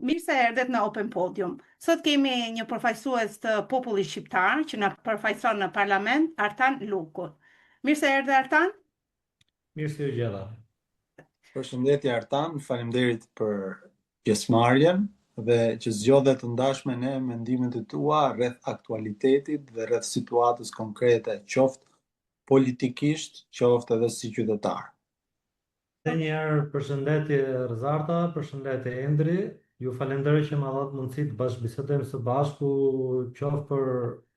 Mirë se erdhët në Open Podium. Sot kemi një përfaqësues të popullit shqiptar që na përfaqëson në parlament, Artan Luku. Mirë se erdhe Artan. Mirë se ju gjeta. Përshëndetje Artan, faleminderit për pjesëmarrjen dhe që zgjodhe të ndash me ne mendimet e tua rreth aktualitetit dhe rreth situatës konkrete, qoftë politikisht, qoftë edhe si qytetar. Edhe një herë përshëndetje Rezarta, përshëndetje Endri. Ju falenderoj që ma dhatë mundësi të bashkëbisedojmë së bashku qoftë për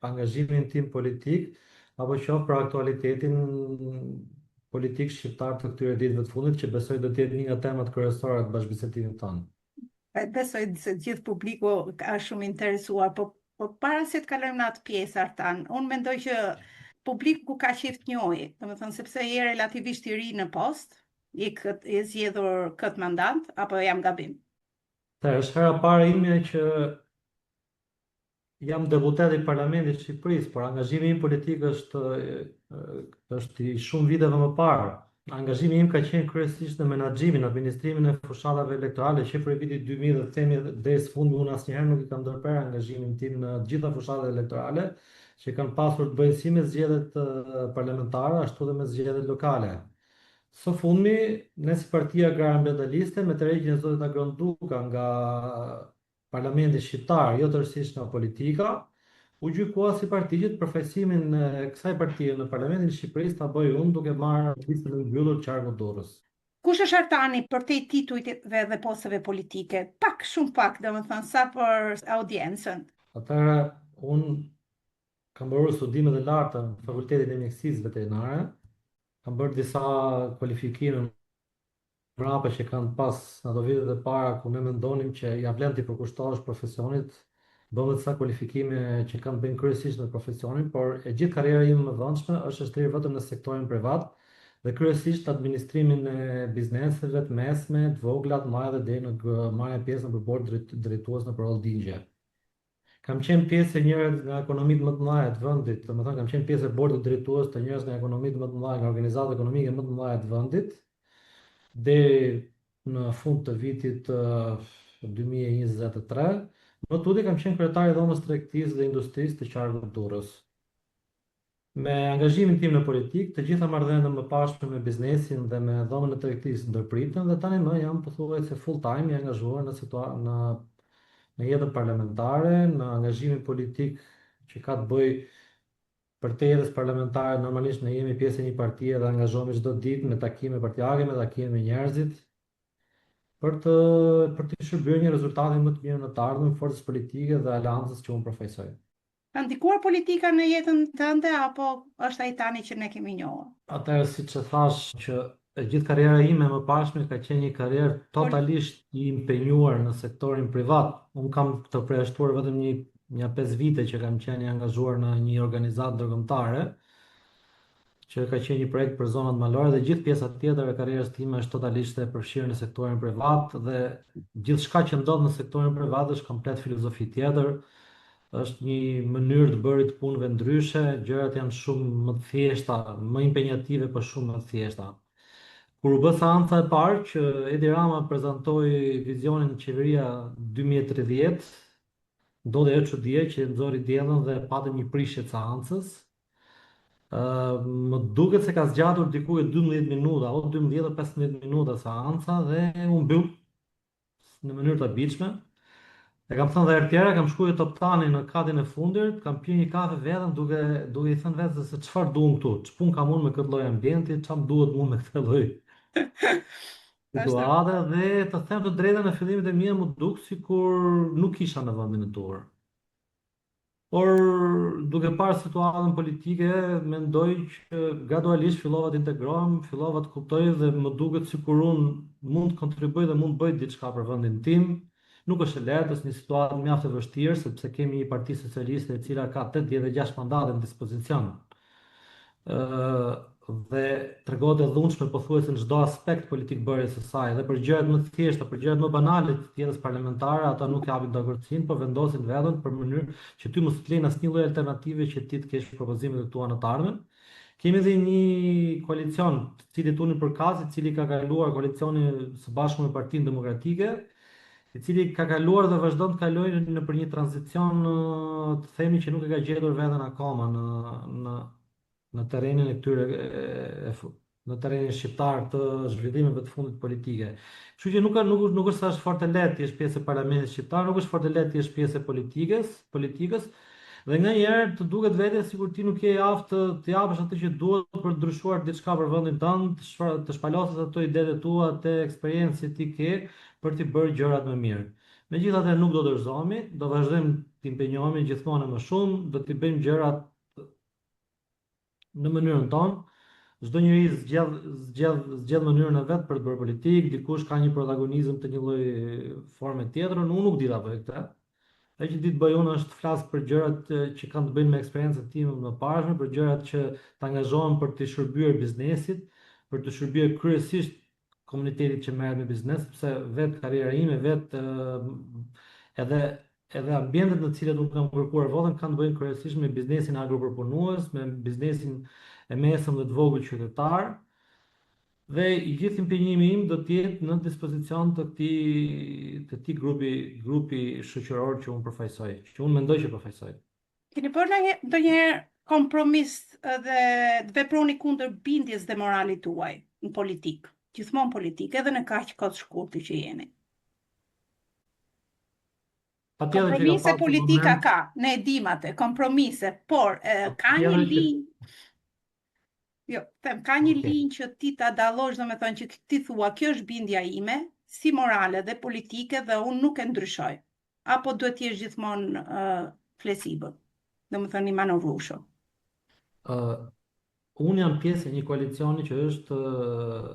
angazhimin tim politik apo qoftë për aktualitetin politik shqiptar të këtyre ditëve të fundit që besoj do të jetë një nga temat kryesore të bashkëbisedimit tonë. Besoj se gjithë publiku ka shumë interesuar, po, po para se të kalojmë në atë pjesë, Artan, unë mendoj që publiku ka qejf të njohë, domethënë, sepse je relativisht i ri në post, je, kët, je zgjedhur këtë mandat, apo jam gabim? Të është hera parë ime që Jam deputet i Parlamentit të Shqipërisë, por angazhimi im politik është është i shumë viteve më parë. Angazhimi im ka qenë kryesisht në menaxhimin, administrimin e fushatave elektorale që prej vitit 2000 dhe themi deri së fundmi unë asnjëherë nuk i kam ndërprerë angazhimin tim në të gjitha fushatat elektorale që kanë pasur të bëjnë si me zgjedhjet parlamentare ashtu dhe me zgjedhjet lokale. Së fundmi, ne si Partia Agrare Ambientaliste me tërheqjen e zotit Agron Duka nga Parlamenti shqiptar, jo tërësisht nga politika, u gjykua si parti që përfaqësimin e kësaj partie në Parlamentin e Shqipërisë ta bëj unë duke marrë listën e mbyllur të qarkut Durrës. Kush është Artani përtej titujve dhe posteve politike? Pak, shumë pak, domethënë, sa për audiencën. Atëherë, unë kam bërë studimet e larta në Fakultetin e Mjekësisë Veterinare, kam bërë disa kualifikime mbrapa që kanë pas në ato vitet e para ku ne mendonim që ja vlen t'i përkushtohesh profesionit, bëmë disa kualifikime që kanë të bëjnë kryesisht me profesionin, por e gjithë karriera ime e mëvonshme është e shtrirë vetëm në sektorin privat dhe kryesisht në administrimin e bizneseve të mesme, të vogla, të mëdha dhe deri në marrjen pjesë nëpër bord drejtues nëpër holdingje. Kam qenë pjesë e njërës nga ekonomitë më të mëdha të vendit, domethënë kam qenë pjesë e bordit drejtues të njërës nga ekonomitë më të mëdha, nga organizatat ekonomike më të mëdha të vendit, deri në fund të vitit 2023. Më tutje kam qenë kryetar i Dhomës Tregtisë dhe Industrisë të Qarkut Durrës. Me angazhimin tim në politikë, të gjitha marrëdhëniet e mëparshme me biznesin dhe me Dhomën e Tregtisë ndërpriten dhe tani më jam pothuajse full time i angazhuar në situa në në jetën parlamentare, në angazhimin politik që ka të bëjë përtej jetës parlamentare, normalisht ne jemi pjesë e një partie dhe angazhohemi çdo ditë me takime partiake, me takime me njerëzit, për të për të shërbyer një rezultati më të mirë në të ardhmen forcës politike dhe aleancës që unë përfaqësoj. Ka ndikuar politika në jetën tënde apo është ai tani që ne kemi njohur? Atëherë siç e thashë që e gjithë karriera ime e mëparshme ka qenë një karrierë totalisht i impenjuar në sektorin privat. Unë kam të përjashtuar vetëm një nja 5 vite që kam qenë i angazhuar në një organizatë ndërkombëtare, që ka qenë një projekt për zonat malore dhe gjithë pjesa tjetër e karrierës time është totalisht e përfshirë në sektorin privat dhe gjithçka që ndodh në sektorin privat është komplet filozofi tjetër, është një mënyrë të bërit të punëve ndryshe, gjërat janë shumë më të thjeshta, më impenjative, por shumë më të thjeshta. Kur u bë seanca e parë që Edi Rama prezantoi vizionin Qeveria 2030, ndodhi ajo çudia që nxori Diellën dhe patëm një prishje të seancës, Më duket se ka zgjatur diku e 12 minuta, o 12 o 15 minuta seanca dhe u mbyll në mënyrë të habitshme. E kam thënë dhe herë tjera, kam shkuar te Toptani në katin e fundit, kam pirë një kafe vetëm duke duke i thënë vetes se çfarë du unë këtu, ç'punë kam unë me këtë lloj ambienti, ç'më duhet mua me këtë lloj situate dhe të them të drejtën në fillimet e mia m'u duk sikur nuk isha në vendin e duhur. Por duke parë situatën politike, mendoj që gradualisht fillova të integrohem, fillova të kuptoj dhe më duket sikur unë mund të kontribuoj dhe mund të bëj diçka për vendin tim. Nuk është e lehtë, është një situatë mjaft e vështirë sepse kemi një parti socialiste e cila ka 86 mandate në dispozicion. Dhe tregohet e dhunshme pothuajse në çdo aspekt politikëbërjes së saj dhe për gjërat më të thjeshta, për gjërat më banale të jetës parlamentare, ata nuk japin dakordësinë, por vendosin veton për mënyrë që ty mos të lejnë asnjë lloj alternative që ti të kesh propozimet e tua në të ardhmen. Kemi edhe një koalicion, të cilit unë i përkas, i cili ka kaluar koalicioni së bashku me Partinë Demokratike. i cili ka kaluar dhe vazhdon të kalojë nëpër një tranzicion të themi që nuk e ka gjetur veten akoma në në në terrenin e këtyre e, në terrenin shqiptar të zhvillimeve të fundit politike. Kështu që nuk nuk nuk është se është fort e lehtë të jesh pjesë e parlamentit shqiptar, nuk është fort e lehtë të jesh pjesë e politikës, politikës dhe nganjëherë të duket vetja sikur ti nuk je i aftë të, të japësh atë që duhet për të ndryshuar diçka për vendin tënd, të, shfa, të shpalosësh ato idetë e tua, atë eksperiencë që ti ke për t'i bërë gjërat më mirë. Megjithatë nuk do dorëzohemi, do vazhdojmë të impenjohemi gjithmonë e më shumë, do t'i bëjmë gjërat në mënyrën tonë. Çdo njeri zgjedh zgjedh zgjedh mënyrën e vet për të bërë politikë, dikush ka një protagonizëm të një lloj forme tjetër, unë nuk di ta bëj këtë. Ajo që di të bëj unë është të flas për gjërat që kanë të bëjnë me eksperiencën time të mëparshme, për gjërat që të angazhohem për të shërbyer biznesit, për të shërbyer kryesisht komunitetit që merret me biznes, sepse vetë karriera ime, vetë edhe edhe ambientet në të cilat unë kam kërkuar votën kanë të bëjnë kryesisht me biznesin agropërpunues, me biznesin e mesëm dhe të vogël qytetar. Dhe i gjithë impenjimi im do të jetë në dispozicion të këtij të këtij grupi grupi shoqëror që unë përfaqësoj, që unë mendoj që përfaqësoj. Keni bërë ndonjëherë kompromis dhe të veproni kundër bindjes dhe moralit tuaj në politikë, gjithmonë politikë, edhe në kaq kohë të shkurtër që jeni. Patjetër që ka Kompromise pasur politika moment, ka, ne e dimë atë, kompromise, por e, ka një patjetër që linjë, jo, them, ka një okay. linjë që ti ta dallosh, domethënë që ti thua, kjo është bindja ime, si morale dhe politike dhe unë nuk e ndryshoj. Apo duhet të jesh gjithmonë uh, fleksibël, domethënë i manovrueshëm. Ë unë jam pjesë e një koalicioni që është ë,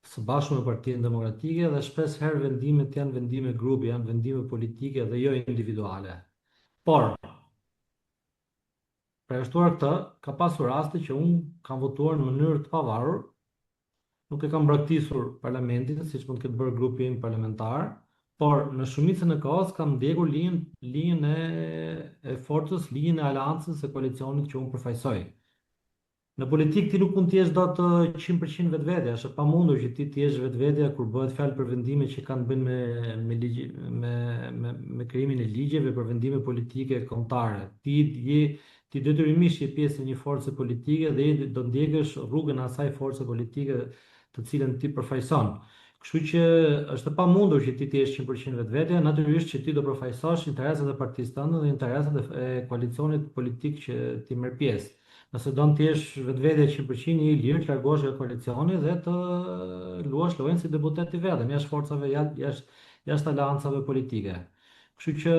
së bashku me Partinë Demokratike dhe shpesh herë vendimet janë vendime grupi, janë vendime politike dhe jo individuale. Por, përjashtuar këtë, ka pasur raste që unë kam votuar në mënyrë të pavarur Nuk e kam braktisur parlamentin, siç mund të ketë bërë grupi im parlamentar, por në shumicën e kohës kam ndjekur linjën linjën e e forcës, linjën e aleancës së koalicionit që unë përfaqësoj. Në politikë ti nuk mund të jesh dot 100% vetvetja, është e pamundur që ti të jesh vetvetja kur bëhet fjalë për vendime që kanë të bëjnë me me ligj me me me krijimin e ligjeve, për vendime politike kombëtare. Ti je Ti detyrimisht je pjesë e një force politike dhe je do ndjekësh rrugën e asaj force politike të cilën ti përfaqëson. Kështu që është e pamundur që ti të jesh 100% vetvetja, natyrisht që ti do përfaqësosh interesat e partisë tënde dhe interesat e koalicionit politik që ti merr pjesë. Nëse don të jesh vetvetja 100%, je i lirë të largohesh nga koalicioni dhe të luash lojën si deputet i vetëm, jashtë forcave, jashtë jashtë aleancave politike. Kështu që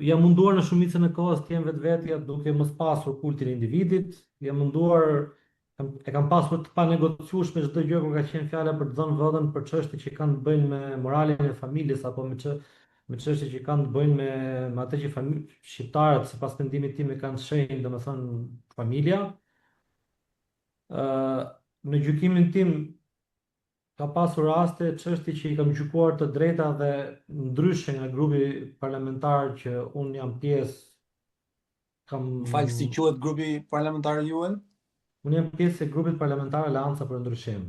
jam munduar në shumicën e kohës të jem vetvetja duke mos pasur kultin e individit, jam munduar kam, e kam pasur të panegociueshme çdo gjë kur ka qenë fjala për të dhënë votën për çështje që kanë të bëjnë me moralin e familjes apo me çë me çështje që kanë të bëjnë me me atë që fami, shqiptarët sipas mendimit tim e kanë shenjë, domethënë familja. Ë në gjykimin tim Ka pasur raste, çështje që i kam gjykuar të drejta dhe ndryshe nga grupi parlamentar që unë jam pjesë, kam Më fal, si quhet grupi parlamentar juaj? Unë jam pjesë e grupit parlamentar Aleanca për Ndryshim.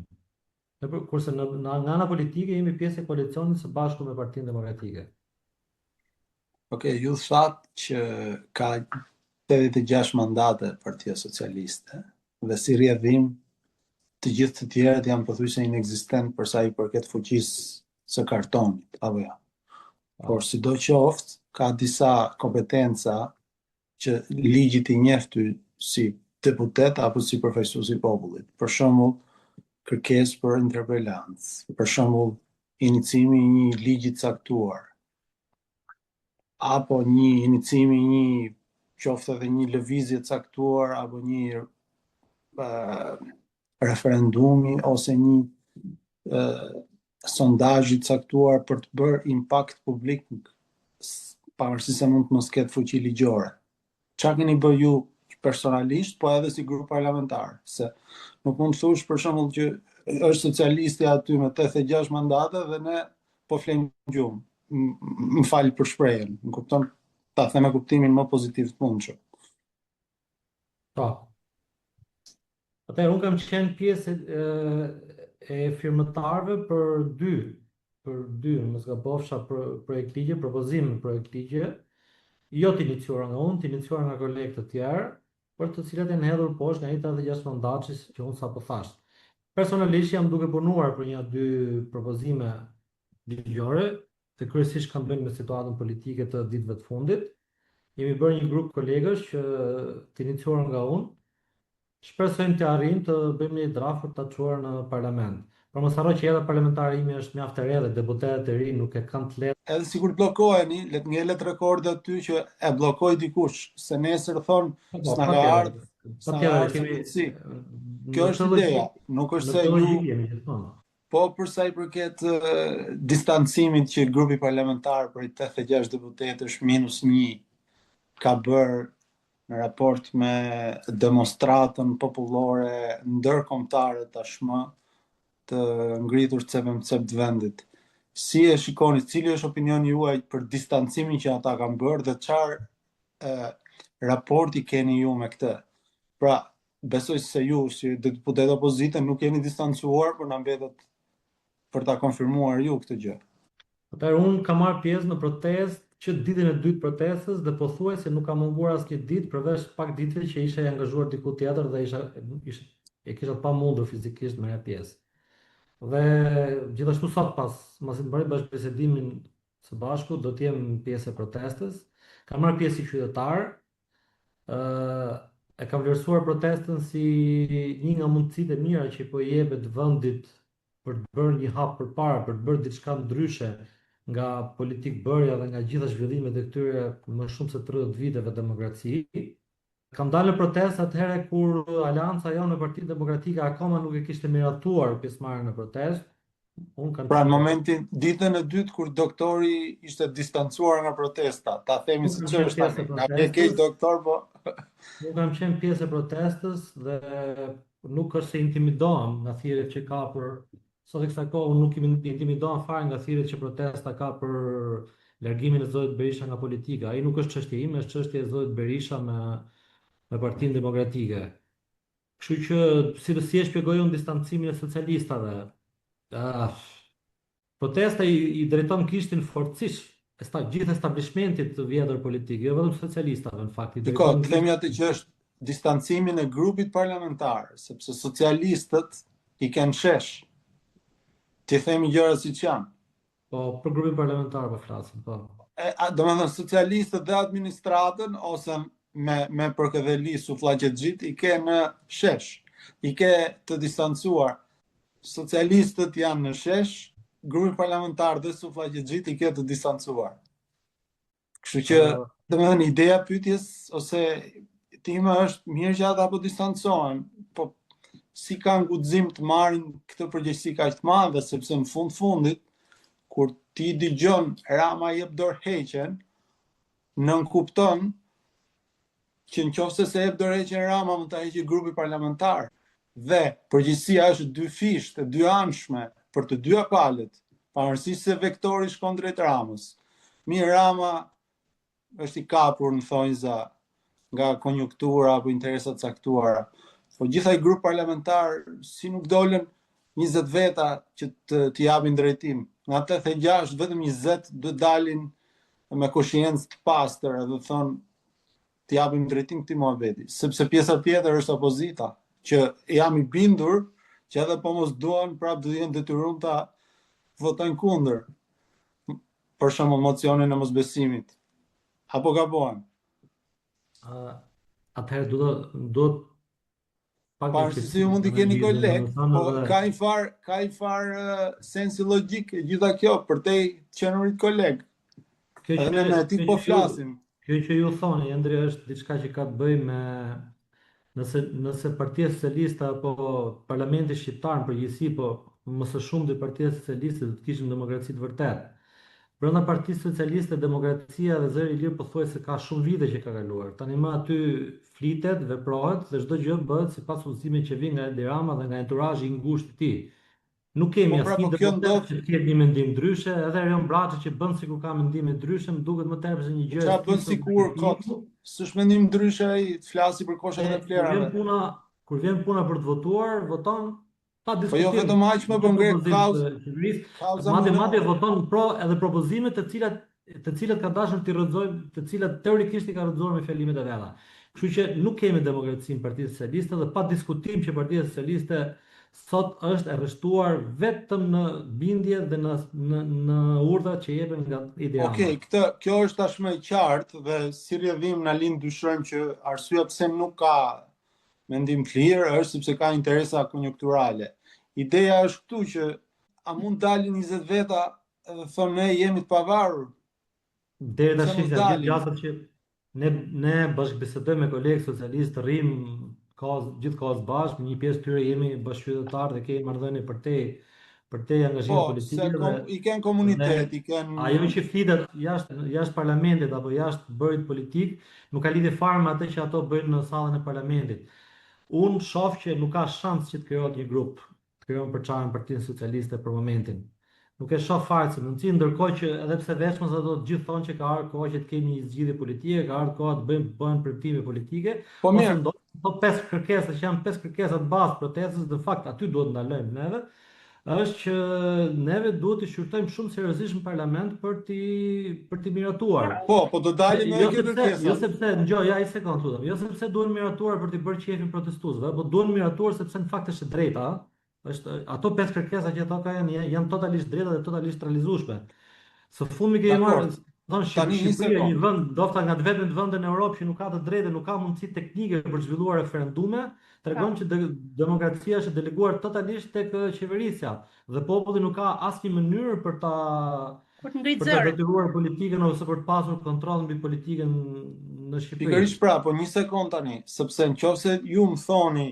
Në, kurse në, në nga ana politike jemi pjesë e koalicionit së bashku me Partinë Demokratike. Ok, ju thatë që ka 86 mandate Partia Socialiste dhe si rrjedhim të gjithë të tjerët janë pothuajse inekzistent për sa i përket fuqisë së kartonit, apo jo. Po. Por sido qoftë, ka disa kompetenca që ligji t'i njeh ty si deputet apo si përfaqësues i popullit. Për shembull, kërkesë për interpelancë, për shembull, inicimi i një ligji të caktuar, apo një inicimi i një qoftë edhe një lëvizje të caktuar apo një uh, referendumi ose një uh, sondazhi të caktuar për të bërë impakt publik pavarësisht se mund të mos ketë fuqi ligjore. Ça keni bërë ju personalisht, po edhe si grup parlamentar, se nuk mund të thuash për shembull që është socialisti aty me 86 mandate dhe ne po flejmë gjumë. Më fal për shprehjen, më kupton? Ta them me kuptimin më pozitiv të mundshëm. Po. Atëherë unë kam qenë pjesë e, e firmëtarëve për dy. për dy, mos gabofsha, për projektligje, propozime projektligje, jo të iniciuara nga unë, të iniciuara nga kolegë të tjerë, por të cilat janë hedhur poshtë nga ai 86 mandatshi që unë sapo thashë. Personalisht jam duke punuar për nja dy propozime ligjore, dhe kryesisht kanë të bëjnë me situatën politike të ditëve të fundit. Jemi bërë një grup kolegësh që të iniciuar nga unë, Shpresojmë të arrijmë të bëjmë një draft për ta çuar në parlament. Por mos harro që jeta parlamentare ime është mjaft e re dhe deputetët e rinj nuk e kanë të lehtë. Edhe sikur të bllokoheni, le të ngelet rekord aty që e bllokoi dikush, se nesër thonë po, po, s'na ka ardhur, s'na ka ardhur kemi mundësi. Kjo është ideja, nuk është se ju jemi gjithmonë. Po për sa i përket distancimit që grupi parlamentar prej 86 deputetësh minus 1 ka bërë në raport me demonstratën popullore ndërkombëtare tashmë të ngritur cep më cep të vendit. Si e shikoni, cili është opinioni juaj për distancimin që ata kanë bërë dhe çfarë raporti keni ju me këtë? Pra, besoj se ju si deputetë opozite nuk jeni distancuar, por na mbetet për ta konfirmuar ju këtë gjë. Atëherë unë kam marrë pjesë në protestë që ditën e dytë të protestës dhe pothuajse nuk kam munguar asnjë ditë përveç pak ditëve që isha i angazhuar diku tjetër dhe isha, isha e kisha të pamundur fizikisht të merrja pjesë. Dhe gjithashtu sot pas masi të mbaroj bashkëbisedimin së bashku do të jem pjesë e protestës. Kam marrë pjesë si qytetar, ë e kam vlerësuar protestën si një nga mundësitë e mira që po i jepet vendit për të bërë një hap përpara, për të bërë diçka ndryshe nga politikëbërja dhe nga gjitha zhvillimet e këtyre më shumë se 30 viteve demokraci. Kam dalë në protestë atëherë kur aleanca jonë me Partinë Demokratike akoma nuk e kishte miratuar pjesëmarrjen në protestë. Unë kam Pra në momentin, ditën e dytë kur doktori ishte distancuar nga protesta, ta themi siç është tani. Na vjen keq doktor, po Unë kam qenë pjesë e protestës dhe nuk është se intimidohem nga thirrjet që ka për sot e kësaj kohe unë nuk intimidohem fare nga thirrjet që protesta ka për largimin e zotit Berisha nga politika. Ai nuk është çështje ime, është çështje e zotit Berisha me me Partinë Demokratike. Kështu që si si e shpjegoj unë distancimin e socialistave? Ah, Protesta i, i drejton gishtin fortësisht esta, gjithë establishmentit të vjetër politik, jo vetëm socialistave në fakt, i drejton Shiko, të themi atë që është distancimin e grupit parlamentar, sepse socialistët i kanë shesh. T'i themi gjërat siç janë. Po, për grupin parlamentar po flasim, po. E, a, domethënë socialistët dhe administratën ose me me përkëdheli sufllaqexhitë i ke në shesh, i ke të distancuar. Socialistët janë në shesh, grupi parlamentar dhe sufllaqexhitë i ke të distancuar. Kështu që, domethënë ideja e pyetjes ose time është mirë që ata po distancohen, po si kanë guxim të marrin këtë përgjegjësi kaq të madhe, sepse në fund fundit kur ti dëgjon Rama jep dorëheqjen, nënkupton që në qoftë se s'e jep dorëheqjen Rama mund ta heqë grupi parlamentar. Dhe përgjegjësia është dyfishtë, e dyanshme për të dyja palët, pavarësisht se vektori shkon drejt Ramës. Mirë, Rama është i kapur në thonjza nga konjunktura apo interesa të caktuara. Po gjithë ai grup parlamentar si nuk dolën 20 veta që të, të japin drejtim. Nga 86 vetëm 20 do dalin me koshiencë të pastër edhe thonë t'i japim drejtim këtij muhabeti, sepse pjesa tjetër është opozita, që jam i bindur që edhe po mos duan, prapë do jenë detyruar ta votojnë kundër. Për shembull mocionin e mosbesimit. Apo gabohem? Uh, atëherë duhet duhet pak Pavarësisht se ju mund t'i keni koleg, po ka një far, ka një far uh, sensi logjik e gjitha kjo përtej të qenurit koleg. Kjo që ne në etikë po flasim. Kjo që ju thoni Endri është diçka që ka të bëjë me nëse nëse Partia Socialiste apo Parlamenti shqiptar në përgjithësi, po më së shumti Partia Socialiste do të kishim demokraci të vërtetë. Brenda Partisë Socialiste demokracia dhe zëri i lirë pothuajse ka shumë vite që ka kaluar. Tani më aty flitet, veprohet dhe çdo gjë bëhet sipas udhëzimit që vijnë nga Edi Rama dhe nga enturazhi i ngushtë i tij. Nuk kemi Po pra, asnjë po kjo deputet ndodh që të ketë një mendim ndryshe, edhe Erion Braçe që bën sikur ka mendime ndryshe, më duket më tepër se një gjë e Ça bën stisur sikur kot? marketingu. S'është mendim ndryshe ai të flasi për koshat E e kur vjen plehrave. puna, kur vjen puna për të votuar, voton. Pa Po jo diskutim, vetëm aq më çdo po ngre propozim kauzë, të qeverisë, kauza madje madje minore. voton pro edhe propozimet të cilat të cilat ka dashur t'i rrëzojë, të cilat teorikisht i ka rrëzuar me fjalimet e veta. Kështu që nuk kemi demokraci në Partinë Socialiste dhe pa diskutim që Partia Socialiste sot është e rreshtuar vetëm në bindje dhe në në në urdhrat që jepen nga Edi Rama. Okej, këtë kjo është tashmë e qartë dhe si rrjedhim na lind dyshojmë që arsyeja pse nuk ka mendim të lirë është sepse ka interesa konjunkturale. Ideja është këtu që a mund dalin 20 veta edhe thonë ne jemi të pavarur, Deri pse tash mos nga gjithë dalin? gjasat që ne ne bashkëbisedojmë me kolegë socialistë, rrim kohës gjithë kohës bashkë, një pjesë tyre jemi bashkëqytetarë dhe kemi marrëdhënie përtej përtej angazhimit Po, se politike kom, dhe i kanë dhe komunitet, i kanë ajo që flitet jashtë jashtë parlamentit apo jashtë bërit politik nuk ka lidhje fare me atë që ato bëjnë në sallën e parlamentit. Unë shoh që nuk ka shans që të krijohet një grup të krijon përçarje në Partinë Socialiste për momentin. Nuk e shoh fare si mundësi, ndërkohë që edhe pse veçmas ato të gjithë thonë që ka ardhur koha që të kemi një zgjidhje politike, ka ardhur koha të bëjmë bëhen premtime politike, Po ose mirë, ndoshta ato pesë kërkesa që janë pesë kërkesat bazë të protestës, në fakt aty duhet ndalojmë neve, është që neve duhet të shqyrtojmë shumë seriozisht në parlament për t'i për t'i miratuar. po, po do dalim edhe Jo kjo sepse, jo kërkesat. sepse, dëgjo, ja një sekond lutem. Jo sepse duhen miratuar për t'i bërë qejfin protestuesve, po duhen miratuar sepse në fakt është e drejta, është ato pesë kërkesa që ato ka janë janë totalisht drejta dhe totalisht realizueshme. Së fundmi kemi marrë, Dakor. thonë Shqip, Tani një Shqipëria një sekond. vend, ndoshta nga të vetmet vende në Europë që nuk ka të drejtë, nuk ka mundësi teknike për të zhvilluar referendume, tregon që de demokracia është deleguar totalisht tek qeverisja dhe populli nuk ka asnjë mënyrë për ta Për të ngritë për ta zërin. detyruar politikën ose për të pasur kontroll mbi politikën në Shqipëri. Pikërisht pra, po një sekond tani, sepse në qoftë se ju më thoni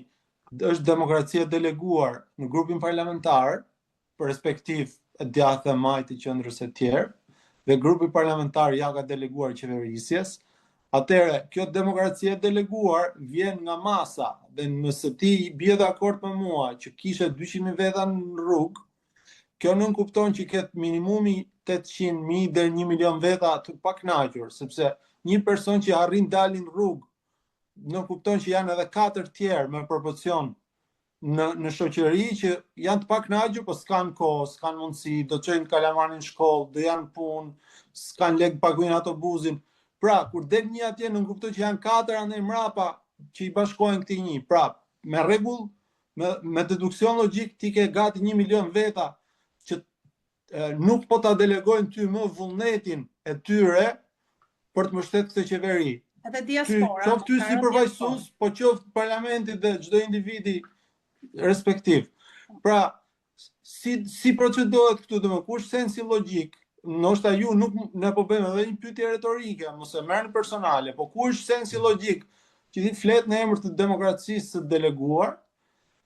është demokracia e deleguar në grupin parlamentar, për respektiv e djathtë e majtë e qendrës e tjerë, dhe grupi parlamentar ja ka deleguar qeverisjes, atëherë kjo demokraci e deleguar vjen nga masa dhe nëse ti bie dakord me mua që kishe 200.000 veta në rrugë, kjo nënkupton që ke minimumi 800.000 deri 1 milion veta të pakënaqur, sepse një person që arrin dalin në rrugë nënkupton që janë edhe katër tjerë me proporcion në në shoqëri që janë të pakënaqur, po s'kan kohë, s'kan mundësi, do të çojnë kalamanin në shkollë, do janë në punë, s'kan lekë paguajnë autobusin. Pra, kur del një atje nënkupton që janë katër andej mrapa që i bashkohen këtij një. Pra, me rregull, me me deduksion logjik ti ke gati 1 milion veta që e, nuk po ta delegojnë ty më vullnetin e tyre për të mbështetur këtë qeveri. Edhe Ty, diaspora, qoftë ty ka si rënë diaspora. përfaqësues, po qoftë parlamentit dhe çdo individi respektiv. Pra, si si procedohet këtu domethënë, ku është sensi logjik? Ndoshta ju nuk ne po bëjmë edhe një pyetje retorike, mos e merrni personale, po ku është sensi logjik që ti flet në emër të demokracisë së deleguar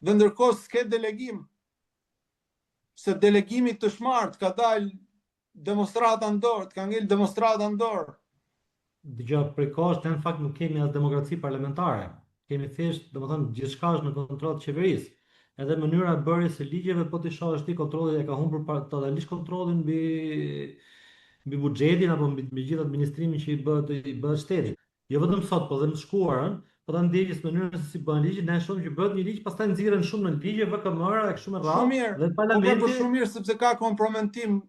dhe ndërkohë s'ke delegim, se delegimi të është marrë, të ka dalë demonstrata në dorë, të ka ngel demonstrata në dorë. Dëgjo, prej kohësh ne në fakt nuk kemi as demokraci parlamentare. Kemi thjesht, domethënë, gjithçka është në kontroll të qeverisë. Edhe mënyra e bërjes së ligjeve, po t'i shohësh ti kontrolli e ka humbur pa, totalisht kontrollin mbi mbi buxhetin apo mbi, mbi gjithë administrimin që i bëhet i bëhet shtetit. Jo vetëm sot, po dhe në të shkuarën, po ta ndjekësh mënyrën se si bëhen ligjet, ne shohim që bëhet një ligj, pastaj nxirren shumë në ligje, VKM-ra e kështu me Shumë radhë, mirë, dhe po pra po parlamenti shumë mirë sepse ka kompromentim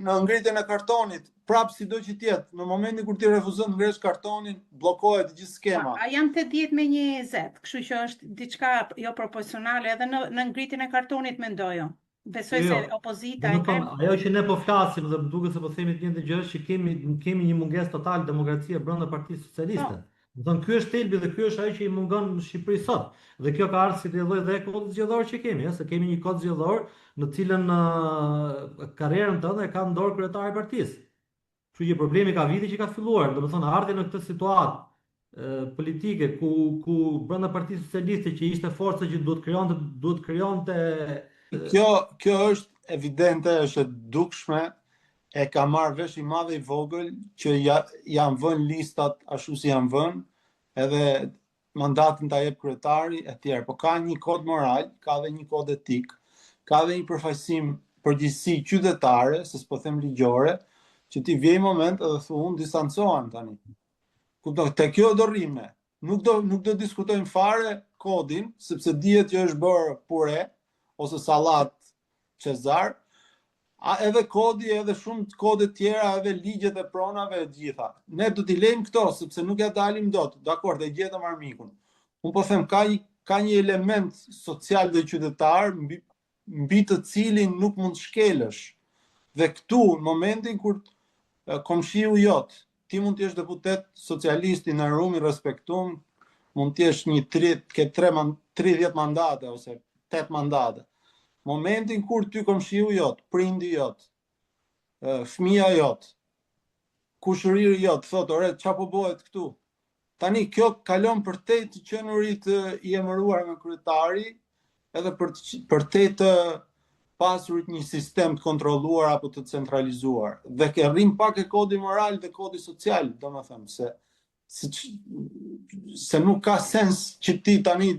në ngritjen e kartonit. Prap sido që të jetë, në momentin kur ti refuzon të ngresh kartonin, bllokohet gjithë Po, skema. a janë 80 me 20, kështu që është diçka jo proporcionale edhe në në ngritjen e kartonit mendoj unë. Besoj Jo, se jo. opozita e ka Domethënë, ajo që ne po flasim dhe më duket se po themi të njëjtën gjë është që kemi kemi një mungesë totale demokracie brenda Partisë po. Socialiste. Domethënë, ky është thelbi dhe ky është ajo që i mungon në Shqipëri sot. Dhe kjo ka ardhur si rrjedhojë dhe e kodit zgjedhor që kemi, ëh, se kemi një kod zgjedhor në të cilën ë, karrierën tënde e ka në dorë kryetari i partisë. Kështu që problemi ka vite që ka filluar, domethënë ardhja në këtë situatë politike ku ku brenda Partisë Socialiste që ishte forca që duhet krijonte duhet krijonte Kjo kjo është evidente, është e dukshme, e ka marrë vesh i madh e i vogël që ja, janë vënë listat ashtu si janë vënë, edhe mandatin ta jep kryetari e tjerë, po ka një kod moral, ka dhe një kod etik, ka dhe një përfaqësim përgjegjësi qytetare, se s'po them ligjore, që ti vjen moment edhe thu unë distancohem tani. Kupton, te kjo do rrim ne. Nuk do nuk do diskutojmë fare kodin, sepse dihet që është bërë pure. ose sallatë Cezar, a edhe kodi edhe shumë kode tjera edhe ligjet e pronave e gjitha. Ne do t'i lejmë këto sepse nuk ja dalim dot. Dakord, e gjetëm armikun. Unë po them ka një ka një element social dhe qytetar mbi mbi të cilin nuk mund të shkelësh. Dhe këtu, në momentin kur komshiu jot, ti mund të jesh deputet socialist i nderum, i respektum, mund të jesh një 30, ke 3 man, 30 mandate ose 8 mandate. Momentin kur ty komshiu jot, prindi jot, fëmija jot, kushëriri jot, thot, ore, ça po bëhet këtu? Tani, kjo kalon përtej të qenurit i emëruar nga kryetari, edhe për, përtej të pasurit një sistem të kontrolluar apo të centralizuar. Dhe ke rrim pak e kodi moral dhe kodi social, domethënë, se se, se nuk ka sens që ti tani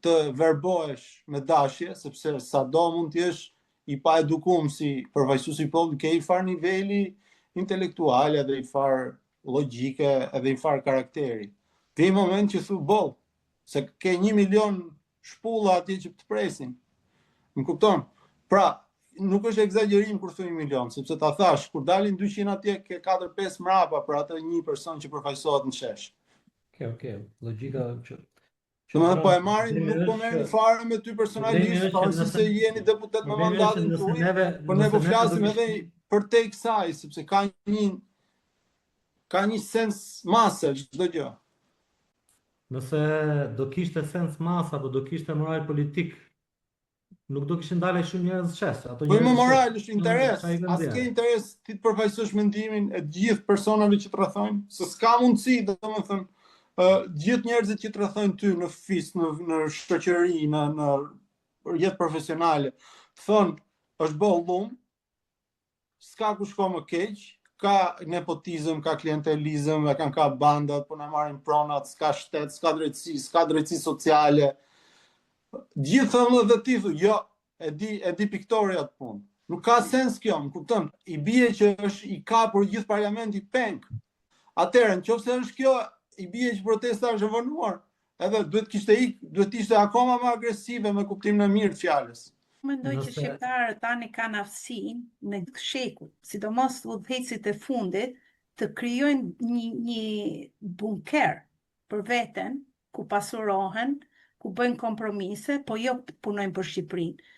të verbohesh me dashje, sepse sado mund të jesh i paedukum si përfaqësues i popullit, ke i farë niveli intelektual edhe i farë logjike edhe i farë karakteri. Vjen një moment që thu boll, se ke një milion shpulla atje që të presin. Më kupton? Pra, nuk është ekzagjerim kur thu një milion, sepse ta thash, kur dalin 200 atje, ke 4-5 mrapa për atë një person që përfaqësohet në shesh. Okej, okej, logjika që Domethënë po e marrin, nuk po merren fare me ty personalisht, pavarësisht se jeni deputet me mandatin tuaj, por ne po flasim edhe përtej kësaj, sepse ka një ka një sens mase çdo gjë. Nëse do kishte sens mase apo do kishte moral politik, nuk do kishin dalë shumë njerëz në shesh. Ato po njerëz moral është interes. A s'ke interes ti të përfaqësosh mendimin e të gjithë personave që të rrethojnë, se s'ka mundësi, domethënë, ë gjithë njerëzit që të rrethojnë ty në fis, në në shoqëri, në në jetë profesionale, thonë është bë llum, s'ka ku shko më keq, ka nepotizëm, ka klientelizëm, e kanë kap bandat, po na marrin pronat, s'ka shtet, s'ka drejtësi, s'ka drejtësi sociale. Gjithë thonë dhe ti thu, jo, e di, e di piktori atë punë. Nuk ka sens kjo, më kupton? I bie që është i kapur gjithë parlamenti peng. Atëherë, në qoftë se është kjo, i bie që protesta është e vonuar. Edhe duhet kishte ik, duhet të ishte akoma më agresive me kuptimin e mirë të fjalës. Mendoj që shqiptarët tani kanë aftësinë në shekuj, sidomos udhëheqësit e fundit, të krijojnë një, një bunker për veten, ku pasurohen, ku bëjnë kompromise, po jo të punojnë për Shqipërinë.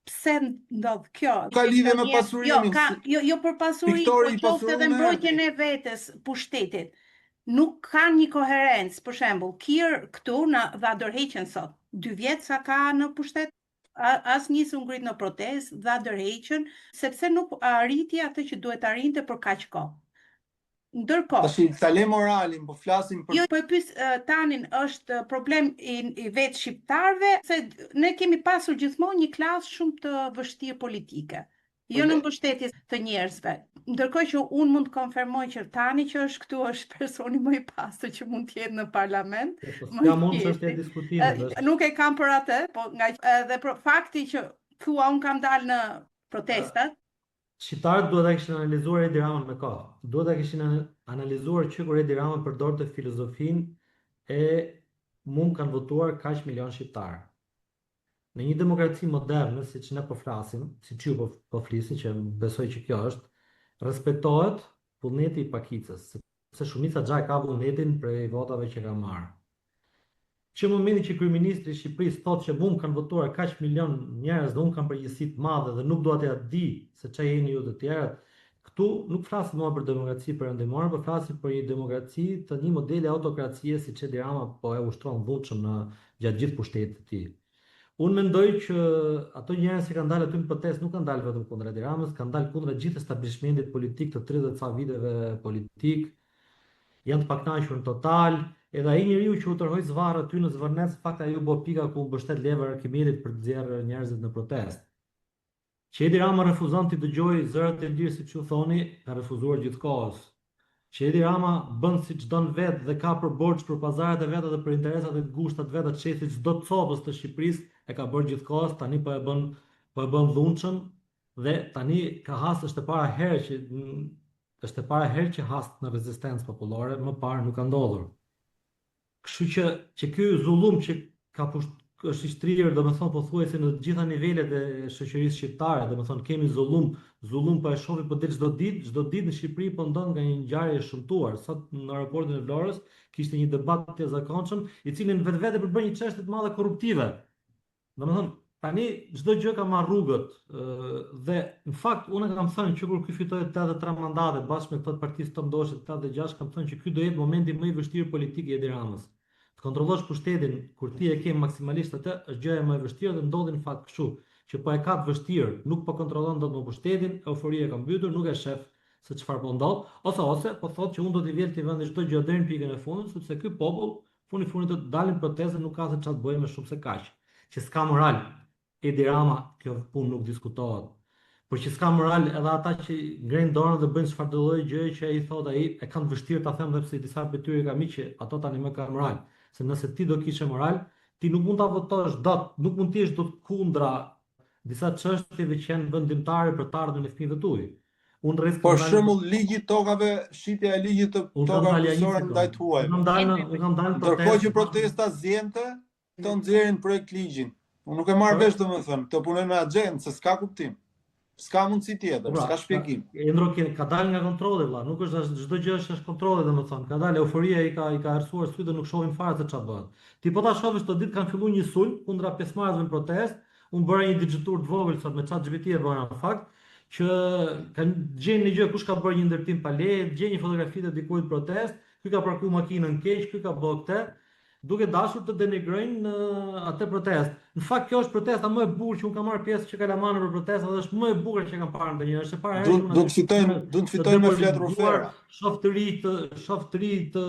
Pse ndodh kjo? Ka lidhje me pasurimin. Jo, ka, jo, jo për pasurinë, po qoftë edhe mbrojtjen e vetes, pushtetit. Nuk ka një koherencë, për shembull, Kier këtu na dha dorëheqjen sot. Dy vjet sa ka në pushtet, asnjë s'u ngrit në protestë, dha dorëheqjen, sepse nuk arriti atë që duhet të arrinte për kaq kohë. Ndërkohë. Tashi ta le moralin, po flasim për Jo, po e pyes Tanin, është problem i, i vetë shqiptarëve, se ne kemi pasur gjithmonë një klasë shumë të vështirë politike. Po jo në mbështetje të njerëzve. Ndërkohë që unë mund të konfirmoj që Tani që është këtu është personi më i pastër që mund të jetë në parlament. Po, po s'ka mund çështje diskutimi. Nuk e kam për atë, po nga edhe për fakti që thua unë kam dalë në protestat, Shqiptarët duhet ta kishin analizuar Edi Ramën me kohë. Duhet ta kishin analizuar që kur Edi Rama përdorte filozofinë e mu më kanë votuar kaq milionë shqiptarë. Në një demokraci moderne, siç ne po flasim, siç ju po, po flisni, që besoj që kjo është, respektohet vullneti i pakicës, sepse shumica xha e ka vullnetin prej votave që ka marrë. Që në momentin që kryeministri i Shqipërisë thotë që mu më kanë votuar kaq milion njerëz dhe unë kam përgjegjësi të madhe dhe nuk dua t'ia di se ça jeni ju të tjerët, këtu nuk flasim më për demokraci perëndimore, por flasim për një demokraci të një modeli autokracie siç Edi Rama po e ushtron dhunshëm në gjatë gjithë pushtetit të tij. Unë mendoj që ato njerëz që kanë dalë aty në protestë nuk kanë dalë vetëm kundër Edi Ramës, kanë dalë kundra gjithë establishmentit politik të 30 ca viteve politikë, Janë të pakënaqur në total, edhe ai njeriu që u tërhoq zvarrë aty në Zvërnec, në fakt ai u bë pika ku u mbështet leva e Arkimedit për të nxjerrë njerëzit në protestë. Që Edi Rama refuzon t'i dëgjojë zërat e lirë siç ju thoni, ka refuzuar gjithë kohës. Që Edi Rama bën siç don vetë dhe ka për borxh për pazaret e veta dhe për interesat e ngushta të veta të shesi çdo copëz të Shqipërisë e ka bërë gjithë kohës, tani po e bën po e bën dhunshëm dhe tani ka has është e para herë që Është e para herë që has në rezistencë popullore, më parë nuk ka ndodhur. Kështu që që ky zullum që ka pusht, është i shtrirë, domethënë pothuajse në të gjitha nivelet e shoqërisë shqiptare, domethënë kemi zullum, zullum po e shohim po del çdo ditë, çdo ditë në Shqipëri po ndodh nga një ngjarje e shëmtuar. Sot në aeroportin e Vlorës kishte një debat të jashtëzakonshëm, i cili në vetvete përbën një çështje të madhe korruptive. Domethënë, tani çdo gjë ka marrë rrugët dhe në fakt unë e kam thënë që kur ky fitoi 83 mandate bashkë me këto të partisë Tom Doshit 86, kam thënë që ky do jetë momenti më i vështirë politik i Edi Ramës. Të kontrollosh pushtetin kur ti e ke maksimalisht atë është gjëja më e vështirë dhe ndodhi në fakt kështu, që po e ka të vështirë, nuk po kontrollon dot më pushtetin, euforia e ka mbytur, nuk e shef se çfarë po ndodh, ose ose po thotë që unë do t'i vjel këtij vendi çdo gjë deri në pikën e fundit, sepse ky popull fundi fundit do të dalin në protestë dhe nuk ka se çfarë të bëjë më shumë se kaq. Që s'ka moral Edi Rama, kjo punë nuk diskutohet. Por që s'ka moral edhe ata që ngrejnë dorën dhe bëjnë çfarëdo lloj gjëje që ai thotë ai, e kam të vështirë ta them dhe pse disa prej tyre kam miq që ato tani më kanë moral. Se nëse ti do kishe moral, ti nuk mund ta votosh dot, nuk mund të jesh dot kundra disa çështjeve që janë vendimtare për të ardhmen e fëmijëve tuaj. Unë rreth Për shembull, ligji i tokave, shitja e ligjit të tokave bujqësore ndaj të huajve. Unë kam dalë, unë kam dalë Ndërkohë që protesta ziente, të nxjerrin projekt ligjin. Unë nuk e marr vesh domethënë, këto punojnë me axhendë, se s'ka kuptim. S'ka mundësi tjetër, po pra, s'ka shpjegim. Endro ka dalë nga kontrolli vëlla, nuk është as çdo gjë është jashtë kontrollit domethënë. Ka dalë euforia i ka i ka errësuar sytë dhe nuk shohin fare se çfarë bëhet. Ti po ta shohësh këto ditë kanë filluar një sulm kundra pjesëmarrësve në protestë, Unë bëra një digitur të vogël sot me chat GPT e bëra në fakt, që kanë gjejnë një gjë kush ka bërë një ndërtim pa leje, gjejnë një fotografi të dikujt në protestë, ky ka parku makinën keq, ky ka bërë këtë, duke dashur të denigrojnë atë protestë. Në fakt kjo është protesta më e bukur që unë kam marrë pjesë që kalamanë për protesta dhe është më e bukur që kam parë ndonjëherë. Është e para herë që unë do të fitojnë, do të fitojnë me fletërrufera. Shoh të ri të shoh të ri të,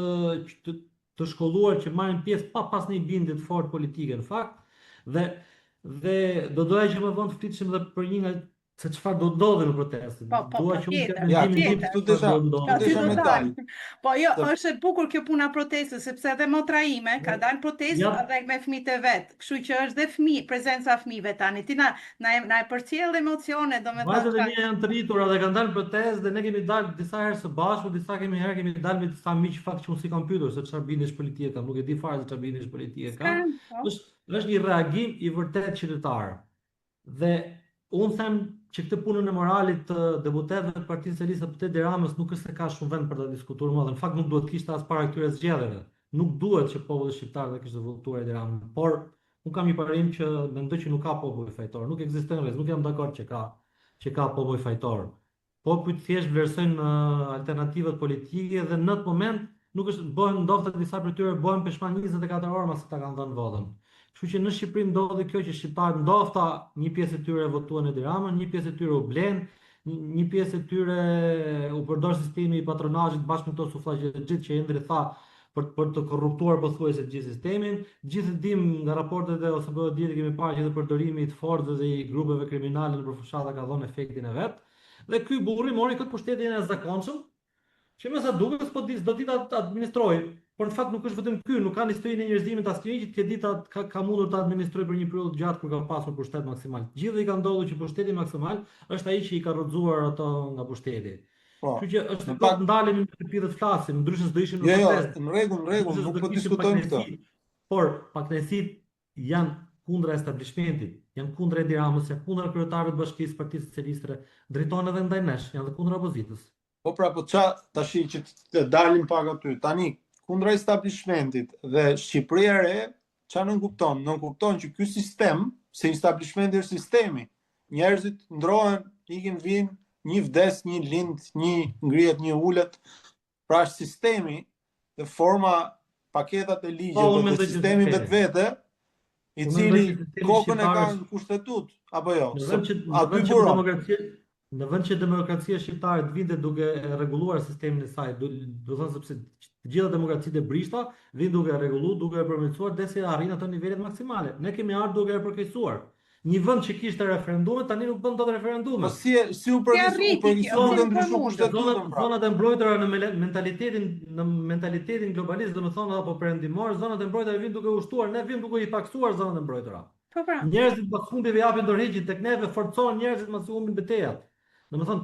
të të shkolluar që marrin pjesë pa pas një bindje të fortë politike në fakt dhe dhe do doja që më vonë të flitshim dhe për një nga se çfarë do të ndodhë në protestë. Po, po, Dua po, që unë të kem Ja, mendimin tim këtu desha, këtu desha me dal. Po jo, është e bukur kjo puna protestës, sepse edhe motra ime ka dalë në protestë ja. edhe me fëmijët e vet. Kështu që është dhe fëmijë, prezenca e fëmijëve tani. Ti na na e, na e përcjell emocione, domethënë. Vajzat e mia janë të rritura dhe kanë dalë në protestë dhe ne kemi dalë disa herë së bashku, disa kemi herë kemi dalë me disa miq fakt që unë s'i kam pyetur se çfarë bindjesh politike kanë, nuk e di fare se çfarë bindjesh politike kanë. Po. Është është një reagim i vërtetë qytetar. Dhe unë them që këtë punën e moralit të deputetëve të Partisë Socialiste apo të Edi Ramës nuk është se ka shumë vend për ta diskutuar më dhe në fakt nuk duhet të kishte as para këtyre zgjedhjeve. Nuk duhet që populli shqiptar të kishte votuar Edi Ramën, por unë kam një parim që mendoj që nuk ka popull fajtor, nuk ekzistojnë rreth, nuk jam dakord që ka që ka popull fajtor. Popujt thjesht vlerësojnë alternativat politike dhe në atë moment nuk është bëhen ndofta disa prej tyre bëhen pishman 24 orë masi ta kanë dhënë votën. Kështu që në Shqipëri ndodhi kjo që shqiptarët ndofta një pjesë e tyre votuan Edi Ramën, një pjesë e tyre u blen, një pjesë e tyre u përdor sistemi i patronazhit bashkë me këto sufllaqexhitë që Endri tha për për të korruptuar pothuajse të gjithë sistemin. Gjithë e dim nga raportet e OSBE-së kemi parë që edhe përdorimi i të fortëve dhe i grupeve kriminale nëpër fushata ka dhënë efektin e vet. Dhe ky burri mori këtë pushtetin e jashtëzakonshëm, që me sa duket s'po di, s'do di ta administrojë. Por në fakt nuk është vetëm ky, nuk ka në historinë e njerëzimit asnjëri që të ketë ditë ka, ka mundur ta administrojë për një periudhë të gjatë kur ka pasur pushtet maksimal. Të gjithëve i ka ndodhur që pushteti maksimal është ai që i ka rrëzuar ato nga pushteti. Po. Kështu që është pak të ndalemi në shtëpi dhe të flasim, ndryshe s'do ishim në jo, jo, protestë. Jo, në rregull, në rregull, nuk po diskutojmë këtë. Por pakënaqësitë janë kundra establishmentit, janë kundra Edi Ramës, janë kundra kryetarëve të Bashkisë Partisë Socialiste, drejtohen edhe ndaj nesh, janë edhe kundra opozitës. Po pra, po ça tashi që të dalim pak aty. Tani kundra establishmentit dhe Shqipëria e Re, ça nënkupton? Nënkupton që ky sistem, se establishmenti është sistemi, njerëzit ndrohen, ikin vijnë, një vdes, një lind, një ngrihet, një ulet. Pra është sistemi dhe forma paketat e ligjeve po, dhe sistemi vetvete, i cili kokën e ka në kushtetutë, apo jo? Në vend që, në vend që demokracia, në vend që demokracia shqiptare të vinte duke rregulluar sistemin e saj, do të thënë sepse të gjitha demokracitë e brishta vijnë duke rregulluar, duke e përmirësuar derisa arrijnë ato nivelet maksimale. Ne kemi ardhur duke e përkeqësuar. Një vend që kishte referendume, tani nuk bën dot referendume. Po si si u përkeqësua, u përkeqësua duke ndryshuar kushtetutën pra. Zonat e mbrojtura në mentalitetin në mentalitetin globalist, domethënë apo perëndimor, zonat e mbrojtura vijnë duke u shtuar, ne vijmë duke i paksuar zonat e mbrojtura. Po pra. Njerëzit pas humbjeve japin dorëheqjen tek neve forcohen njerëzit masi humbin betejat. Domethënë,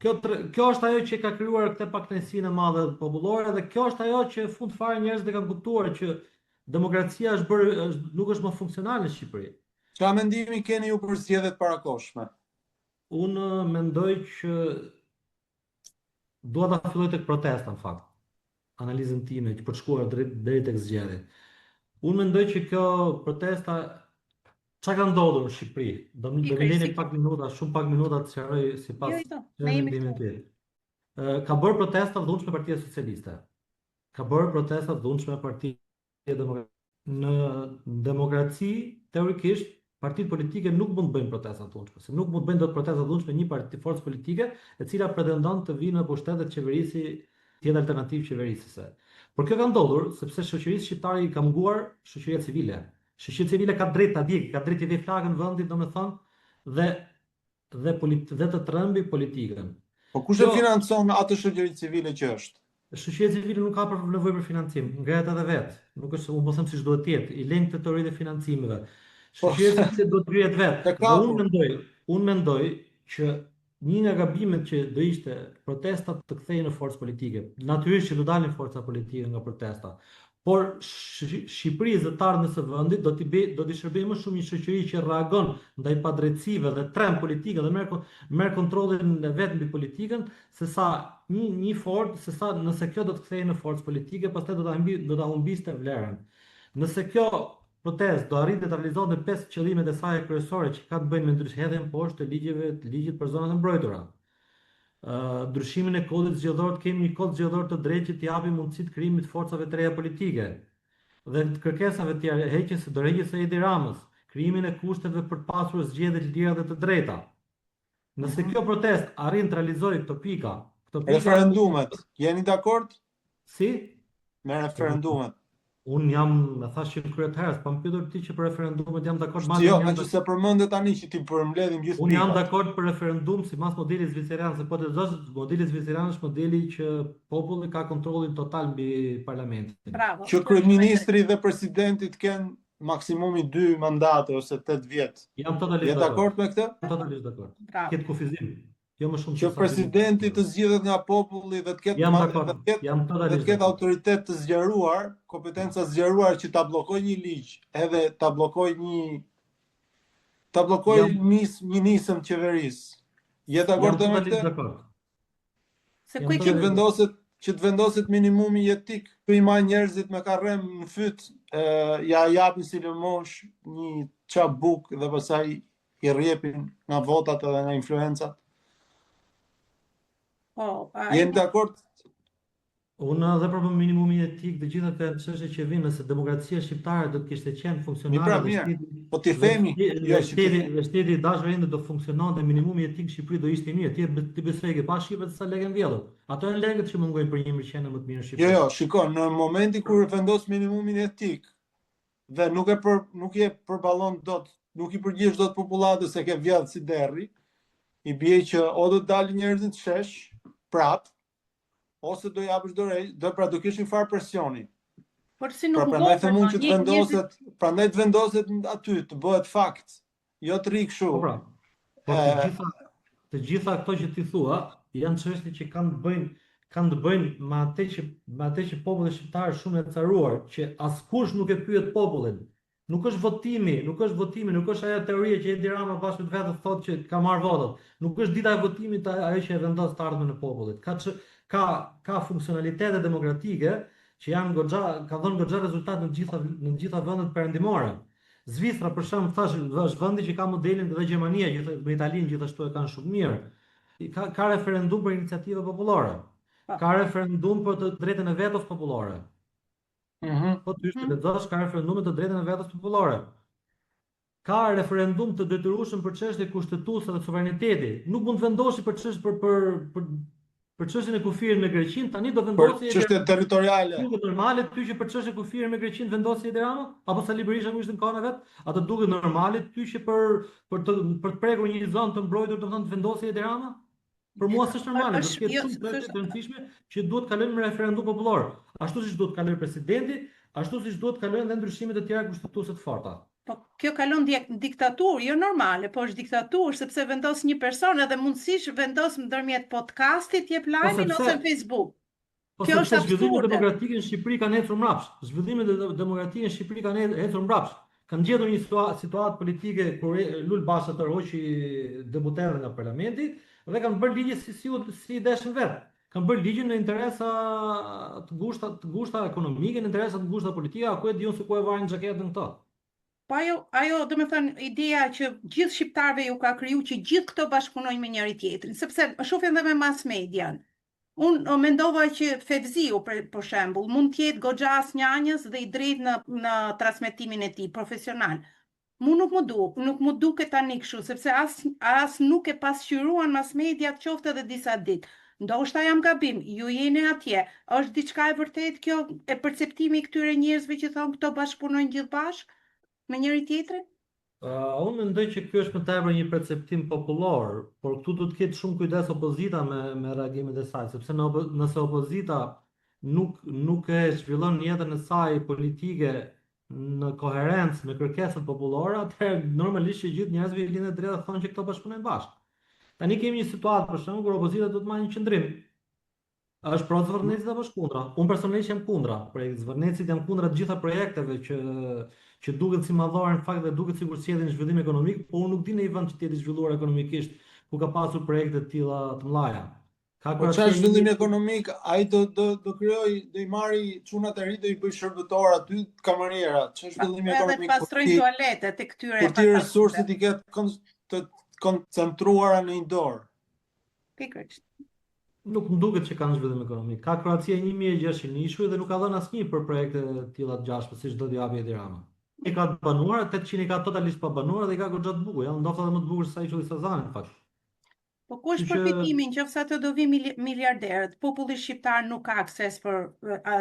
kjo kjo është ajo që ka krijuar këtë pakënaqësinë e madhe popullore dhe kjo është ajo që fund fare njerëzit e kanë kuptuar që. Demokracia është bërë është, nuk është më funksionale në Shqipëri. Çfarë mendimi keni ju për zgjedhjet e parakohshme? Unë mendoj që dua ta filloj tek protesta në fakt. Analizën time që për të shkuar drejt deri tek zgjedhjet. Unë mendoj që kjo protesta ça ka ndodhur në Shqipëri? Do më do më leni pak minuta, shumë pak minuta të sqaroj sipas jo, jo, ne jemi këtu. Tim. Ka bërë protesta të dhunshme Partia Socialiste. Ka bërë protesta të dhunshme Partia Demokratike. Në demokraci, teorikisht, partitë politike nuk mund të bëjnë protesta të dhunshme, se nuk mund të bëjnë dot protesta të dhunshme një parti forcë politike e cila pretendon të vijë në pushtet dhe të qeverisi të jetë alternativë qeverisëse. Por kjo ka ndodhur sepse shoqërisë shqiptare i ka munguar shoqëria civile. Shoqëria civile ka drejtë ta djegë, ka drejtë t'i vejë flakën vendit, domethënë, dhe dhe polit dhe të trembi politikën. Po kush e financon atë shoqëri civile që është? Shoqëria civile nuk ka për nevojë për financim, ngrehet edhe vetë. Nuk është, unë po them siç duhet të jetë, i lëmë këtë teoritë e financimeve. Po, Shoqëria civile duhet të ngrihet vetë. Dhe unë mendoj, unë mendoj që një nga gabimet që do ishte protesta të kthehej në forcë politike. Natyrisht që do dalin forca politike nga protesta. Por Shqipërisë dhe të ardhmes së vendit do t'i bëjë do t'i shërbejë më shumë një shoqëri që reagon ndaj padrejtësive dhe tremb politikën dhe merr merr kontrollin e vet mbi politikën se sa një një forcë se sa nëse kjo do të kthehej në forcë politike pastaj do ta humbi do ta humbiste vlerën. Nëse kjo protestë do arrinte të realizonte pesë qëllimet e saj kryesore që ka të bëjnë me ndrysh hedhjen poshtë të ligjeve të ligjit për zonat e mbrojtura. Ndryshimin e kodit zgjedhor të kemi një kod zgjedhor të drejtë që t'i japë mundësi të krijimit të forcave të reja politike dhe të kërkesave të tjera, heqjes së dorëheqjes së Edi Ramës, krijimin e kushteve për të pasur zgjedhje të lira dhe të drejta. Nëse mhm. kjo protestë arrin të realizojë këto pika, këto pika Referendumet, jeni dakord? Si? Me referendumet. Unë jam, e thashë që në krye të herës, pa më pyetur ti që për referendumet jam dakord, madje jo, meqë se përmende tani që t'i përmbledhim gjithë pikat. Unë jam dakord për referendum sipas modelit zviceran, se po të lexosh, modeli zviceran është modeli që populli ka kontrollin total mbi parlamentin. Bravo. Që kryeministri dhe presidenti të kenë maksimumi dy mandate ose 8 vjet. Jam totalisht dakord. Je dakord me këtë? Totalisht dakord. Bravo. Ketë kufizim. Jo më shumë që presidenti të zgjidhet nga populli dhe të ketë jam dakord, dhe të ketë jam totalisht dhe të ketë autoritet të zgjeruar, kompetenca të zgjeruar që ta bllokojë një ligj, edhe ta bllokojë një ta bllokojë jam... nis një nisëm të qeverisë. Je dakord me këtë? Dakord. Se ku që të vendoset që të vendoset minimumi jetik, ku i marrin njerëzit me karrem në fyt, e, ja japin si lëmoshë një çap bukë dhe pastaj i rrjepin nga votat edhe nga influencat. Po, a Jeni dakord? Unë edhe për minimumin jetik, të gjitha këto janë çështje që vijnë nëse demokracia shqiptare do të kishte qenë funksionale pra, dhe shteti po t'i themi, dhe jo, shteti dhe shteti i dashur ende do funksiononte, minimumi jetik në Shqipëri do ishte i mirë. Ti ti besoj e ke pa shifrat se sa lekë janë vjedhur. Ato janë lekët që mungojnë për një mirëqenie më të mirë në Shqipëri. Jo, jo, shiko, në momentin kur vendos minimumin jetik, dhe nuk e për, nuk e përballon dot, nuk i përgjigjesh dot popullatës se ke vjedh si derri, i bie që o do të dalin njerëzit në shesh, prap, ose do japësh dorëheqje, do pra do kesh një farë presioni. Por si nuk pra, prandaj them unë që të vendoset, prandaj të vendoset aty, të bëhet fakt, jo të rri kështu. Po pra. Po të gjitha të gjitha këto që ti thua janë çështje që kanë të bëjnë kanë të bëjnë me atë që me atë që populli shqiptar është shumë i acaruar, që askush nuk e pyet popullin. Nuk është votimi, nuk është votimi, nuk është ajo teoria që Edi Rama bashkë me të vetët thotë që ka marrë votat. Nuk është dita e votimit ajo që e vendos të ardhmen e popullit. Ka që, ka ka funksionalitete demokratike që janë goxha kanë dhënë goxha rezultat në të gjitha në të gjitha vendet perëndimore. Zvicra për shembull thashë është vendi që ka modelin dhe Gjermania gjithë me Italinë gjithashtu e kanë shumë mirë. Ka ka referendum për iniciativa popullore. Po. Ka referendum për të drejtën e vetos popullore. Mm -hmm. Po të hysh të mhm. lexosh ka referendum për të drejtën e vetos popullore. Ka referendum të detyrueshëm për çështje kushtetuese dhe sovraniteti. Nuk mund të vendosi për çështje për për për për çështjen e kufirit me Greqinë, tani do vendosi për çështje territoriale. Duket normale ty që për çështjen e kufirit me Greqinë vendosi Edi Rama apo Sali Berisha kur ishte në kohën e vet? A të duket normale ty që për për të për të prekur një zonë të mbrojtur, domethënë të vendosi Edi Rama? Për mua s'është normale, do të ketë jo, shumë çështje të rëndësishme që duhet të kalojnë me referendum popullor, ashtu siç duhet të kalojë presidenti, ashtu siç duhet të kalojnë dhe ndryshimet e tjera kushtetuese të forta. Po kjo kalon diktaturë, jo normale, po është diktaturë sepse vendos një person edhe mundësisht vendos ndërmjet podcastit jep po lajmin ose në Facebook. Po. Po Kjo sepse është zhvillimet absurde. demokratike në Shqipëri kanë ecur mbrapsht. Zhvillimet demokratike në Shqipëri kanë ecur mbrapsht. Kanë gjetur një situatë politike kur Lul Basha tërhoqi deputetët nga parlamenti dhe kanë bërë ligje si si, si i deshën vetë. Kanë bërë ligje në interesa të ngushta, të ngushta ekonomike, në interesa të ngushta politike, a ku e di unë se ku e varin xhaketën këto. Po ajo, ajo, domethënë, ideja që gjithë shqiptarëve ju ka kriju që gjithë këto bashkëpunojnë me njëri tjetrin, sepse shohim dhe me mass median. Unë mendova që Fevziu, për, për shembull, mund të jetë goxha asnjanës dhe i drejtë në në transmetimin e tij profesional. Mu nuk më duk, nuk më duket tani kështu, sepse as as nuk e pasqyruan mass mediat qoftë edhe disa ditë. Ndoshta jam gabim, ju jeni atje. Është diçka e vërtetë kjo e perceptimi i këtyre njerëzve që thonë këto bashkëpunojnë gjithë bashkë me njëri tjetrin? Uh, unë mendoj që ky është më tepër një perceptim popullor, por këtu duhet të ketë shumë kujdes opozita me me reagimet e saj, sepse në opo, nëse opozita nuk nuk e zhvillon jetën e saj politike në koherencë me kërkesat popullore, atëherë normalisht që gjithë njerëzve i lind e drejta të thonë që këto bashkëpunojnë bashkë. Tani kemi një situatë për shembull kur opozita duhet të marrë një qëndrim. Është pro Zvërnecit apo është kundra? Unë personalisht jam kundra projektit Zvërnecit, jam kundra të gjitha projekteve që që duken si madhore në fakt dhe duket sikur sjellin zhvillim ekonomik, por unë nuk di në një vend që të jetë i zhvilluar ekonomikisht ku ka pasur projekte të tilla të mëdha. Ka po çfarë zhvillim ekonomik, ai do do do krijoj, do i marri çunat e ri, do i bëj shërbëtor aty kamariera. Çfarë zhvillimi ekonomik? Edhe pastrojnë tualetet e këtyre. Kur ti resurset i ke të koncentruara në një dorë. Pikërisht. Nuk më duket që kanë zhvillim ekonomik. Ka Kroacia 1600 ishuj dhe nuk ka dhënë asnjë për projekte të tilla të ngjashme siç do t'i japi Edi Rama. I ka të banuara, 800 i ka totalisht pa banuar dhe i ka goxha të bukur, janë ndoshta edhe më të bukur se sa ishulli i Sazanit në fakt. Po ku është përfitimi në qoftë se ato do vinë miliarderët, populli shqiptar nuk ka akses për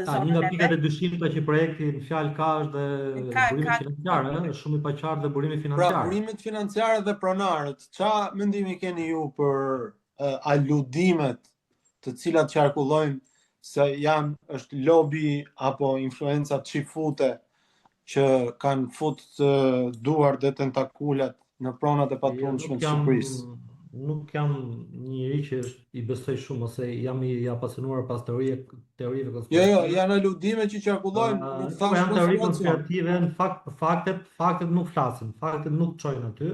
zonën e Një nga pikat e dyshimta që projekti në fjalë ka është dhe ka, burimet ka, financiare, është shumë i paqartë dhe burimi financiar. Pra burimet financiare dhe pronarët, ça mendimi keni ju për uh, aludimet të cilat qarkullojnë se janë është lobi apo influenca çifute që kanë fut duart dhe tentakulat në pronat e jo, patundshme të Shqipërisë. Nuk jam një njeri që është i besoj shumë ose jam i apasionuar pas teorie teorive konspirative. Jo, jo, janë aludime që qarkullojnë, uh, nuk thashë janë teori konspirative, në fakt faktet faktet nuk flasin, faktet nuk çojnë aty.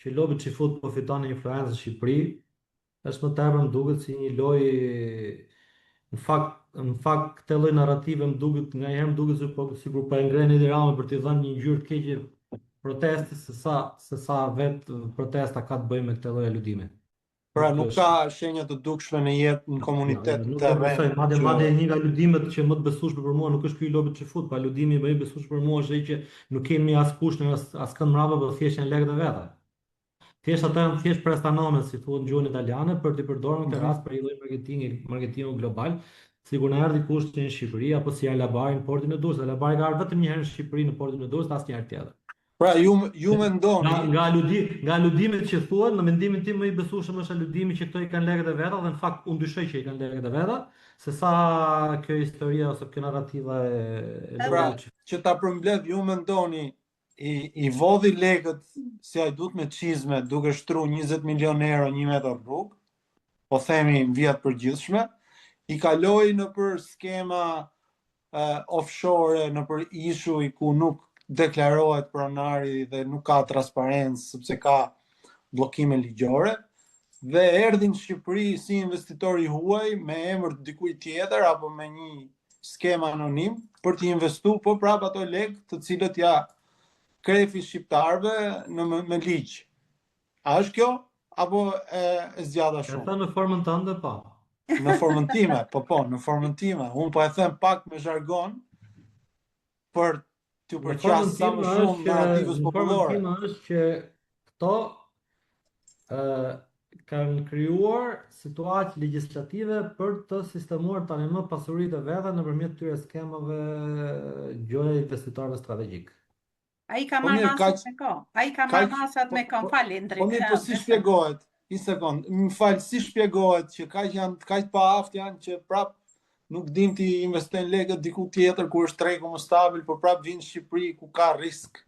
Që lobi çifut po fiton influencë në Shqipëri, Është më tepër më duket si një lojë në fakt në fakt këtë lloj narrative më duket nganjëherë më duket sikur po sikur po e ngren Edi Rama për t'i dhënë një ngjyrë të keqe protestës se sa se sa vetë protesta ka të bëjë me këtë lloj aludimi. Pra nuk ka shenja të dukshme në jetë në komunitet në terren. Madje madje një nga aludimet që më të besueshme për mua nuk është ky i lobit çifut, po aludimi më i besueshëm për mua është ai që nuk kemi askush në as askënd mbrapa, po thjesht janë lekët e veta. Thjesht ato janë thjesht prestanome, si thuhet në gjuhën italiane, për t'i përdorur në këtë mhm. rast për një lloj marketingi, marketingu global, sikur na erdhi kush në Shqipëri apo si Alabari në portin e Durrësit. Alabari ka ardhur vetëm një herë në Shqipëri në portin e Durrësit, asnjëherë tjetër. Pra ju ju mendoni nga nga aludi, nga aludimet që thuhen, në mendimin tim më i besueshëm është aludimi që këto i kanë lekët e veta dhe në fakt unë dyshoj që i kanë lekët e veta, se sa kjo historia ose kjo narrativa e, e Pra, që ta përmbledh ju mendoni i, i vodhi lekët si hajdut me çizme duke shtru 20 milion euro një metër rrugë, po themi në vija të përgjithshme, i kaloi nëpër skema uh, offshore, nëpër ishuj ku nuk deklarohet pronari dhe nuk ka transparencë sepse ka bllokime ligjore dhe erdhi në Shqipëri si investitor i huaj me emër të dikujt tjetër apo me një skemë anonim për të investu po prap ato lekë të cilët ja krefi shqiptarëve në me, me ligj. A është kjo apo e, e zgjata shumë? E thënë në formën tënde po. Në formën time, po po, në formën time. Unë po e them pak me zhargon për t'u përqas sa më shumë narrativës popullore. Në formën time është që këto ë kanë krijuar situatë legjislative për të sistemuar tani më pasuritë e veta nëpërmjet këtyre skemave gjoja investitorëve strategjikë. Ai ka po marrë masat me kohë. Ai ka marrë masat me kohë, po, fal Indrit. Po mirë, po si shpjegohet? Një sekond, më fal, si shpjegohet që kaq janë kaq paaftë janë që prap nuk din t'i investojnë lekët diku tjetër ku është tregu më stabil, por prap vijnë në Shqipëri ku ka risk.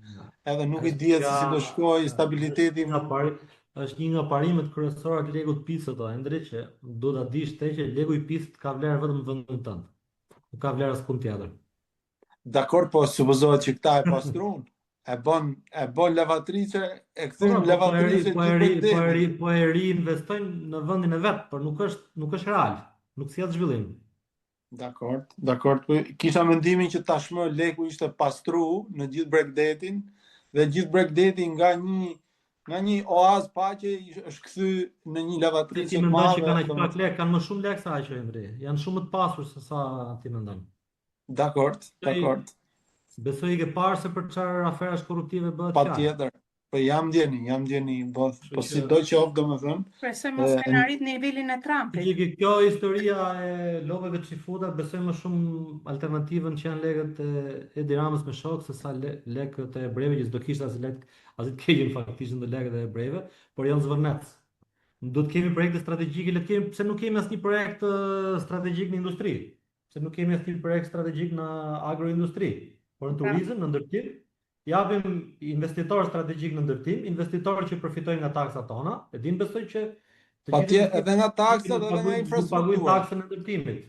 Edhe nuk i dihet se si do shkojë stabiliteti. Nga pari. Është një nga parimet kryesore të lekut pisët o Endri që duhet ta dish ti që leku i pisët ka vlerë vetëm në vendin tënd. Nuk ka vlerë askund tjetër. Dakord, po supozohet që këta e pastrun, e bën e bën lavatriçe, e Po, kthyn po, po e ri, lavatriçe po e gjithë ri, po e bregdetin. ri, po e riinvestojnë në vendin e vet, por nuk është nuk është real, nuk sjell zhvillim. Dakord, dakord. Po kisha mendimin që tashmë leku ishte pastru në gjithë bregdetin dhe gjithë bregdeti nga një nga një oaz paqe është kthy në një Se ti lavatriçe të mendon që madhe, kanë aq pak domethënë. lek, kanë më shumë lek se aq Endri. Janë shumë më të pasur se sa ti mendon. Dakord, Besoj, dakord. besoj i ke parë se për çfarë aferash korruptive bëhet fjalë. Patjetër. Po jam ndjeni, jam ndjeni, po, Kështu po që si do qoftë, domethënë, Shpresoj mos e, kenë arrit nivelin e Trumpit. Që kjo historia e lopëve çifuta besoj më shumë alternativën që janë lekët e Edi Ramës me shokë se sa le, lekët e hebrejve që s'do kishte asnjë lek, asnjë të keqen faktikisht në lekët e hebrejve, por janë zvërnec. Do të kemi projekte strategjike, le të kemi, pse nuk kemi asnjë projekt strategjik në industri? Pse nuk kemi asnjë projekt strategjik në agroindustri, por në turizëm, në ndërtim? Japim investitorë strategjik në ndërtim, investitorë që përfitojnë nga taksat tona, e din besoj që të gjithë edhe nga taksat edhe nga infrastruktura. Paguajnë taksën e ndërtimit.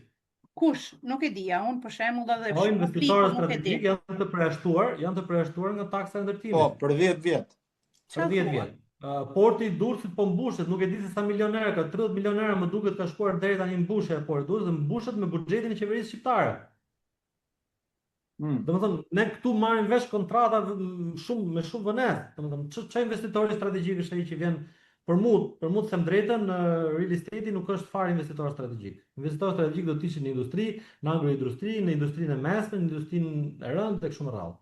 Kush? Nuk e dija, unë për shembull edhe po, investitorët strategjik janë të përjashtuar, janë të përjashtuar nga taksa e ndërtimit. Po, për 10 vjet. Për 10 vjet. Porti i Durrësit po mbushet, nuk e di se sa milion euro ka, 30 milion euro më duket ka shkuar deri tani mbushja e portit të Durrësit dhe mbushet me buxhetin e qeverisë shqiptare. Mm. Domethënë, ne këtu marrim vesh kontrata shumë me shumë vonesë. Domethënë, ç'çë investitori strategjik është ai që vjen për mu, për mu të them drejtën, në real estate nuk është fare investitor strategjik. Investitor strategjik do të ishin në industri, në agroindustri, në industrinë e mesme, në industrinë e rëndë e kështu me radhë.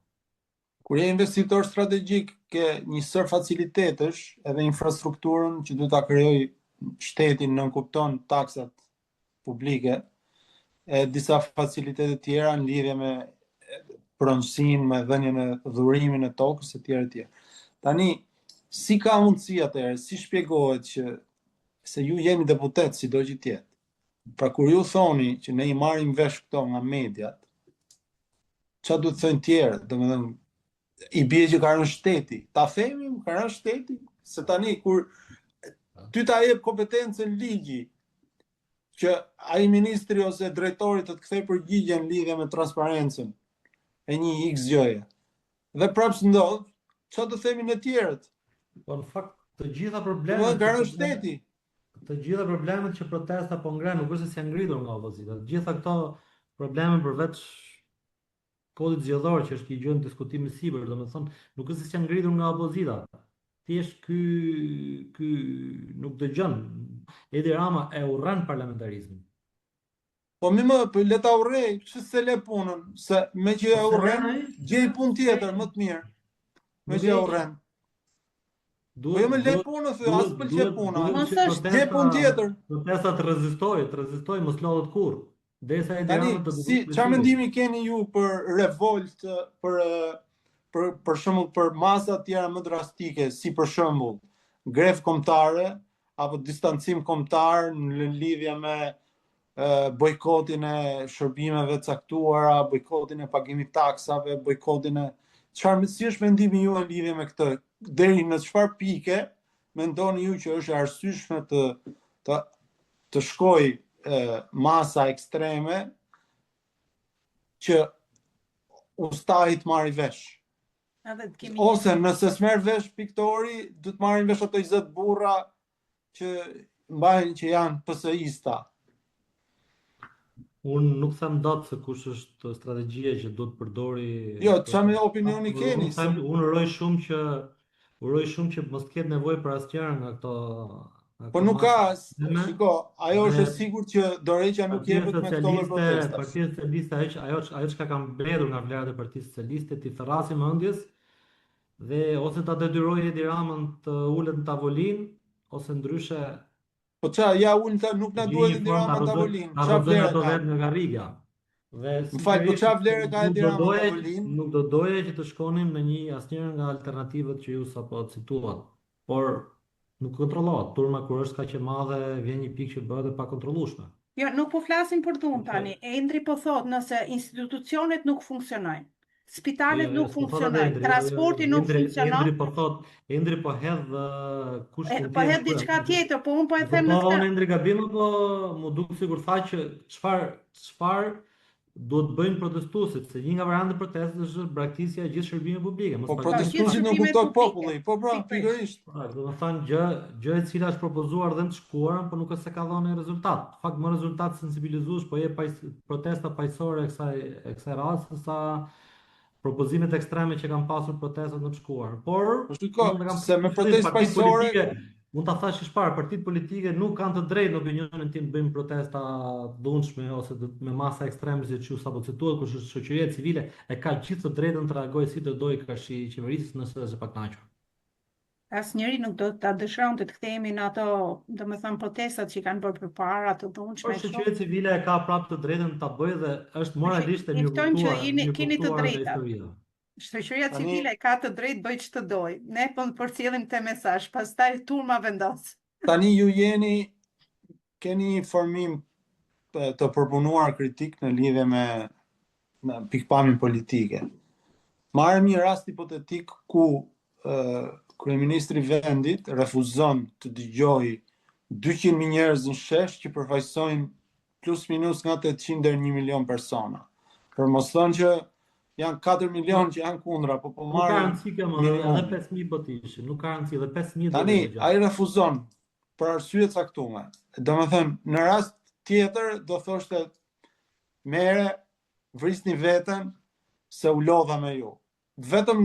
Kur je investitor strategjik, ke një sërë facilitetesh edhe infrastrukturën që duhet ta krijojë shteti nënkupton taksat publike, e disa facilitete tjera në lidhje me pronësinë, me dhënien e dhurimin e tokës e tjera e tjera. Tani, si ka mundësi atëherë, si shpjegohet që se ju jeni deputet sido që të jetë. Pra kur ju thoni që ne i marrim vesh këto nga mediat, ça duhet të thonë tjerët, domethënë i bie që ka rënë shteti. Ta themi, ka rënë shteti, se tani kur ty ta jep kompetencën ligji që ai ministri ose drejtori të të kthej përgjigje në lidhje me transparencën e një X gjëje. Dhe prapë s'ndodh, ça të themi ne tjerët? Po në fakt të gjitha problemet ka rënë shteti. Të gjitha problemet që protesta po ngren nuk është se s'janë ngritur nga opozita. Të gjitha këto probleme përveç kodit zgjedhor që është një gjë në diskutim e sipër, domethënë nuk është se s'janë ngritur nga opozita. Thjesht ky ky nuk dëgjon. Edi Rama e urren parlamentarizmin. Po mi më, po le ta urrej, pse s'e le punën, se meqë e po urren, gjej punë tjetër më të mirë. Meqë e urren. Duhet, po jo më le punën, thë, as pëlqe puna. Mos është gjej punë tjetër. Protesta të rezistojë, të rezistojë, mos lodhet kurrë. Derisa Edi Rama të si çfarë mendimi keni ju për revolt, për për për shembull për masa të tjera më drastike, si për shembull grevë kombëtare apo distancim kombëtar në lidhje me bojkotin e shërbimeve të caktuara, bojkotin e pagimit taksave, bojkotin e çfarë si është mendimi juaj në lidhje me këtë? Deri në çfarë pike mendoni ju që është e arsyeshme të të të shkojë masa ekstreme që ustai të marri vesh. Edhe të kemi Ose nëse s'merr vesh piktori, do të marrin vesh ato 20 burra që mbajnë që janë PS-ista. Unë nuk them dot se kush është strategjia që do të përdori. Jo, çfarë opinioni keni? Unë them, unë uroj shumë që uroj shumë që mos të ketë nevojë për asnjëra nga këto Po nuk ka, shiko, ajo është e sigurt që dorëheqja nuk jepet me këto lloj protestash. Partia Socialiste, ajo ajo ajo çka ka mbetur nga vlerat e Partisë Socialiste, t'i thërrasi mendjes dhe ose ta detyrojë Edi Ramën të ulet në tavolinë ose ndryshe Po ça, ja ulën ta, nuk na duhet Edi Rama në tavolinë. Ta rrëzojnë ato vetë nga karriga. Dhe Më fal, po ça vlere ka Edi Rama në tavolinë? Nuk do doja që të shkonim në një asnjërën nga alternativat që ju sapo cituat. Por nuk kontrollohet. Turma kur është kaq e madhe, vjen një pikë që bëhet e pakontrollueshme. Jo, nuk po flasim për dhunë tani. Endri po thotë nëse institucionet nuk funksionojnë. Spitalet jo, jo, nuk funksionojnë, transporti jo, jo, nuk funksionon. Endri po thot, Endri po hedh kush mund Po hedh diçka tjetër, po unë po e them në këtë. Po Endri gabim apo m'u duk sikur tha që çfarë çfarë duhet të bëjnë protestuesit, se një nga variantet e protestës është braktisja e gjithë shërbimeve publike. Mos po protestuesit nuk kupton populli, po pra, pikërisht. Po, do të thënë gjë, gjë e cila është propozuar dhe në të shkuarën, po nuk është se ka dhënë rezultat. Në fakt më rezultat sensibilizues po jep paj, protesta paqësore e kësaj e kësaj radhe se sa propozimet ekstreme që kanë pasur protestat në të shkuarën. Por, po shiko, se me protestë paqësore mund ta thash qysh parë, partitë politike nuk kanë të drejtë në opinionin tim të bëjnë protesta të dhunshme ose të, me masa ekstreme siç ju sapo cituat, kurse shoqëria civile e ka gjithë të drejtën të reagojë si të dojë karshi qeverisë nëse është e pakënaqur. Asnjëri nuk do ta dëshironte të kthehemi në ato, domethënë protestat që kanë bërë përpara të dhunshme. Por shoqëria civile e ka prapë të drejtën ta bëjë dhe është moralisht e mirëkuptuar. Ftojmë që jeni keni të drejta. Shoqëria civile ka të drejtë bëjë ç'të dojë. Ne po përcjellim këtë mesazh, pastaj turma vendos. Tani ju jeni keni një formim të përpunuar kritik në lidhje me me pikëpamjen politike. Marrim një rast hipotetik ku kryeministri i vendit refuzon të dëgjojë 200.000 njerëz në shesh që përfaqësojnë plus minus nga 800 deri 1 milion persona. Për mos thënë që janë 4 milion që janë kundra, po po marrim. Nuk ka rëndësi kjo më, edhe 5000 po të ishin, nuk ka rëndësi edhe 5000 do Tani ai refuzon për arsye të caktuara. Domethënë, në rast tjetër do thoshte merre vrisni veten se u lodha me ju. Vetëm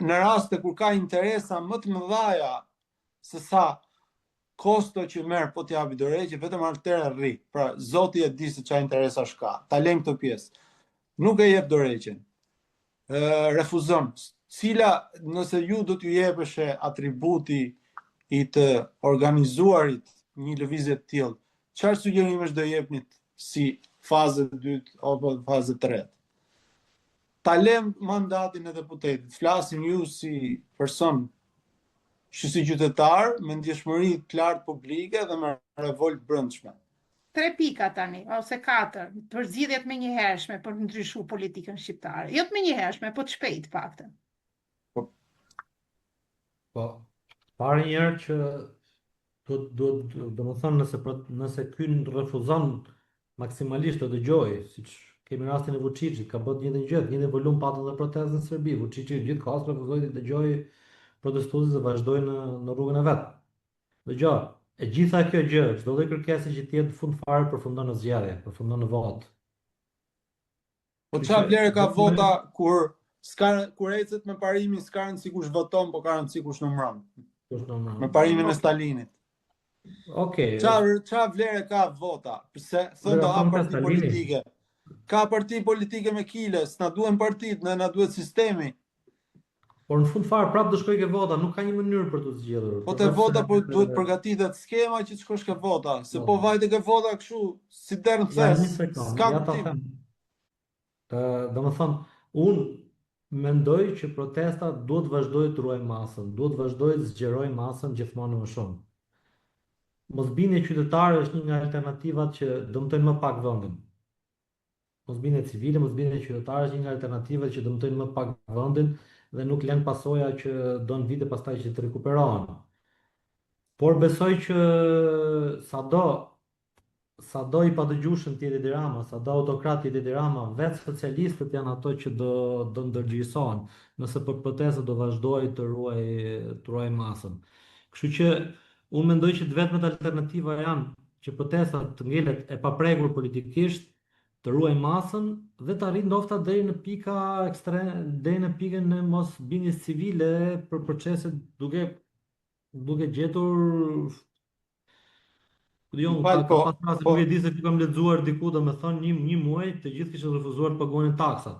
në raste kur ka interesa më të mëdhaja se sa kosto që merr po të japi dorëheqje, vetëm atëherë rri. Pra, Zoti e di se çfarë interesash ka. Ta lëmë këtë pjesë. Nuk e jep dorëheqjen. Ë refuzon. Cila, nëse ju do t'ju jepeshe atributi i të organizuarit një lëvizje të tillë, çfarë sugjerimesh do jepnit si fazë e dytë apo fazë e tretë? Ta lëmë mandatin e deputetit, flasim ju si person, që si qytetar me ndjeshmëri të lartë publike dhe me revoltë brendshme. Tre pika tani, ose katër, për zgjidhje të menjëhershme për të ndryshuar politikën shqiptare. Jo të menjëhershme, po të shpejtë të paktën. Po. Po. Para një herë që duhet duhet domethënë nëse nëse ky refuzon maksimalisht të dëgjojë, siç kemi rastin e Vuçiçit, ka bërë të njëjtën gjë, të njëjtin volum patën dhe protestën në Serbi. Vuçiçi gjithë kohës refuzoi të dëgjojë protestuesit dhe vazhdoi në në rrugën e vet. Dëgjo, e gjitha kjo gjë, çdo lloj kërkese që të jetë në fund fare përfundon në zgjedhje, përfundon në votë. Po çfarë vlere ka vota kur s'ka kur ecet me parimin s'ka rëndësi kush voton, po ka rëndësi kush numëron. Kush numëron. Me parimin e Stalinit. Okej. Okay. Çfarë çfarë vlere ka vota? Pse thonë do hap parti politike? Ka parti politike me kile, s'na duhen partitë, ne na duhet sistemi. Por në fund fare prapë do shkojë ke vota, nuk ka një mënyrë për të zgjedhur. Po te vota po duhet përgatitet skema që të shkosh ke vota, se po, po vajte ke vota kështu si derr në thes. S'ka ja ta them. Ë, domethënë, unë mendoj që protesta duhet të vazhdojë të ruajë masën, duhet të vazhdojë të zgjerojë masën gjithmonë më shumë. Mosbindja qytetare është një nga alternativat që dëmtojnë më pak vendin. Mosbindja civile, mosbindja qytetare është një nga alternativat që dëmtojnë më pak vendin dhe nuk lënë pasoja që don vite pastaj që të rikuperohen. Por besoj që sado sado i padëgjueshëm të jetë Edi Rama, sado autokrat të jetë Edi Rama, vetë socialistët janë ato që do do ndërgjegjësohen, nëse për protesta do vazhdojë të ruajë të ruajë masën. Kështu që unë mendoj që të vetmet alternativa janë që protesta të ngelet e paprekur politikisht, të ruajë masën dhe të arrijë ndofta deri në pika ekstreme, deri në pikën e mosbindjes civile për proceset duke duke gjetur Ku di unë, ka, ka po, pas raste, po, nuk e di se ku kam lexuar diku, domethënë një një muaj të gjithë kishin refuzuar të paguanin taksat.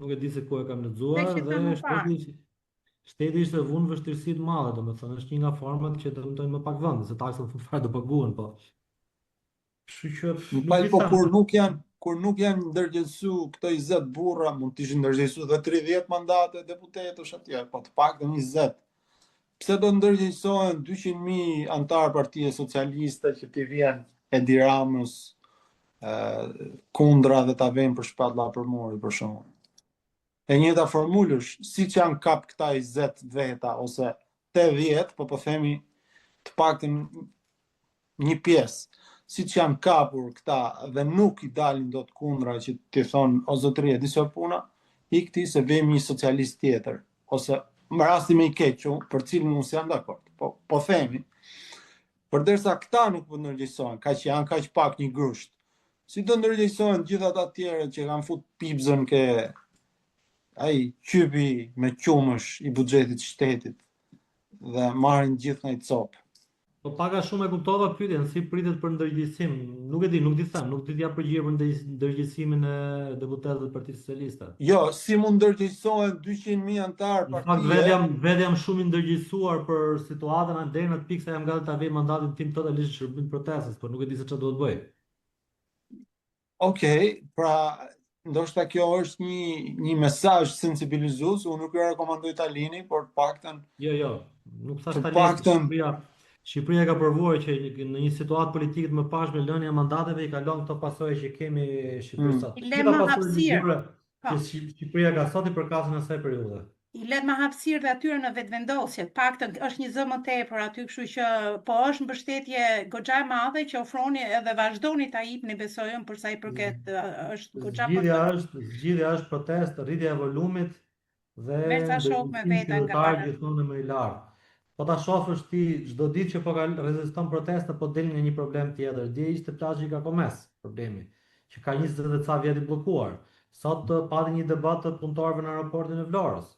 Nuk e di se ku e kam lexuar dhe shteti shteti ishte vunë vështirësi të madhe, domethënë është një nga format që dëmtojnë më pak vendin, se taksat në fund fare do paguhen, po. Kështu që Më fal, po kur nuk janë kur nuk janë ndërgjegjësu këto 20 burra, mund të ishin ndërgjegjësu dhe 30 mandate deputetësh atje, po të paktën 20. Pse do ndërgjegjësohen 200.000 anëtarë partie socialiste që t'i vjen Edi Ramës kundra dhe ta vënë për shpatlla për muri për shembull. E njëjta formulë është, siç janë kap këta 20 veta ose 80, po po themi të paktën një pjesë, siç janë kapur këta dhe nuk i dalin dot kundra që t'i thonë o zotëri e di si o puna, ik ti se vëmë një socialist tjetër ose më rasti më i keq që për cilin unë s'jam dakord, po po themi përderisa këta nuk po ndërgjegjësohen, kaq janë kaq pak një grusht. Si do ndërgjegjësohen gjithë ata të tjerët që kanë fut pipzën ke ai qypi me qumësh i buxhetit të shtetit dhe marrin gjithë nga një copë. Po pak a shumë e kuptova pyetjen, si pritet për ndërgjegjësim? Nuk e di, nuk di të them, nuk di të jap përgjigje për ndërgjegjësimin e deputetëve të Partisë Socialiste. Jo, si mund ndërgjegjësohen 200.000 anëtarë partie? Në fakt vetë jam vetë jam shumë i ndërgjegjësuar për situatën deri në atë pikë sa jam gati ta vej mandatin tim totalisht në shërbim të protestës, por nuk e di se çfarë duhet të bëj. Okej, pra ndoshta kjo është një një mesazh sensibilizues, unë nuk ju rekomandoj ta lini, por të paktën Jo, jo, nuk thashë ta lini. Shqipëria, Shqipëria ka provuar që në një situatë politike të mëparshme lënia e mandateve i ka lënë këto pasoja që kemi Shqipërisë mm. sot. I lë më hapësirë. Po. Që Shqipëria ka sot i përkasin asaj periudhe. I lë më hapësirë dhe atyre në vetëvendosje, të paktën është një zë më tepër aty, kështu që po është mbështetje goxha e madhe që ofroni edhe vazhdoni ta jipni besoj unë për sa i përket është goxha Zgjidhja është, zgjidhja është protestë, rritja e volumit dhe ndërgjegjësimi qytetar gjithmonë më i lartë. Po ta shofësh ti çdo ditë që po ka reziston protesta po del nga një problem tjetër. Dje ishte plazhi i Kakomesë problemi, që ka 20 e ca vjet i bllokuar. Sot pati një debat të punëtorëve në aeroportin e Vlorës.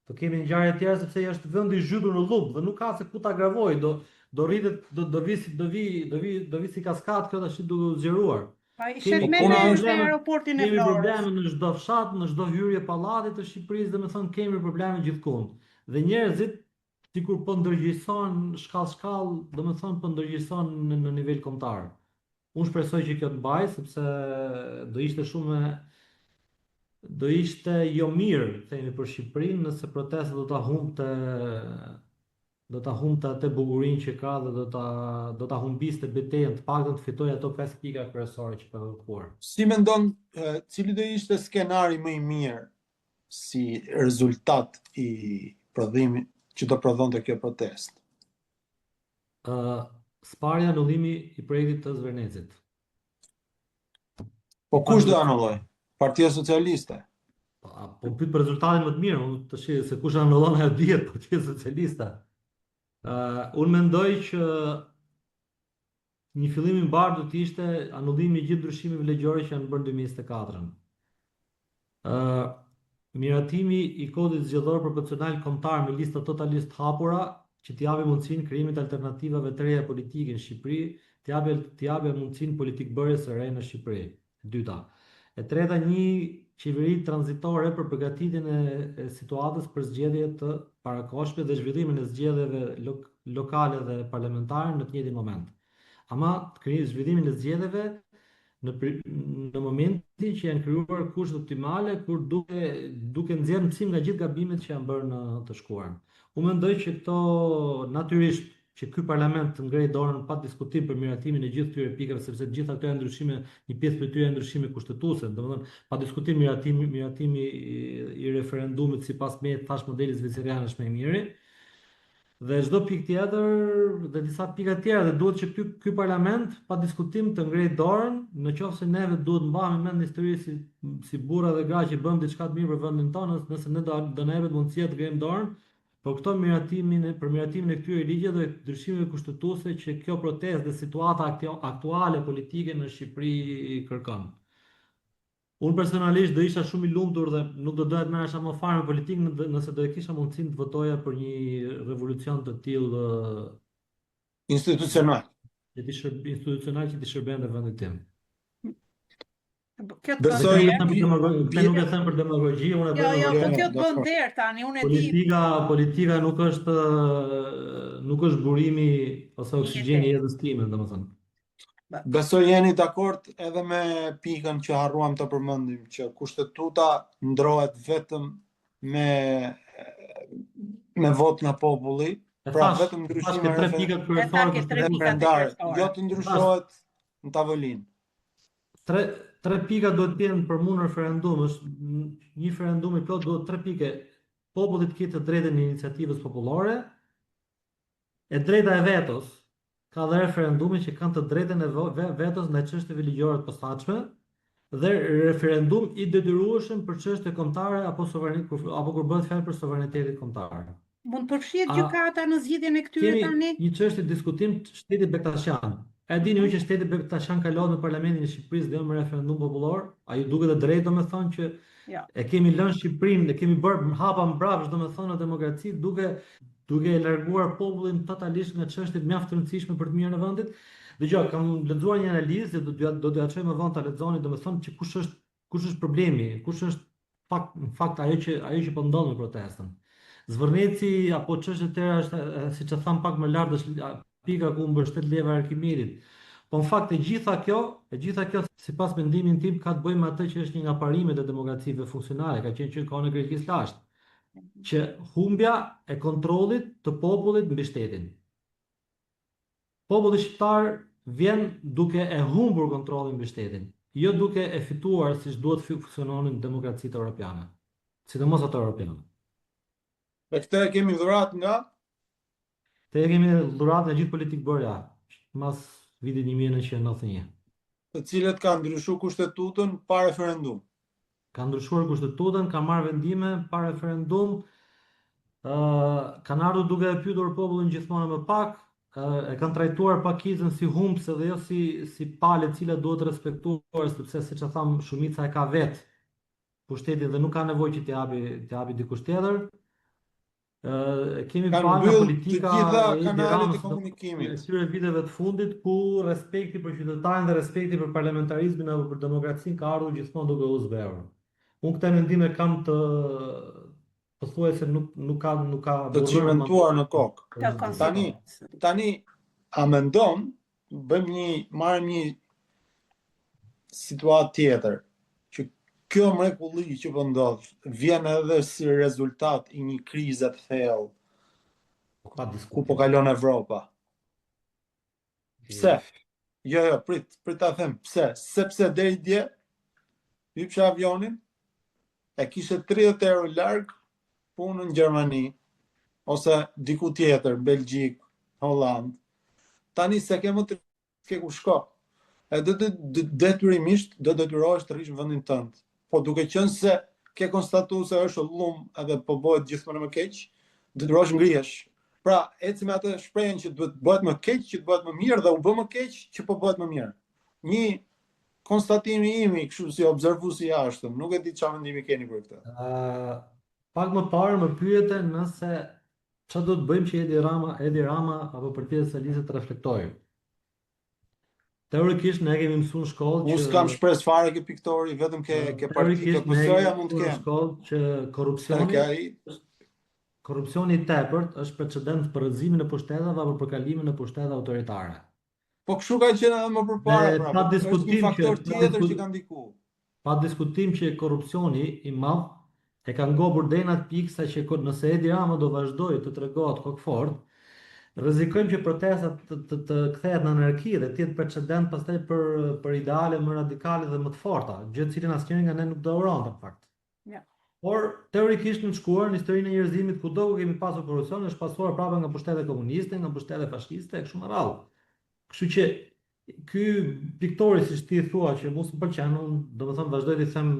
Do kemi ngjarje të tjera sepse është vend i zhytur në llum dhe nuk ka se ku ta gravojë, do do rritet do do vi si do vi do vi do vi si kaskadë kjo tash duke u zgjeruar. Pa i shet me ne është aeroportin e Kemi probleme në çdo fshat, në çdo hyrje pallati të Shqipërisë, domethënë kemi probleme gjithkund. Dhe njerëzit sikur po ndërgjegjësohen shkallë shkallë, domethënë po ndërgjegjësohen në, në nivel kombëtar. Unë shpresoj që kjo të mbajë sepse do ishte shumë do ishte jo mirë, themi për Shqipërinë, nëse protesta do ta humbte do ta humbte atë bukurinë që ka dhe do ta do ta humbiste betejën, të paktën të fitojë ato pesë pika kryesore që ka kërkuar. Si mendon, cili do ishte skenari më i mirë si rezultat i prodhimit që do prodhonte kjo protestë? Ë, së pari anullimi i projektit të Zvernecit. Po kush do anullojë? Partia Socialiste. Po, po pyet për rezultatin më të mirë, unë të shi se kush anullon ajo dihet Partia Socialiste. Ë, unë mendoj që Një fillim i mbarë do të ishte anullimi i gjithë ndryshimeve ligjore që janë bërë në 2024-ën. Ë miratimi i kodit zgjedhor proporcional kombëtar me lista totalisht të hapura që t'i japi mundësinë krijimit të alternativave të reja politike në Shqipëri, t'i japi t'i japi mundësinë politikëbërjes së re në Shqipëri. E dyta. E treta, një qeveri tranzitore për përgatitjen e, e situatës për zgjedhje të parakohshme dhe zhvillimin e zgjedhjeve lok, lokale dhe parlamentare në të njëjtin moment. Ama të krijojë zhvillimin e zgjedhjeve në në momentin që janë krijuar kushtet optimale kur duke duke nxjerrë mësim nga gjithë gabimet që janë bërë në të shkuarën. Unë mendoj që këto natyrisht që ky parlament të ngrejë dorën pa diskutim për miratimin e gjithë këtyre pikave, sepse të gjitha këto janë ndryshime, një pjesë prej tyre janë ndryshime kushtetuese, domethënë pa diskutim miratimi miratimi i referendumit sipas meje thash modeli zviceran është më i miri. Dhe çdo pikë tjetër dhe disa pika të tjera dhe duhet që ky ky parlament pa diskutim të ngrejë dorën, në qoftë se neve duhet mbahemi mend në histori si si burra dhe gra që bëmë diçka të mirë për vendin tonë, nëse ne do do na jepet mundësia të ngrejmë dorën, Për këto miratimin për miratimin e këtyre ligjeve dhe ndryshimeve kushtetuese që kjo protestë dhe situata aktuale politike në Shqipëri kërkon. Unë personalisht do isha shumë i lumtur dhe nuk do doja të merresha më fare me politikë nëse do e kisha mundësinë të votoja për një revolucion të tillë institucional. Që t'i shërb institucional që t'i shërbente vendit tim. Kjo të bën nder. Këtë nuk e them për demagogji, unë e bëj. Jo, jo, po kjo të bën nder tani, unë e di. Politika, politika nuk është nuk është burimi ose oksigjeni i jetës time, domethënë. Besoj jeni dakord edhe me pikën që harruam të përmendim, që kushtetuta ndrohet vetëm me me votë nga populli, pra vetëm ndryshime tre pikat kryesore referendare, jo të ndryshohet në tavolinë. Tre. Tre pika duhet të jenë për mu në referendum, është një referendum i plotë duhet tre pike. Populli të ketë të drejtën e iniciativës popullore, e drejta e vetos, ka dhe referendumi që kanë të drejtën e vetos ndaj çështjeve ligjore të posaçme dhe referendum i detyrueshëm për çështje kombëtare apo sovran apo kur bëhet fjalë për sovranitetin kombëtar. Mund të përfshihet gjykata në zgjidhjen e këtyre tani? Kemi një çështje diskutim shteti bektashian. A e dini ju që shteti bektashian kalohet në Parlamentin e Shqipërisë dhe jo me referendum popullor? A ju duket e drejtë domethënë që jo. e kemi lënë Shqipërinë, e kemi bërë hapa mbrapsht domethënë në demokraci duke duke e larguar popullin totalisht nga çështjet mjaft të rëndësishme për të mirën e vendit? Dëgjo, kam lexuar një analizë dhe do t'ja do t'ja çoj më vonë ta lexoni, domethënë që kush është kush është problemi, kush është fakt në fakt ajo që ajo që po ndodh me protestën. Zvërneci apo çështjet e tjera është siç e tham pak më lart është pika ku mbështet leva e Arkimedit. Po në fakt e gjitha kjo, e gjitha kjo sipas mendimin tim ka të bëjë me atë që është një nga parimet e demokracive funksionale, ka qenë që në kohën e Greqisë lashtë, që humbja e kontrollit të popullit mbi shtetin. Populli shqiptar vjen duke e humbur kontrollin mbi shtetin, jo duke e fituar siç duhet të funksiononin demokracitë europiane, sidomos ato europiane. Dhe këtë e kemi dhuratë nga? Këtë e kemi dhuratë nga gjithë politikëbërja, mas vitit 1991. Të cilët kanë ndryshu kushtetutën pa referendum. Kanë ndryshuar kushtetutën, kanë marrë vendime pa referendum, kanë ardhur duke e pyetur popullin gjithmonë e më pak, e kanë trajtuar pakicën si humbëse dhe jo si si palë e cila duhet respektuar, sepse siç e thamë, shumica e ka vetë pushtetin dhe nuk ka nevojë që t'i japi t'i japi dikush tjetër. Ë kemi parë nga politika të gjitha e kanalet e komunikimit. E këtyre viteve të fundit ku respekti për qytetarin dhe respekti për parlamentarizmin apo për demokracinë ka ardhur gjithmonë duke u zbehur. Unë këtë mendim e kam të pothuajse nuk nuk ka nuk ka të çimentuar në kokë. Tani tani a mendon bëjmë një marrim një situatë tjetër që kjo mrekulli që po ndodh vjen edhe si rezultat i një krize të thellë pa ku po kalon Evropa. Pse? Jo, jo, prit, prit ta them, pse? Sepse deri dje hypshe avionin e kishe 30 euro larg punën në Gjermani ose diku tjetër, Belgjikë, Hollandë. Tani s'e ke më të s'ke ku shko. E do të detyrimisht do detyrohesh të rrish në vendin tënd. Po duke qenë se ke konstatuar se është llum edhe po bëhet gjithmonë më keq, detyrohesh ngrihesh. Pra, eci me atë shprehjen që duhet bëhet më keq, që të bëhet më mirë dhe u bë më keq që po bëhet më mirë. Një konstatim i imi, kështu si observues i jashtëm, nuk e di çfarë mendimi keni për këtë. Ë, pak më parë më pyete nëse çfarë do të bëjmë që Edi Rama, Edi Rama apo Partia Socialiste të reflektojë. Teorikisht ne kemi mësuar në shkollë që Unë s'kam shpresë fare ke piktori, vetëm ke ke partia, ke PS-ja mund të kem. Në shkollë që korrupsioni korrupsioni i tepërt është precedent për rrëzimin e pushteteve apo për kalimin në pushtete autoritare. Po kështu ka qenë edhe më përpara, pra. Pa po, diskutim është një faktor tjetër që ka ndiku. Pa diskutim që korrupsioni i madh e ka ngopur deri në atë pikë sa që nëse Edi Rama do vazhdojë të tregohet kokëfortë, rrezikojmë që protesta të, të, të kthehet në anarki dhe të jetë precedent pastaj për për ideale më radikale dhe më të forta, gjë të cilën asnjëri nga ne nuk do uronte në fakt. Ja. Por teorikisht në të shkuarën, në historinë e njerëzimit kudo ku kemi pasur korrupsion është pasuar prapa nga pushtete komuniste, nga pushtete fashiste e kështu me radhë. Kështu që ky piktori siç ti thua që mua s'më pëlqen, unë domethënë vazhdoj të them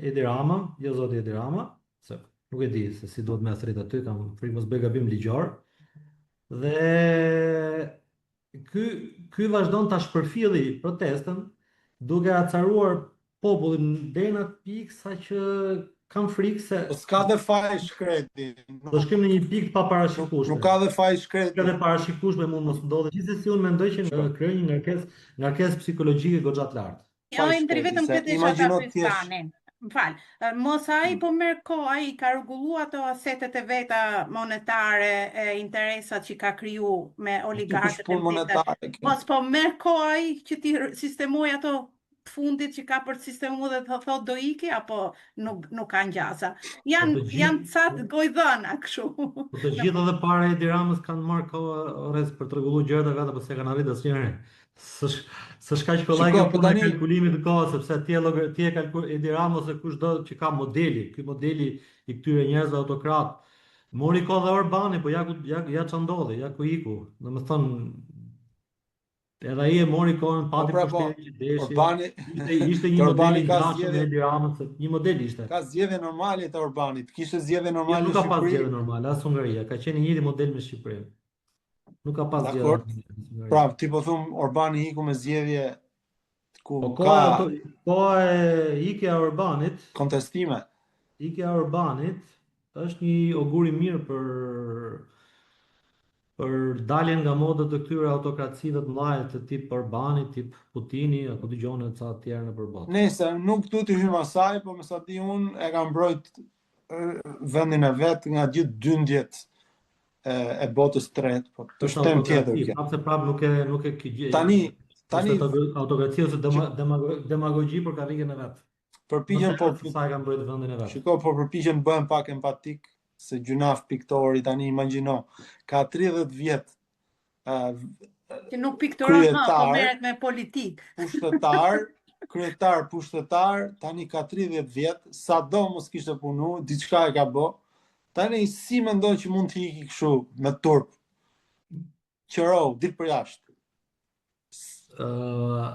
Edi Rama, jo zoti Edi Rama, se nuk e di se si duhet me thrit aty, kam frikë mos bëj gabim ligjor. Dhe Ky ky vazhdon ta shpërfilli protestën duke acaruar popullin deri në atë pikë sa që kam frikë se Po s'ka dhe faj shkreti. Do shkojmë në një pikë të paparashikueshme. Nuk ka dhe faj shkreti. Ka dhe parashikueshme mund mos ndodhi. Gjithsesi unë mendoj që krijon një ngarkesë, ngarkesë psikologjike goxha të lartë. Jo, Endri vetëm këtë desha ta pyes Tanin. Më fal. Mos ai mm. po merr kohë, ai ka rregullu ato asetet e veta monetare e interesat që ka kriju me oligarkët e monetare. Mos po merr kohë ai që t'i sistemojë ato të fundit që ka për të sistemuar dhe të thotë do iki apo nuk nuk ka ngjasa. Janë po janë ca të gojëdhëna kështu. Po të gjithë edhe para Edi Ramës kanë marrë kohë ore për të rregulluar gjërat e veta, po s'e kanë arritur asnjëherë. S'është kaq kollaj kjo po puna e kalkulimit të kohës, sepse ti e llogar, ti e kalkul Edi Rama ose kushdo që ka modeli, ky modeli i këtyre njerëzve autokrat. Mori kohë dhe Orbani, po ja ku ja ja ça ndodhi, ja ku iku. Domethënë edhe ai e mori kohën, po pati pra po, pushtetin që deshi. Orbani Ishte ishte një model i ngjashëm me Edi Ramën, se një model ishte. Ka zgjedhje normale te Orbani, të kishte zgjedhje normale jo, nuk ka pas zgjedhje normale, as Hungaria, ka qenë i njëjti model me Shqipërinë. Nuk ka pas zgjedhje. Pra, ti po thua Orbani iku me zgjedhje ku po, ka ato, koha e ikja e Orbanit, kontestime. Ikja e Orbanit është një ogur i mirë për për daljen nga moda të këtyre autokracive të mëdha të tip Orbani, tip Putini, apo dëgjoni ca të tjerë nëpër botë. Nëse nuk du t'i hyj asaj, po me sa di unë e ka mbrojt vendin e vet nga gjithë dyndjet e, e botës së tretë, po është temë tjetër kjo. Prapë se prapë nuk e nuk e ke Tani tani autokraci ose demagogji për karrigen e vet. Përpiqem po sa e kanë mbrojtur vendin e vet. Shiko, po përpiqem të bëhem pak empatik se gjynah piktori tani imagjino ka 30 vjet uh, që nuk pikturon më, po merret me politikë. Pushtetar, kryetar pushtetar, tani ka 30 vjet, sado mos kishte punu, diçka e ka bë. Tani si mendon që mund të iki kështu me turp? Qëro, dil përjashtë. Ë, uh,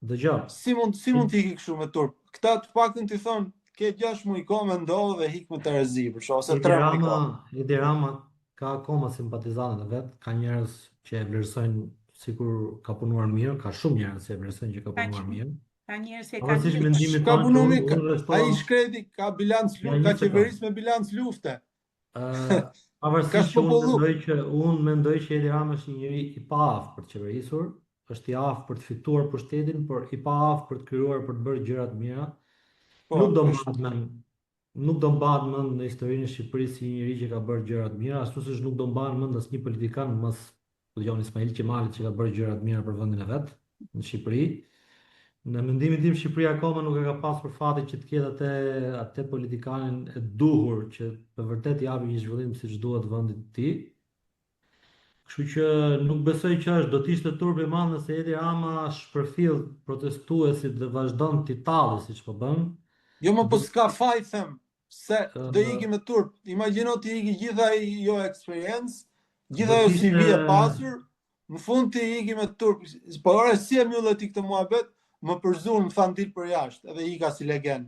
dëgjo. Si mund si mund të iki kështu me turp? Këta të paktën t'i thonë, ke 6 muaj kohë mendo dhe ik me terezi, për shkak ose 3 muaj kohë. Edi Rama ka akoma simpatizantët e vet, ka njerëz që e vlerësojnë sikur ka punuar mirë, ka shumë njerëz që e vlerësojnë që ka punuar mirë. Ka njerëz që kanë Pavarësisht mendimit Ka punu mirë, ai i shkreti ka bilanc lufte, ka qeveris me bilanc lufte. Ë, pavarësisht që unë mendoj që unë mendoj që Edi Rama është një njeri i paaftë për të qeverisur, është i aftë për të fituar pushtetin, por i paaftë për të krijuar për të bërë gjëra të mira. Po, nuk do mbahet mend nuk do mbahet mend në historinë e Shqipërisë si një njeri që ka bërë gjëra të mira, ashtu siç nuk do mbahen mend asnjë politikan mas ku di unë Ismail Qemalit që ka bërë gjëra të mira për vendin e vet në Shqipëri. Në mendimin tim Shqipëria akoma nuk e ka pasur fatin që të ketë atë atë politikanin e duhur që të vërtet i japi një zhvillim siç duhet vendit të tij. Kështu që nuk besoj që është, do të ishte turp i madh nëse Edi Rama shpërfill protestuesit dhe vazhdon t'i talli siç po bën. Jo më po s'ka faj them, Se do iki me turp. Imagjino ti iki gjithë ajo eksperiencë, gjithë ajo CV e pasur, në fund ti iki me turp. Po ore si e mbylle ti këtë muhabet, më përzunë, më thanë dil përjashtë, edhe ika si legen.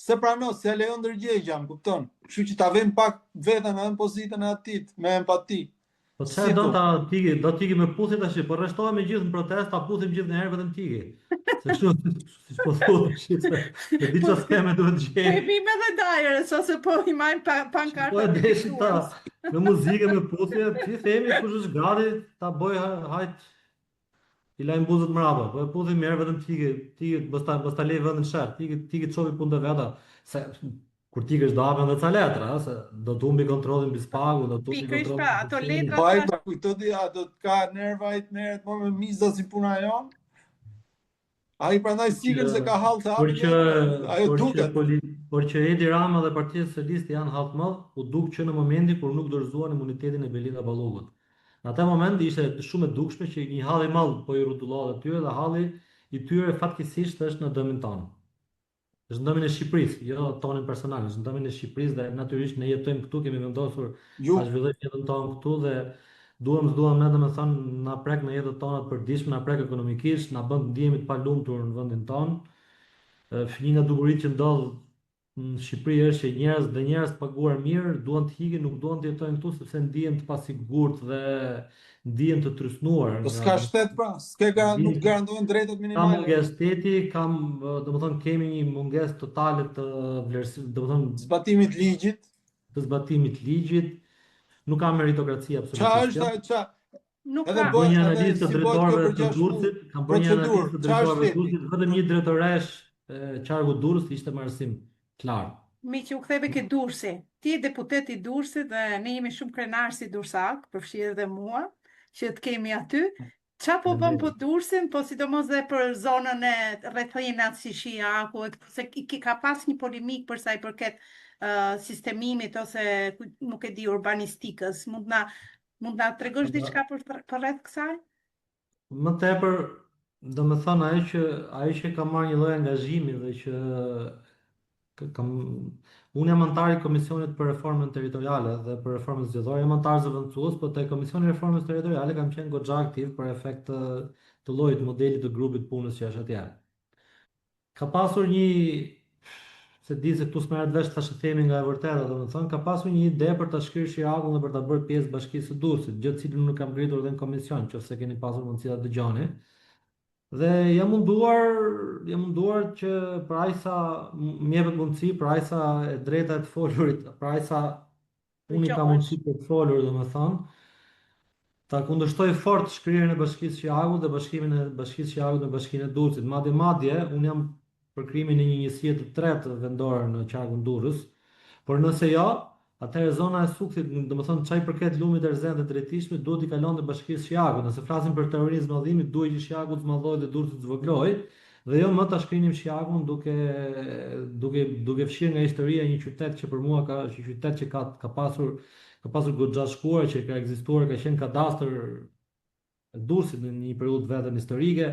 S'e prano, s'e lejon ndërgjegja, më kupton. Kështu që ta vëmë pak veten edhe në pozitën e atij, me empati. Po çfarë do ta tiki, do të iki me puthje tash, po rreshtohemi gjithë në protestë, ta puthim gjithë një herë vetëm tiki. Se kështu siç po thotë tash, se e di çfarë skeme duhet të gjejë. Po i bim edhe dajrës ose po i majmë pa, pankartat. Po e deshi ta me muzikë me puthje, ti themi kush është gati ta bëj hajt i lajmë buzët mbrapa, po e puthim mirë vetëm të iki, të iki, mos ta mos ta lej vendin sherr, të iki, të iki të shohë punët e veta, se kur të ikësh do hapen edhe ca letra, ë, se do të humbi kontrollin mbi SPAK-un, do të humbi kontrollin. Pra, ato letra. Po ai pa kujto ti, a do të ka nerva ai të merret më me miza si puna jonë? Ai prandaj s'ikën se ka hall të hapë që ajo duket. Por që, por që Edi Rama dhe Partia Socialiste janë hall të madh, u duk që në momentin kur nuk dorëzuan imunitetin e Belinda Ballukut. Në atë moment ishte shumë e dukshme që një hall i madh po i rrotullohet atyre dhe halli i tyre fatkeqësisht është në dëmin tonë. Është në dëmin e Shqipërisë, jo tonin personal, është në dëmin e Shqipërisë dhe natyrisht ne jetojmë këtu, kemi vendosur Ju... ta zhvillojmë jetën tonë këtu dhe duam s'duam ne domethënë na prek në jetët tona të përditshme, na prek ekonomikisht, na bën të ndihemi të palumtur në vendin tonë. Një nga dukuritë që ndodh në Shqipëri është që njerëz dhe njerëz të paguar mirë duan të ikin, nuk duan të jetojnë këtu sepse ndihen të pasigurt dhe ndihen të trysnuar. Po s'ka shtet pra, s'ke gar nuk garantohen drejtat minimale. Ka mungesë shteti, kam, domethënë kemi një mungesë totale të vlerësimit, domethënë zbatimit të ligjit, të zbatimit të ligjit, nuk ka meritokraci absolutisht. Ça është ajo ça? Nuk ka. Bërë një analizë të drejtorëve të Durrësit, kam bërë një analizë të drejtorëve të Durrësit, vetëm një drejtoreshë e qarkut Durrës ishte me arsim të lartë. Meqë u ktheve ke Durrësi. Ti je deputet i Durrësit dhe ne jemi shumë krenarë si durrsakë, përfshirë edhe mua, që të kemi aty. Ça po bën për Durrësin, po sidomos dhe për zonën e rrethinat si Shijaku, e këto, se ki, ka pas një polemikë për sa i përket uh, sistemimit ose nuk e di urbanistikës. Mund na mund na tregosh diçka për për rreth kësaj? Më tepër. Domethënë ajo që ajo që kam marrë një lloj angazhimi dhe që kam unë jam anëtar i Komisionit për Reformën Territoriale dhe për Reformën Zgjedhore, jam anëtar zëvendësues, po te Komisioni i Reformës Territoriale kam qenë goxha aktiv për efekt të, të llojit modelit të grupit punës që është atje. Ka pasur një s'e di se këtu s'merret vesh thashethemi nga e vërteta, domethënë ka pasur një ide për ta shkrirë Shijakun dhe për ta bërë pjesë bashkisë së Durrësit, gjë të cilën unë kam ngritur edhe në komision, nëse keni pasur mundësi ta dëgjoni. Dhe jam munduar, jam munduar që për aq sa më jepet mundësi, për aq sa e drejta e të folurit, për aq sa unë i kam mundësi për të folur, domethënë, ta kundërshtoj fort shkrirjen e Bashkisë Shijakut dhe bashkimin e Bashkisë Shijakut me Bashkinë e Durrësit. Madje madje, unë jam për krijimin e një njësie të tretë vendore në qarkun Durrës, por nëse jo, atëherë zona e Sukthit, domethënë ça i përket lumit Erzen dhe Drejtishmit, duhet t'i kalonte Bashkisë Shijakut. Nëse flasim për teorinë e zmadhimit, duhej që Shijaku të zmadhohej dhe Durrësi të zvogëlohej, dhe jo më ta shkrinim Shijakun duke duke duke fshirë nga historia një qytet që për mua ka është një qytet që ka ka pasur ka pasur goxha shkuar, që ka ekzistuar, ka qenë kadastër Durrësit në një periudhë të vetën historike,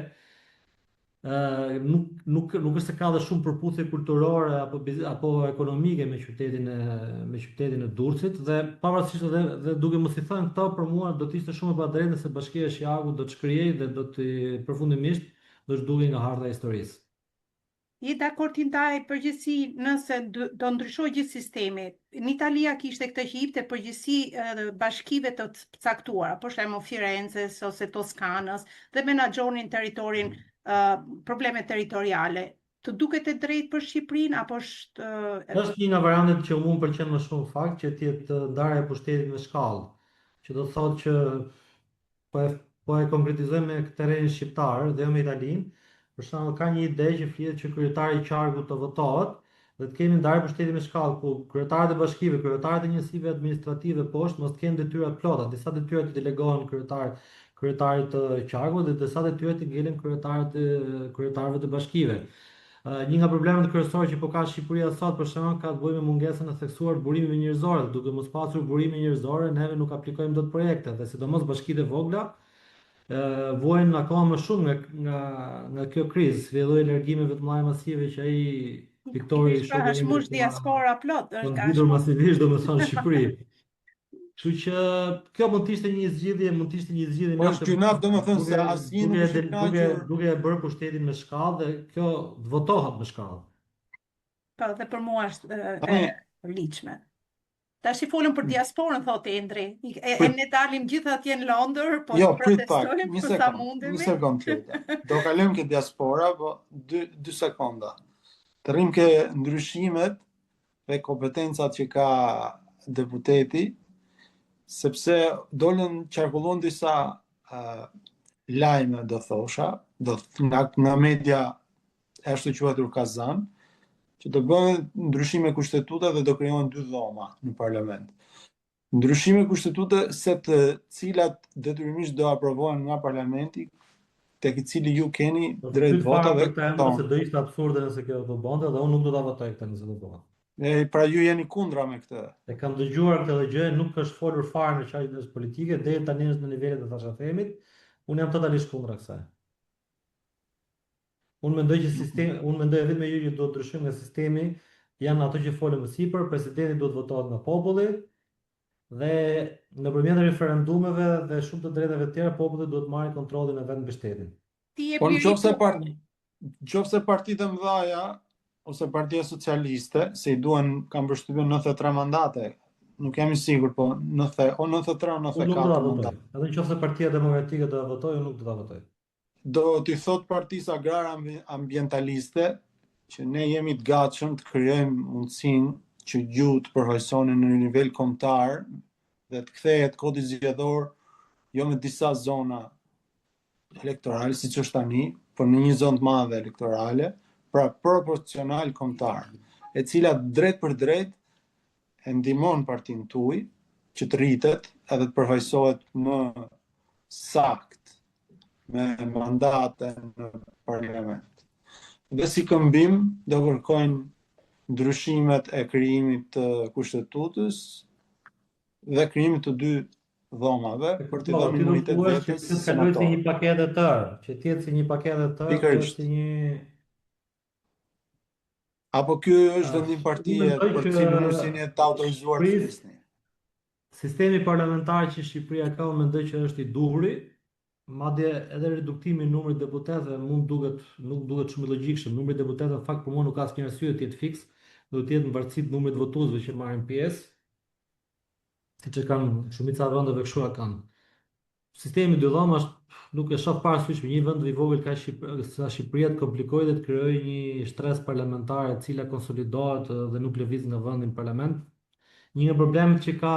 ë nuk nuk nuk është se ka dhe shumë përputhje kulturore apo apo ekonomike me qytetin e me qytetin e Durrësit dhe pavarësisht edhe dhe duke mos i thënë këto për mua do të ishte shumë e padrejtë nëse Bashkia e Shijakut do të shkrihej dhe do të përfundimisht do të zhdukej nga harta e historisë. Je dakord t'i ndajë përgjegjësi nëse do ndryshojë gjithë sistemi. Në Italia kishte këtë që jepte përgjegjësi bashkive të caktuara, për shembull Firenzes ose Toskanës dhe menaxhonin territorin, problemet territoriale. Të duket e drejtë për Shqipërinë apo është Është një nga variantet që mua më pëlqen më shumë në fakt që të jetë ndarja e pushtetit me shkallë, që do të thotë që Po e po e konkretizojmë me terrenin shqiptar dhe jo me Italinë. Për shembull, ka një ide që flitet që kryetari i qarkut të votohet dhe të kemi ndarje pushteti me shkallë ku kryetarët e bashkive, kryetarët e njësive administrative poshtë mos të kenë detyra të plota, disa detyra të delegohen kryetar kryetarit të qarkut dhe disa detyra të ngelen kryetarit kryetarëve të bashkive. Një nga problemet kryesore që po ka Shqipëria sot, për shembull, ka të bëjë me mungesën e theksuar të burimeve njerëzore dhe duke mos pasur burime njerëzore, neve nuk aplikojmë dot projekte dhe sidomos bashkitë e vogla vuajnë akoma më shumë nga nga nga kjo krizë, si rrjedhojë e largimeve të mëdha masive që ai piktori Pikërisht pra, shoku është im mush ka diaspora plot, ka është ka nxitur është masivisht domethënë në Shqipëri. Kështu që kjo mund të ishte një zgjidhje, mund të ishte një zgjidhje Po mjaft është e gjynah bukur, domethënë se duke asnjë nuk duke është i duke kënaqur. duke e bërë pushtetin me shkallë dhe kjo të votohet me shkallë. Po, dhe për mua është e, e Tani, ligjshme. Tash i folëm për diasporën, thotë Endri. E, e prit, ne dalim gjithë atje në Londër, po jo, prit pak, protestojmë një për sa sekond, një mundemi. sekond lutem. Do kalojmë ke diaspora, po dy dy sekonda. Të rrim ke ndryshimet dhe kompetencat që ka deputeti, sepse dolën qarkulluan disa uh, lajme, do thosha, do nga nga media e ashtu quajtur Kazan, që do bëhen ndryshime kushtetute dhe do krijohen dy dhoma në parlament. Ndryshime kushtetute se të cilat detyrimisht do aprovohen nga parlamenti, tek i cili ju keni Po drejt pyet fare vota dhe për këtë emër se voton. do ishte absurde nëse kjo do bënte dhe unë nuk do ta votoj këtë nëse do bëhet. E, pra ju jeni kundra me këtë. E kam dëgjuar këtë dhe gjë, nuk është folur fare në qarqet politike, deri tani është në nivelet e thashathemit. Unë jam totalisht kundra kësaj. Unë mendoj që sistemi, unë mendoj vetëm gjë që duhet ndryshojmë nga sistemi janë ato që folëm më sipër, presidenti duhet votohet nga populli dhe nëpërmjet referendumeve dhe shumë të drejtave të tjera populli duhet të marrë kontrollin e vet mbi shtetin. Ti je Po në pliri qoftë se part, populli. në qoftë se partitë e mëdha ose Partia Socialiste, se i duhen kam përshtypjen 93 mandate, nuk jam i sigurt, po 90 o 93 o Unë nuk do ta 94 votoj. mandate. Edhe në qoftë se Partia Demokratike do ta votojë, unë nuk do ta votoj. Do t'i thotë Partisë Agrare Ambientaliste që ne jemi të gatshëm të krijojmë mundësinë që ju të përfaqësoni në nivel kombëtar dhe të kthehet kodi zgjedhor jo me disa zona elektorale siç është tani, por në një zonë të madhe elektorale, pra proporcional kombëtar, e cila drejt për drejt e ndihmon partinë tuaj që të rritet edhe të përfaqësohet më sakt me mandate në parlament. Dhe si këmbim do kërkojnë ndryshimet e krijimit të kushtetutës dhe krijimit të dy Dhomave për t'i Po, dhënë ti do imunitet thuash që vetes të si kalojë si senator. një paketë e tërë, që të jetë si një paketë e tërë, kjo është Pikërisht. një Apo ky është vendim Unë partie mendoj për që të cilin ju s'jeni të autorizuar të Shqipërisë, flisni. sistemi parlamentar që Shqipëria ka, unë mendoj që është i duhuri, madje edhe reduktimi i numrit të deputetëve mund duket nuk duket shumë i logjikshëm. Numri i deputetëve në fakt për mua nuk ka asnjë arsye të jetë fiks, duhet të jetë në varësi të numrit të votuesve që marrin pjesë. Siç e kanë shumica e vendeve kështu e kanë. Sistemi dy dhomash nuk e shoh parasysh një vend i vogël kaq sa Shqipëria të komplikojë dhe të krijojë një shtresë parlamentare e cila konsolidohet dhe nuk lëviz nga vendi në parlament. Një nga problemet që ka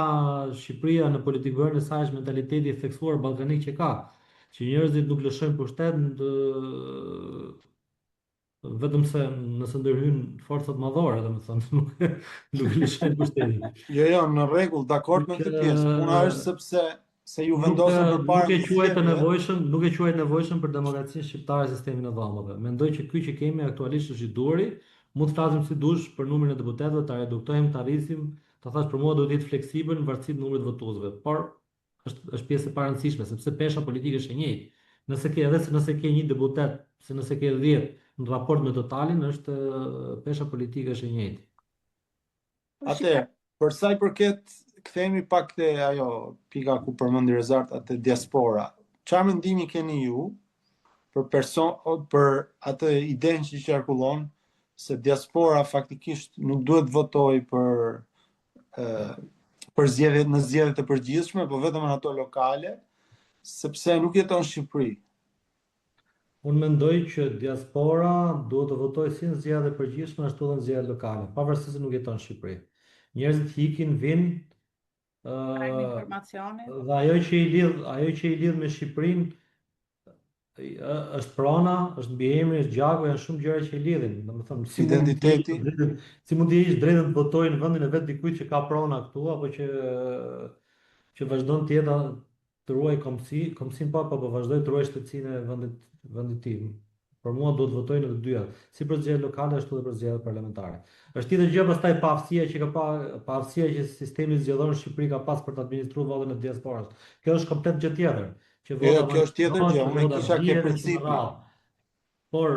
Shqipëria në politikëbërjen e saj është mentaliteti i theksuar ballkanik që ka, që njerëzit nuk lëshojnë pushtet Vetëm se nëse ndërhyn forcat madhore, domethënë, nuk nuk e lëshojnë pushtetin. Jo, jo, në rregull, dakord me Nuk këtë pjesë. Puna është sepse se ju nuk vendosën nuk përpara e në quaj të zgjedhje. nevojshëm, nuk e quaj të nevojshëm për demokracinë shqiptare sistemin e dhomave. Mendoj që ky që kemi aktualisht është i duhuri. Mund të flasim si dush për numrin e deputetëve, ta reduktojmë, ta rrisim, ta thash për mua duhet të jetë fleksibël në varësi të numrit të votuesve. Por është është pjesë e parëndësishme sepse pesha politike është e njëjtë. Nëse ke edhe se nëse ke një deputet, se nëse ke 10 në raport me totalin, është pesha politike është e njëjtë. Po Atëherë, për sa i përket, kthehemi pak te ajo pika ku përmendi Rezarta te diaspora. Çfarë mendimi keni ju për person për atë idenë që qarkullon se diaspora faktikisht nuk duhet të votojë për për zgjedhjet në zgjedhjet e përgjithshme, po vetëm në ato lokale, sepse nuk jeton në Shqipëri. Unë mendoj që diaspora duhet të votojë si në zgjedhjet e përgjithshme ashtu edhe në zgjedhjet lokale, pavarësisht se nuk jeton në Shqipëri. Njerëzit ikin, vijnë, Marrin ë informacione. dhe ajo që i lidh, ajo që i lidh me Shqipërinë është prona, është mbiemri, është gjaku, janë shumë gjëra që i lidhin. Domethënë, si mund t'i heqësh Identiteti. drejtën, si mund t'i heqësh drejtën të votojë në vendin e vet dikujt që ka prona këtu apo që që vazhdon të jetë të ruajë kombësi, kombësinë po, po, po vazhdoj të ruajë shtetësinë e vendit vendit tim. Për mua duhet të votojë në të dyja, si për zgjedhjet lokale ashtu edhe për zgjedhjet parlamentare. Është tjetër gjë pastaj paaftësia që ka pa paaftësia që sistemi zgjedhor në Shqipëri ka pas për të administruar votën e diasporës. Kjo është komplet gjë tjetër, që Jo, vota jo, kjo është tjetër manipulohet, gjë, që unë e vota kisha ke blihet e kështu me principi. radhë. Por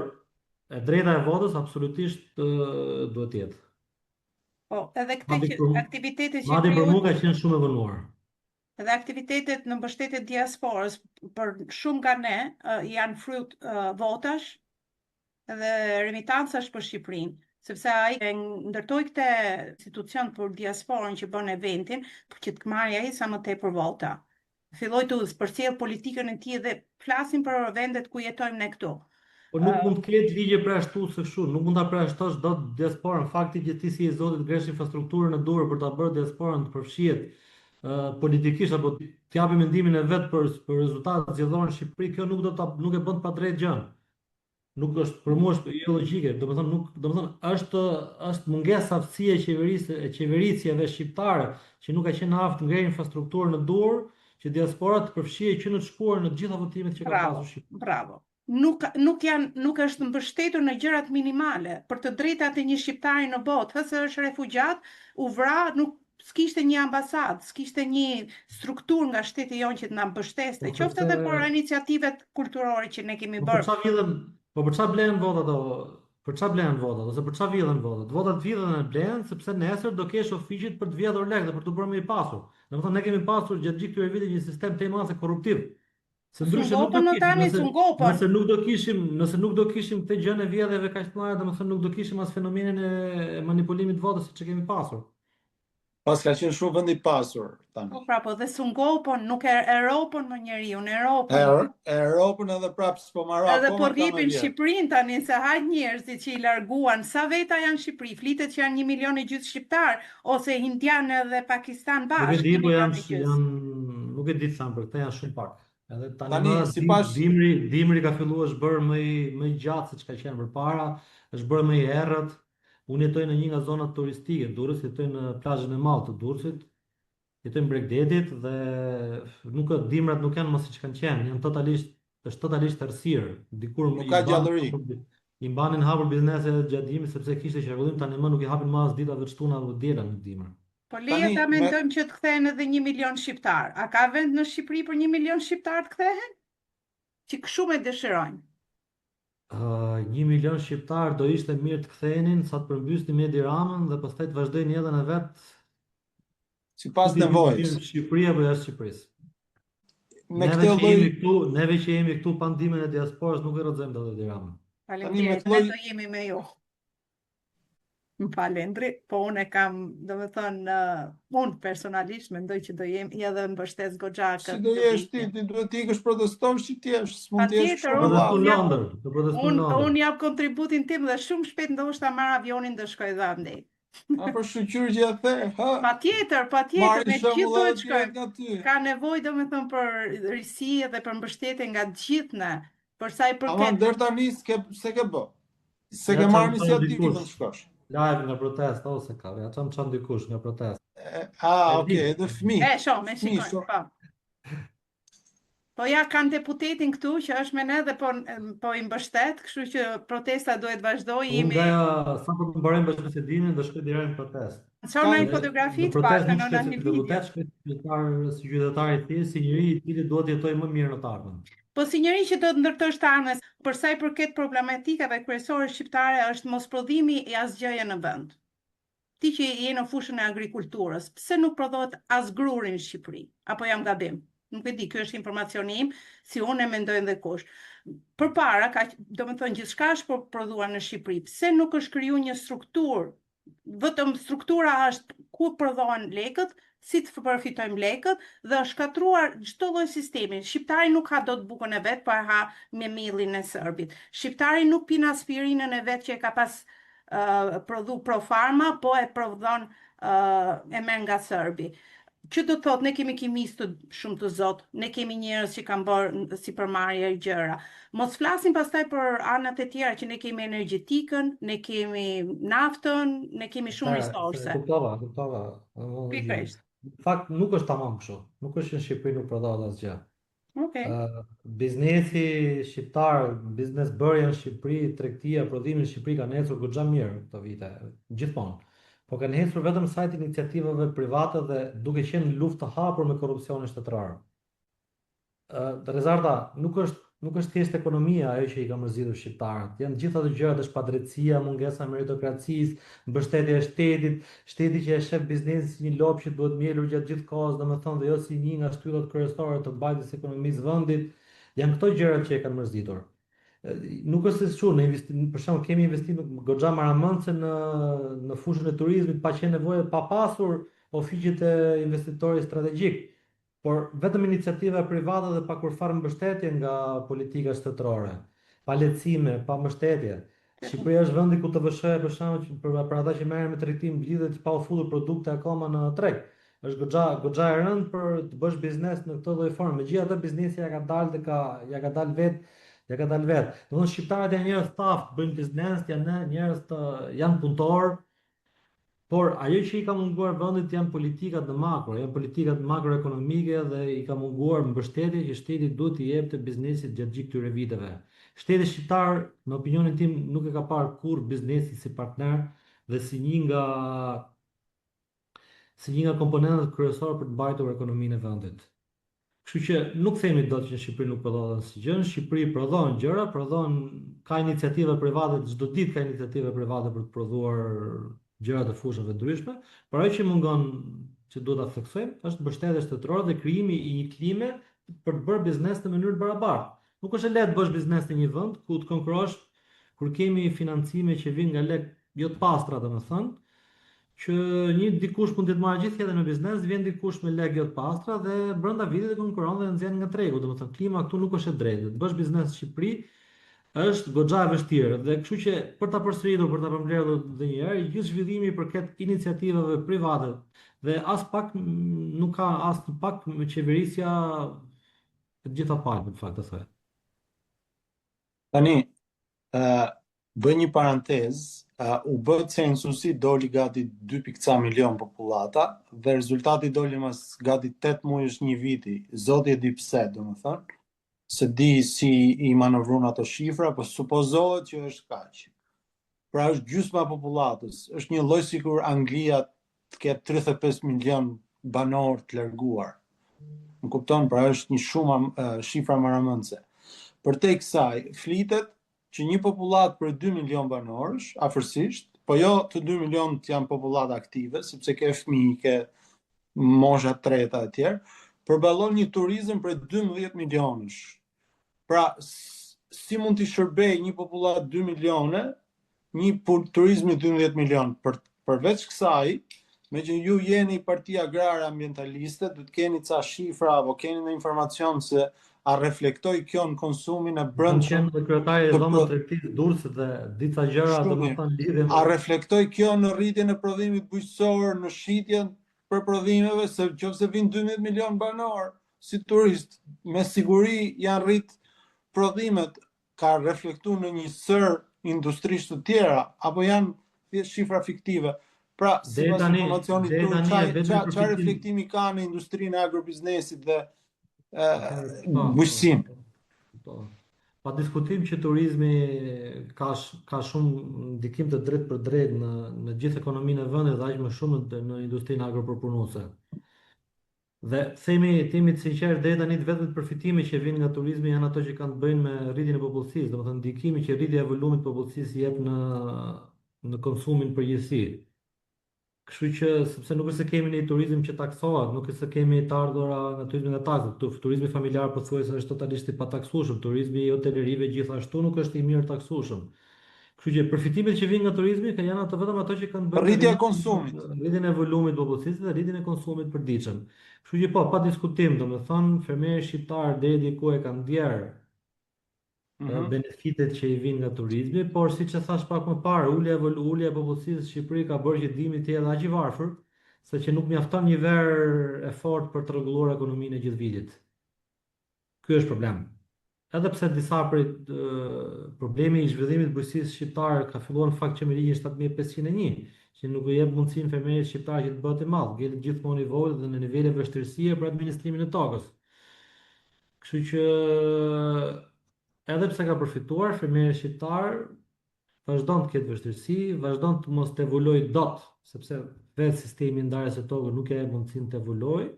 e drejta e votës absolutisht duhet të jetë. Po, edhe këtë Madje që për aktivitetet që madje për krijuat mua ka qenë shumë e vonuar. Edhe aktivitetet në mbështetje të diasporës për shumë nga ne janë fryt votash dhe remitancash për Shqipërinë, sepse ai e ndërtoi këtë institucion për diasporën që bën eventin, për që të marrë ai sa më tepër vota. Filloi të përcjell politikën e tij dhe flasim për vendet ku jetojmë ne këtu. Po nuk mund të ketë ligje përjashtuese kështu, nuk mund ta përjashtosh dot diasporën. Fakti që ti si i zoti të ngresh infrastrukturën e duhur për ta bërë diasporën të përfshihet politikisht apo të japi mendimin e vet për për rezultatet zgjedhore në Shqipëri, kjo nuk do ta nuk e bën të padrejtë gjën. Nuk është për mua është jo logjike, domethënë nuk, domethënë është është mungesë aftësie e qeverisë e qeverisjeve shqiptare që nuk ka qenë e aftë të ngrejë infrastrukturën e duhur që diaspora të përfshihej që në të shkuarën në të gjitha votimet që ka Bravo, pasur Shqipëria. bravo. Nuk nuk janë nuk është mbështetur në gjërat minimale për të drejtat e një shqiptari në botë, hë se është refugjat, u vra, nuk s'kishte një ambasadë, s'kishte një strukturë nga shteti jonë që të na mbështeste, Po qoftë sepse edhe për iniciativat kulturore që ne kemi Po për bërë. çfarë vidhen, po për çfarë blehen votat o, për çfarë blehen votat ose për çfarë vidhen votat? Votat vidhen e blehen sepse nesër do kesh ofiqet për të vjedhur lekë dhe për t'u bërë më i pasur. Domethënë ne kemi pasur gjatë gjithë këtyre viteve një sistem tej mase korruptiv. Se S'u ndryshe nuk do ngopën më kishim, tani, nëse s'u ngopën. nëse nuk do kishim, nëse nuk do kishim këtë gjënë e vjedhjeve kaq të mëdha, domethënë nuk do kishim as fenomenin e manipulimit të votës siç e kemi pasur. Pas ka qenë shumë vend i pasur Po tani. pra, po dhe s'u ngopën, nuk e e ropën më njeriun, e E, ropën. e ropën edhe prapë s'po marro Edhe po akoma ka me rripin vjedh. Shqipërinë tani se hajt njerëzit që i larguan, sa veta janë në Shqipëri, flitet që janë 1 milion e gjysë shqiptar ose indian edhe Pakistan Nuk e bashkë, di, 1 po milion janë e gjysë. janë nuk e di të them për këtë janë shumë pak. Edhe tani Tani, më sipas dimri dimri ka filluar është bërë më i më i gjatë se ç'ka qenë përpara, është bërë më i errët. Unë jetoj në një nga zonat turistike Durrës, jetoj në plazhin e madh të Durrësit, jetoj në bregdetit dhe nuk dimrat nuk janë më siç kanë qenë, janë totalisht është totalisht errësirë. Dikur nuk i ka mbanin gjallëri. hapur i mbanin hapur bizneset edhe gjatë dimrit sepse kishte qarkullim, tani më nuk i hapin më as ditave të shtuna apo të diela në dimër. Po leje ta mendojmë që të kthehen edhe 1 milion shqiptar. A ka vend në Shqipëri për 1 milion shqiptar të kthehen? Që shumë e dëshirojnë. Uh, 1 milion shqiptar do ishte mirë të kthenin sa të përmbysnim Edi Ramën dhe pastaj të vazhdojnë jetën e vet sipas nevojës. Në Shqipëri apo jashtë Shqipërisë. Me neve që jemi këtu, neve që jemi këtu pa ndihmën e diasporës nuk e rrëzojmë dot Edi Ramën. Faleminderit, ne do jemi me ju. Më fal Endri, po unë e kam, domethënë, uh, unë personalisht mendoj që do jem edhe mbështes goxha këtë. Si do jesh ti, ti duhet të ikësh protestosh që ti jesh, s'mund të jesh kështu. Unë në Londër, të protestu në Londër. Unë jap kontributin tim dhe shumë shpejt ndoshta marr avionin dhe shkoj dhe andej. A për shyqyr që ja the, ha? Patjetër, patjetër, ne gjithë duhet shkojmë. Ka nevojë domethënë për risi dhe për mbështetje nga të gjithë ne. Për sa i përket Ama deri tani s'ke s'e ke bë. S'e ke marrë iniciativën të shkosh. Live nga protesta ose ka, ja çam çam dikush nga protesta. Ah, okay, edhe fëmijë. E shoh, me shikoj, po. Po ja kanë deputetin këtu që është me ne dhe po po i mbështet, kështu që protesta duhet vazhdojë. Jemi Unë nga sapo të mbarojmë bashkëbisedimin do shkoj direkt në protestë. Çon një fotografi të paktën në një video. Deputet shkoj si qytetar, si qytetar i thjeshtë, si njeri i cili duhet të jetojë më mirë në të ardhmen. Po si njeri që do të ndërtosh të ardhmen, për sa i përket problematikave kryesore shqiptare është mosprodhimi i asgjëje në vend. Ti që je në fushën e agrikulturës, pse nuk prodhohet as gruri në Shqipëri? Apo jam gabim? Nuk e di, ky është informacioni im, si unë e mendoj dhe kush. Përpara, ka, domethënë, gjithçka është prodhuar në Shqipëri. Pse nuk është kriju një strukturë? Vetëm struktura është ku prodhohen lekët, si të përfitojmë lekët dhe është shkatërruar çdo lloj sistemi. Shqiptari nuk ha dot bukën e vet, po e ha me miellin e serbit. Shqiptari nuk pin aspirinën e vet që e ka pas prodhu Profarma, po e prodhon e merr nga serbi. Që do të thotë, ne kemi kimistë shumë të zotë, ne kemi njerëz që kanë bërë sipërmarrje gjëra. Mos flasim pastaj për anët e tjera që ne kemi energjetikën, ne kemi naftën, ne kemi shumë resurse. Kuptova, kuptova. Pikërisht. Në fakt nuk është tamam kështu. Nuk është që në Shqipëri nuk prodhohet asgjë. Okej. Uh, biznesi shqiptar, biznes bërja në Shqipëri, tregtia, prodhimi në Shqipëri kanë ecur goxha mirë këto vite, gjithmonë. Po kanë ecur vetëm në sajë të iniciativave private dhe duke qenë në luftë të hapur me korrupsionin shtetëror. Uh, Rezarta, nuk është nuk është thjesht ekonomia ajo që i ka mërzitur shqiptarët. Janë gjithë ato gjërat, është padrejtësia, mungesa e meritokracisë, mbështetja e shtetit, shteti që e shef biznesin si një lopë që duhet mjelur gjatë gjithë kohës, domethënë dhe jo si një nga shtyllat kryesore të mbajtjes së ekonomisë së vendit. Janë këto gjërat që e kanë mërzitur. Nuk është se çu, në investim, për shembull kemi investime goxha marramendëse në në fushën e turizmit pa qenë nevoja pa pasur ofiqet e investitorit strategjik. Por vetëm iniciativa private dhe pa kurrfarë mbështetje nga politika shtetërore, pa lehtësime, pa mbështetje. Shqipëria është vendi ku TVSH-ja për shembull që për, për ata që merren me tregti mblidhet pa u futur produkte akoma në treg. Është goxha goxha e rëndë për të bësh biznes në këtë lloj forme. Megjithatë biznesi ja ka dalë dhe ka ja ka dalë vet, ja ka dalë vet. Domethënë shqiptarët janë njerëz të aftë, bëjnë biznes, janë njerëz të janë punëtorë, Por, ajo që i ka munguar vendit janë politikat në makro, janë politikat makroekonomike dhe i ka munguar mbështetja që shteti duhet t'i jepte biznesit gjatë gjithë këtyre viteve. Shteti shqiptar, në opinionin tim, nuk e ka parë kurrë biznesin si partner dhe si një nga si një nga komponentët kryesorë për të mbajtur ekonominë e vendit. Kështu që nuk themi dot që në Shqipëri nuk prodhohet asgjë, në Shqipëri prodhohen gjëra, prodhohen ka iniciativa private, çdo ditë ka iniciativa private për të prodhuar gjëra të fushave të ndryshme, por ajo që mungon që duhet ta theksojmë është mbështetja shtetërore dhe krijimi i një klime për të bërë biznes në mënyrë të barabartë. Nuk është e lehtë të bësh biznes në një vend ku të konkurrosh kur kemi financime që vijnë nga lekë jo të pastra, domethënë, që një dikush mund të marrë gjithë jetën në biznes, vjen dikush me lekë jo të pastra dhe brenda vitit e konkurron dhe e nxjerr nga tregu. Domethënë klima këtu nuk është e drejtë. Të bësh biznes në Shqipëri është goxha e vështirë dhe kështu që për ta përsëritur, për ta përmbledhur edhe një herë, i gjithë zhvillimi i përket iniciativave private dhe as pak nuk ka as pak me qeverisja e të gjitha palëve në fakt të thoja. Tani, ë bëj një parantezë, uh, u bë censusi, doli gati 2 pikë ca milion popullata dhe rezultati doli mas gati 8 muajsh një viti. Zoti e di pse, domethënë, s'e di si i manovrun ato shifra, po supozohet që është kaq. Pra është gjysma e popullatës, është një lloj sikur Anglia. të ketë 35 milion banorë të larguar. Më kupton, pra është një shumë shifra marramendëse. Përtej kësaj, flitet që një popullatë prej 2 milion banorësh, afërsisht, po jo të 2 milion të janë popullatë aktive, sepse ke fëmijë, ke mosha të treta e tjerë, përballon një turizëm prej 12 milionësh. Pra, si mund t'i shërbejë një popullatë 2 milione, një turizmi 12 milion? Për, përveç kësaj, meqë ju jeni parti agrare ambientaliste, do të keni ca shifra apo keni në informacion se a reflektoi kjo në konsumin e brendshëm. Kam qenë kryetari i dhomës tregtisë Durrësit dhe disa gjëra domethënë lidhen A reflektoi kjo në rritjen e prodhimit bujqësor, në shitjen për prodhimeve se nëse vijnë 12 milion banorë si turistë, me siguri janë rrit prodhimet, ka reflektu në një sërë industrish të tjera, apo janë thjesht shifra fiktive. Pra, sipas informacionit tuaj, ça, ça, ça reflektimi ka në industrinë e agrobiznesit dhe po, bujqësinë? Po, po. Pa diskutim që turizmi ka ka shumë ndikim të drejtpërdrejtë në në gjithë ekonominë e vendit dhe aq më shumë në, në industrinë agropërpunuese. Dhe themi, të jemi të sinqertë, deri tani të vetmet përfitime që vijnë nga turizmi janë ato që kanë të bëjnë me rritjen e popullsisë, domethënë ndikimi që rritja e volumit të popullsisë jep në në konsumin në përgjithësi. Kështu që sepse nuk është se kemi një turizëm që taksohet, nuk është se kemi të ardhura nga turizmi nga taksat. Turizmi familjar pothuajse është totalisht i pataksueshëm, turizmi i hotelerive gjithashtu nuk është i mirë taksueshëm. Kështu që përfitimet që vijnë nga turizmi kanë janë ato vetëm ato që kanë të bëjnë me Rritja e konsumit. rritjen e volumit të popullsisë dhe rritjen e konsumit të përditshëm. Kështu që po, pa diskutim, domethënë fermeri shqiptar deri diku e ka ndjerë mm -hmm. benefitet që i vijnë nga turizmi, por siç e thashë pak më parë, ulja e ulja e popullsisë në Shqipëri ka bërë që dimri të jetë aq i varfër, sa që nuk mjafton një verë e fortë për të rregulluar ekonominë e gjithë vitit. Ky është problem. Edhe pse disa prej problemi i zhvillimit të bujqësisë shqiptare ka filluar në fakt që me ligjin 7501, që nuk i jep mundësinë fermerit shqiptar që të bëhet i madh, ngelet gjithmonë i vogël dhe në nivele vështirësie për administrimin e tokës. Kështu që edhe pse ka përfituar, fermeri shqiptar vazhdon të ketë vështirësi, vazhdon të mos të evoluojë dot, sepse vetë sistemi i ndarjes së tokës nuk ia jep mundësinë të evoluojë,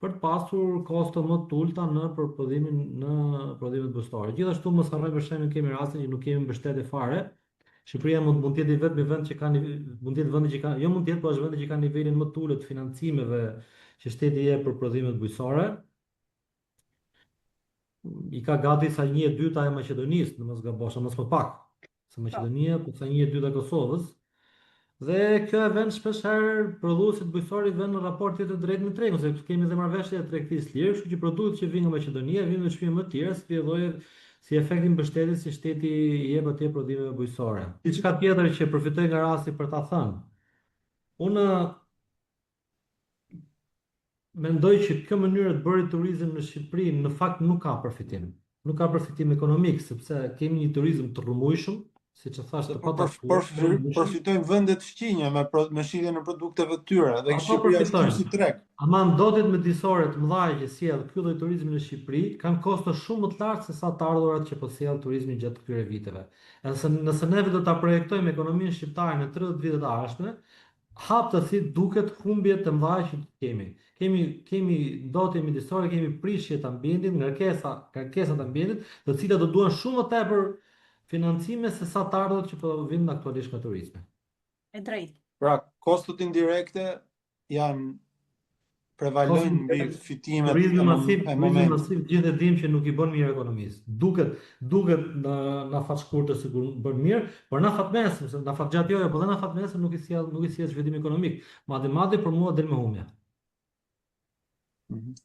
për të pasur kosto më të ulëta në për prodhimin në prodhimet bujqësore. Gjithashtu mos harrojmë për shembull kemi rastin që nuk kemi mbështetje fare. Shqipëria mund mund të jetë i vetmi vend që ka mund të jetë vendi që ka, jo mund të jetë, po është vendi që ka nivelin më të ulët të financimeve që shteti jep për prodhimet bujqësore. I ka gati sa një e dyta e Maqedonisë, në mos gabosha, mos më pak, se po. Maqedonia, po sa një e dyta e Kosovës. Dhe kjo e vën shpesh herë prodhuesit bujqësorë i vën në raport jo të drejtë me tregun, se kemi dhe marrëveshje e tregtisë lirë, kështu që produktet që vijnë nga Maqedonia vijnë me çmime më të lira, si rrjedhojë si efekt i mbështetjes që shteti i jep atje prodhimeve bujqësore. Diçka tjetër që përfitoj nga rasti për ta thënë. Unë Mendoj që kjo mënyrë e të bërit turizëm në Shqipëri në fakt nuk ka përfitim. Nuk ka përfitim ekonomik, sepse kemi një turizëm të rrëmujshëm, siç e thashë të po pataksuar, të rrëmujshëm. Përfitojnë vendet fqinje me pro, me shitjen e produkteve të tyre dhe Ato Shqipëria është përfitojnë. si treg. Ama ndotjet mjedisore të mëdha që sjell ky lloj turizmi në Shqipëri kanë kosto shumë më të lartë se sa të ardhurat që po sjell turizmi gjatë këtyre viteve. Edhe se nëse neve do ta projektojmë ekonominë shqiptare në 30 vitet e ardhshme, Haptazi duket humbje të mëdha që kemi. Kemi kemi ndotje mjedisore, kemi prishje të ambientit, ngarkesa, ngarkesa të ambientit, të cilat do duan shumë më tepër financime se sa të ardhurat që po vijnë aktualisht nga turizmi. E drejtë. Pra, kostot indirekte janë prevalojnë mbi fitimet turizmi masiv, e turizmi masiv gjithë e dimë që nuk i bën mirë ekonomisë. Duket, duket në në afat shkurtër sikur bën mirë, por në afat mesëm, se në afat gjatë jo, jo, por dhe në afat mesëm nuk i sjell nuk i sjell zhvillim ekonomik. Madje madje për mua del me humbje. Mm -hmm.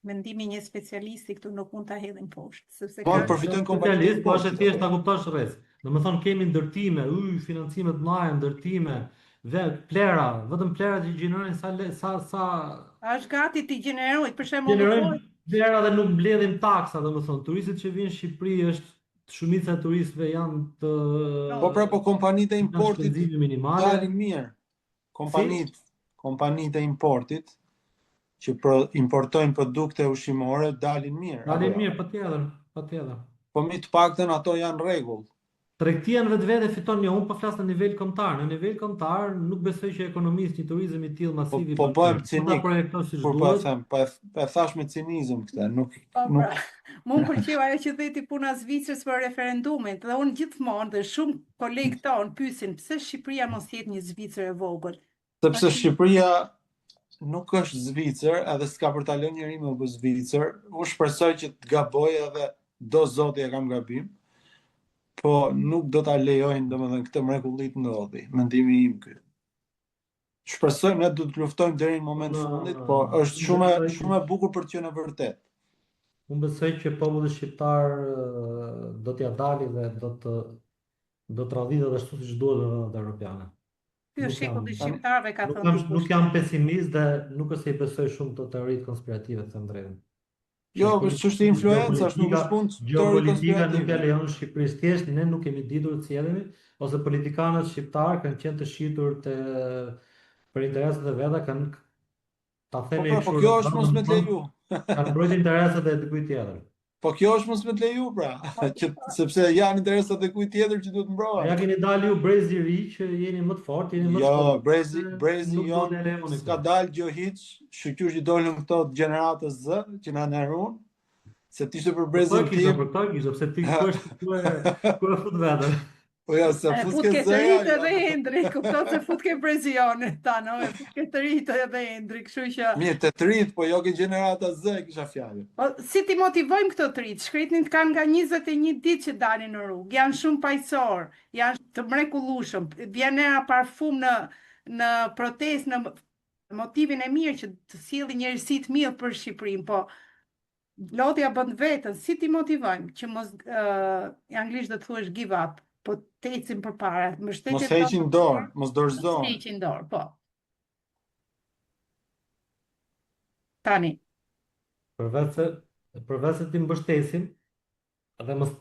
Mendimi i një specialisti këtu nuk mund ta hedhim poshtë, sepse po, ka përfitojnë kompanitë, po është e thjeshtë ta kuptosh rreth. Domethënë kemi ndërtime, yj, financime të mëdha, ndërtime, dhe plehra, vetëm plehra që gjenerojnë sa sa sa A është gati t'i gjenerojë, për shembull, gjenerojnë plehra dhe nuk mbledhim taksa, domethënë turistët që vijnë në Shqipëri është shumica e turistëve janë të Po pra po kompanitë e importit dalin mirë. Kompanitë, si? kompanitë e importit që pro, importojnë produkte ushqimore dalin mirë. Dalin mirë, patjetër, patjetër. Po mi të paktën ato janë rregull. Tregtia në vetvete fiton jo, unë po flas në nivel kombëtar. Në nivel kombëtar nuk besoj që ekonomisë një turizëm i tillë Po masiv i po bën bëhem mirë. Po ta cinik projektosh siç kur po e duhet, them, po e, po e thash me cinizëm këtë, nuk Po nuk pra, mu më pëlqeu ajo që the ti puna Zvicrës për referendumin, dhe unë gjithmonë dhe shumë kolegë tonë pyesin pse Shqipëria mos jetë një Zvicër e vogël. Sepse Tash Shqipëria nuk është Zvicër, edhe s'ka për ta lënë njeri me u bë Zvicër. Unë shpresoj që të gaboj edhe do zoti e kam gabim, po nuk do ta lejojnë domethënë këtë mrekulli të ndodhi, mendimi im ky. Shpresojmë ne do të luftojmë deri në moment unë fundit, po është unë shumë besoj që shumë e bukur për të qenë e vërtetë. unë besoj që populli shqiptar do t'ia dali dhe do të do të radhitet ashtu siç duhet me vendet europiane. Ky është Nuk jam shekulli i Tani shqiptarëve ka nuk thënë jam dikush. nuk jam pesimist dhe nuk është se i besoj shumë këto teoritë konspirative, të them drejtën. jo, Që është çështje influencash, nuk gjeopolitika është punë teori gjeopolitika nuk ja konspirative. lejon Shqipërisë. Thjesht ne nuk kemi ditur të sillemi ose politikanët shqiptarë kanë qenë të shitur të për interesat e veta, kanë ta Po themi pra, po kështu kjo në është mos vendin me të tonë, leju. kanë mbrojtur interesat e dikujt tjetër. Po kjo është mos me të leju pra, Po, që sepse janë interesat e kujt tjetër që duhet Po ja mbrohen. keni dalë ju brezi i ri që jeni më të fortë, jeni më të Jo, fortë, brezi dhe brezi nuk duhet jon t'ja lejoni s'ka këtë. dalë gjë hiç, shyqyr që dolën këto të gjeneratës Z që na nderun, se t'ishte për Për këto e brezin kisha, tim. për këto e kisha, pse ti ku është ku e ku e fut veten. Po jo, se E fut fut ke ke të Z-ja, rritë jo. edhe Endri, kupton se fut ke brezi jonë, tano, e fut ke të rritë edhe Endri, kështu që Mirë, të të rritë, po jo ke gjenerata Z e kisha fjalën. Po, si t'i motivojmë këto të rinjtë? Shkretnit kanë nga 21 ditë që dalin në rrugë, janë shumë paqësor, janë të mrekullueshëm, vjen era parfum në në protestë, në motivin e mirë që të sjellin një risi të mirë për Shqipërinë, po lodhja bën veten, si t'i motivojmë që mos uh, anglisht do të thuash give up, po të ecim përpara, Mos mbështetjen tonë heqin dorë, mos mos dorëzohen. heqin dorë, po. Tani, Përveç se përveç se t'i mbështesim dhe mos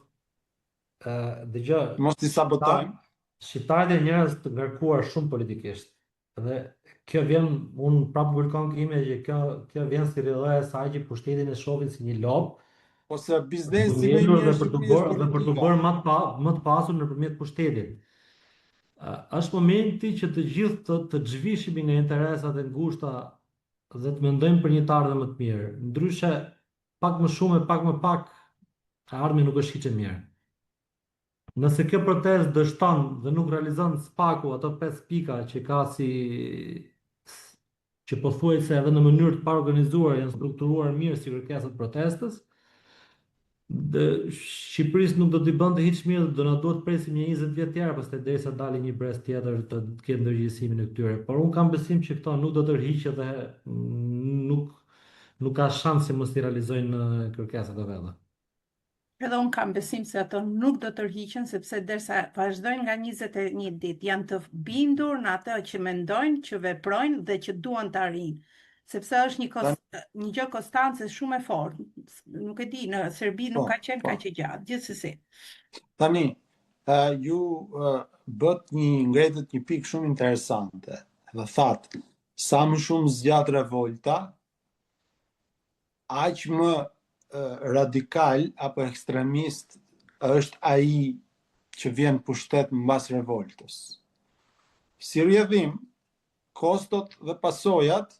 ë dëgjoj, Mos t'i sabotojmë. Shqiptarët janë njerëz të ngarkuar shumë politikisht. Dhe kjo vjen, unë prapë ngulkon ime që kjo kjo vjen si rrjedhojë e asaj që pushtetin e shohin si një lopë Po se për t'u biznesi më i mjelur mirë dhe në për t'u Shqipëri është bërë dhe për t'u politika. bërë më të pa, më të pasur nëpërmjet pushtetit. Ë, është momenti që të gjithë të, të zhvishemi nga interesat e ngushta dhe të mendojmë për një të ardhme më të mirë. Ndryshe, pak më shumë e pak më pak, e ardhmja nuk është hiç e mirë. Nëse kjo protestë dështon dhe nuk realizon SPAK-u ato 5 pika që ka si që pothuajse edhe në mënyrë të paorganizuar janë strukturuar mirë si kërkesat protestës, dhe Shqipërisë nuk do t'i bënte hiç mirë dhe do na duhet të presim një 20 vjet tjera pastaj derisa dali një brez tjetër të ketë ndërgjegjësimin e këtyre. Por unë kam besim që këto nuk do tërhiqen dhe nuk nuk ka shans që mos i realizojnë kërkesat e veta. Edhe unë kam besim se ato nuk do tërhiqen sepse derisa vazhdojnë nga 21 ditë, janë të bindur në atë që mendojnë, që veprojnë dhe që duan të arrijnë. Sepse është një kos, një gjë konstance shumë e fortë. Nuk e di, në Serbi nuk Po, ka qenë po. kaq e gjatë, gjithsesi. Tani, uh, ju uh, bët një ngretët një pikë shumë interesante dhe thatë, sa më shumë zgjat revolta, aq më radikal apo ekstremist është ai që vjen pushtet mbas revoltës. Si rrjedhim, kostot dhe pasojat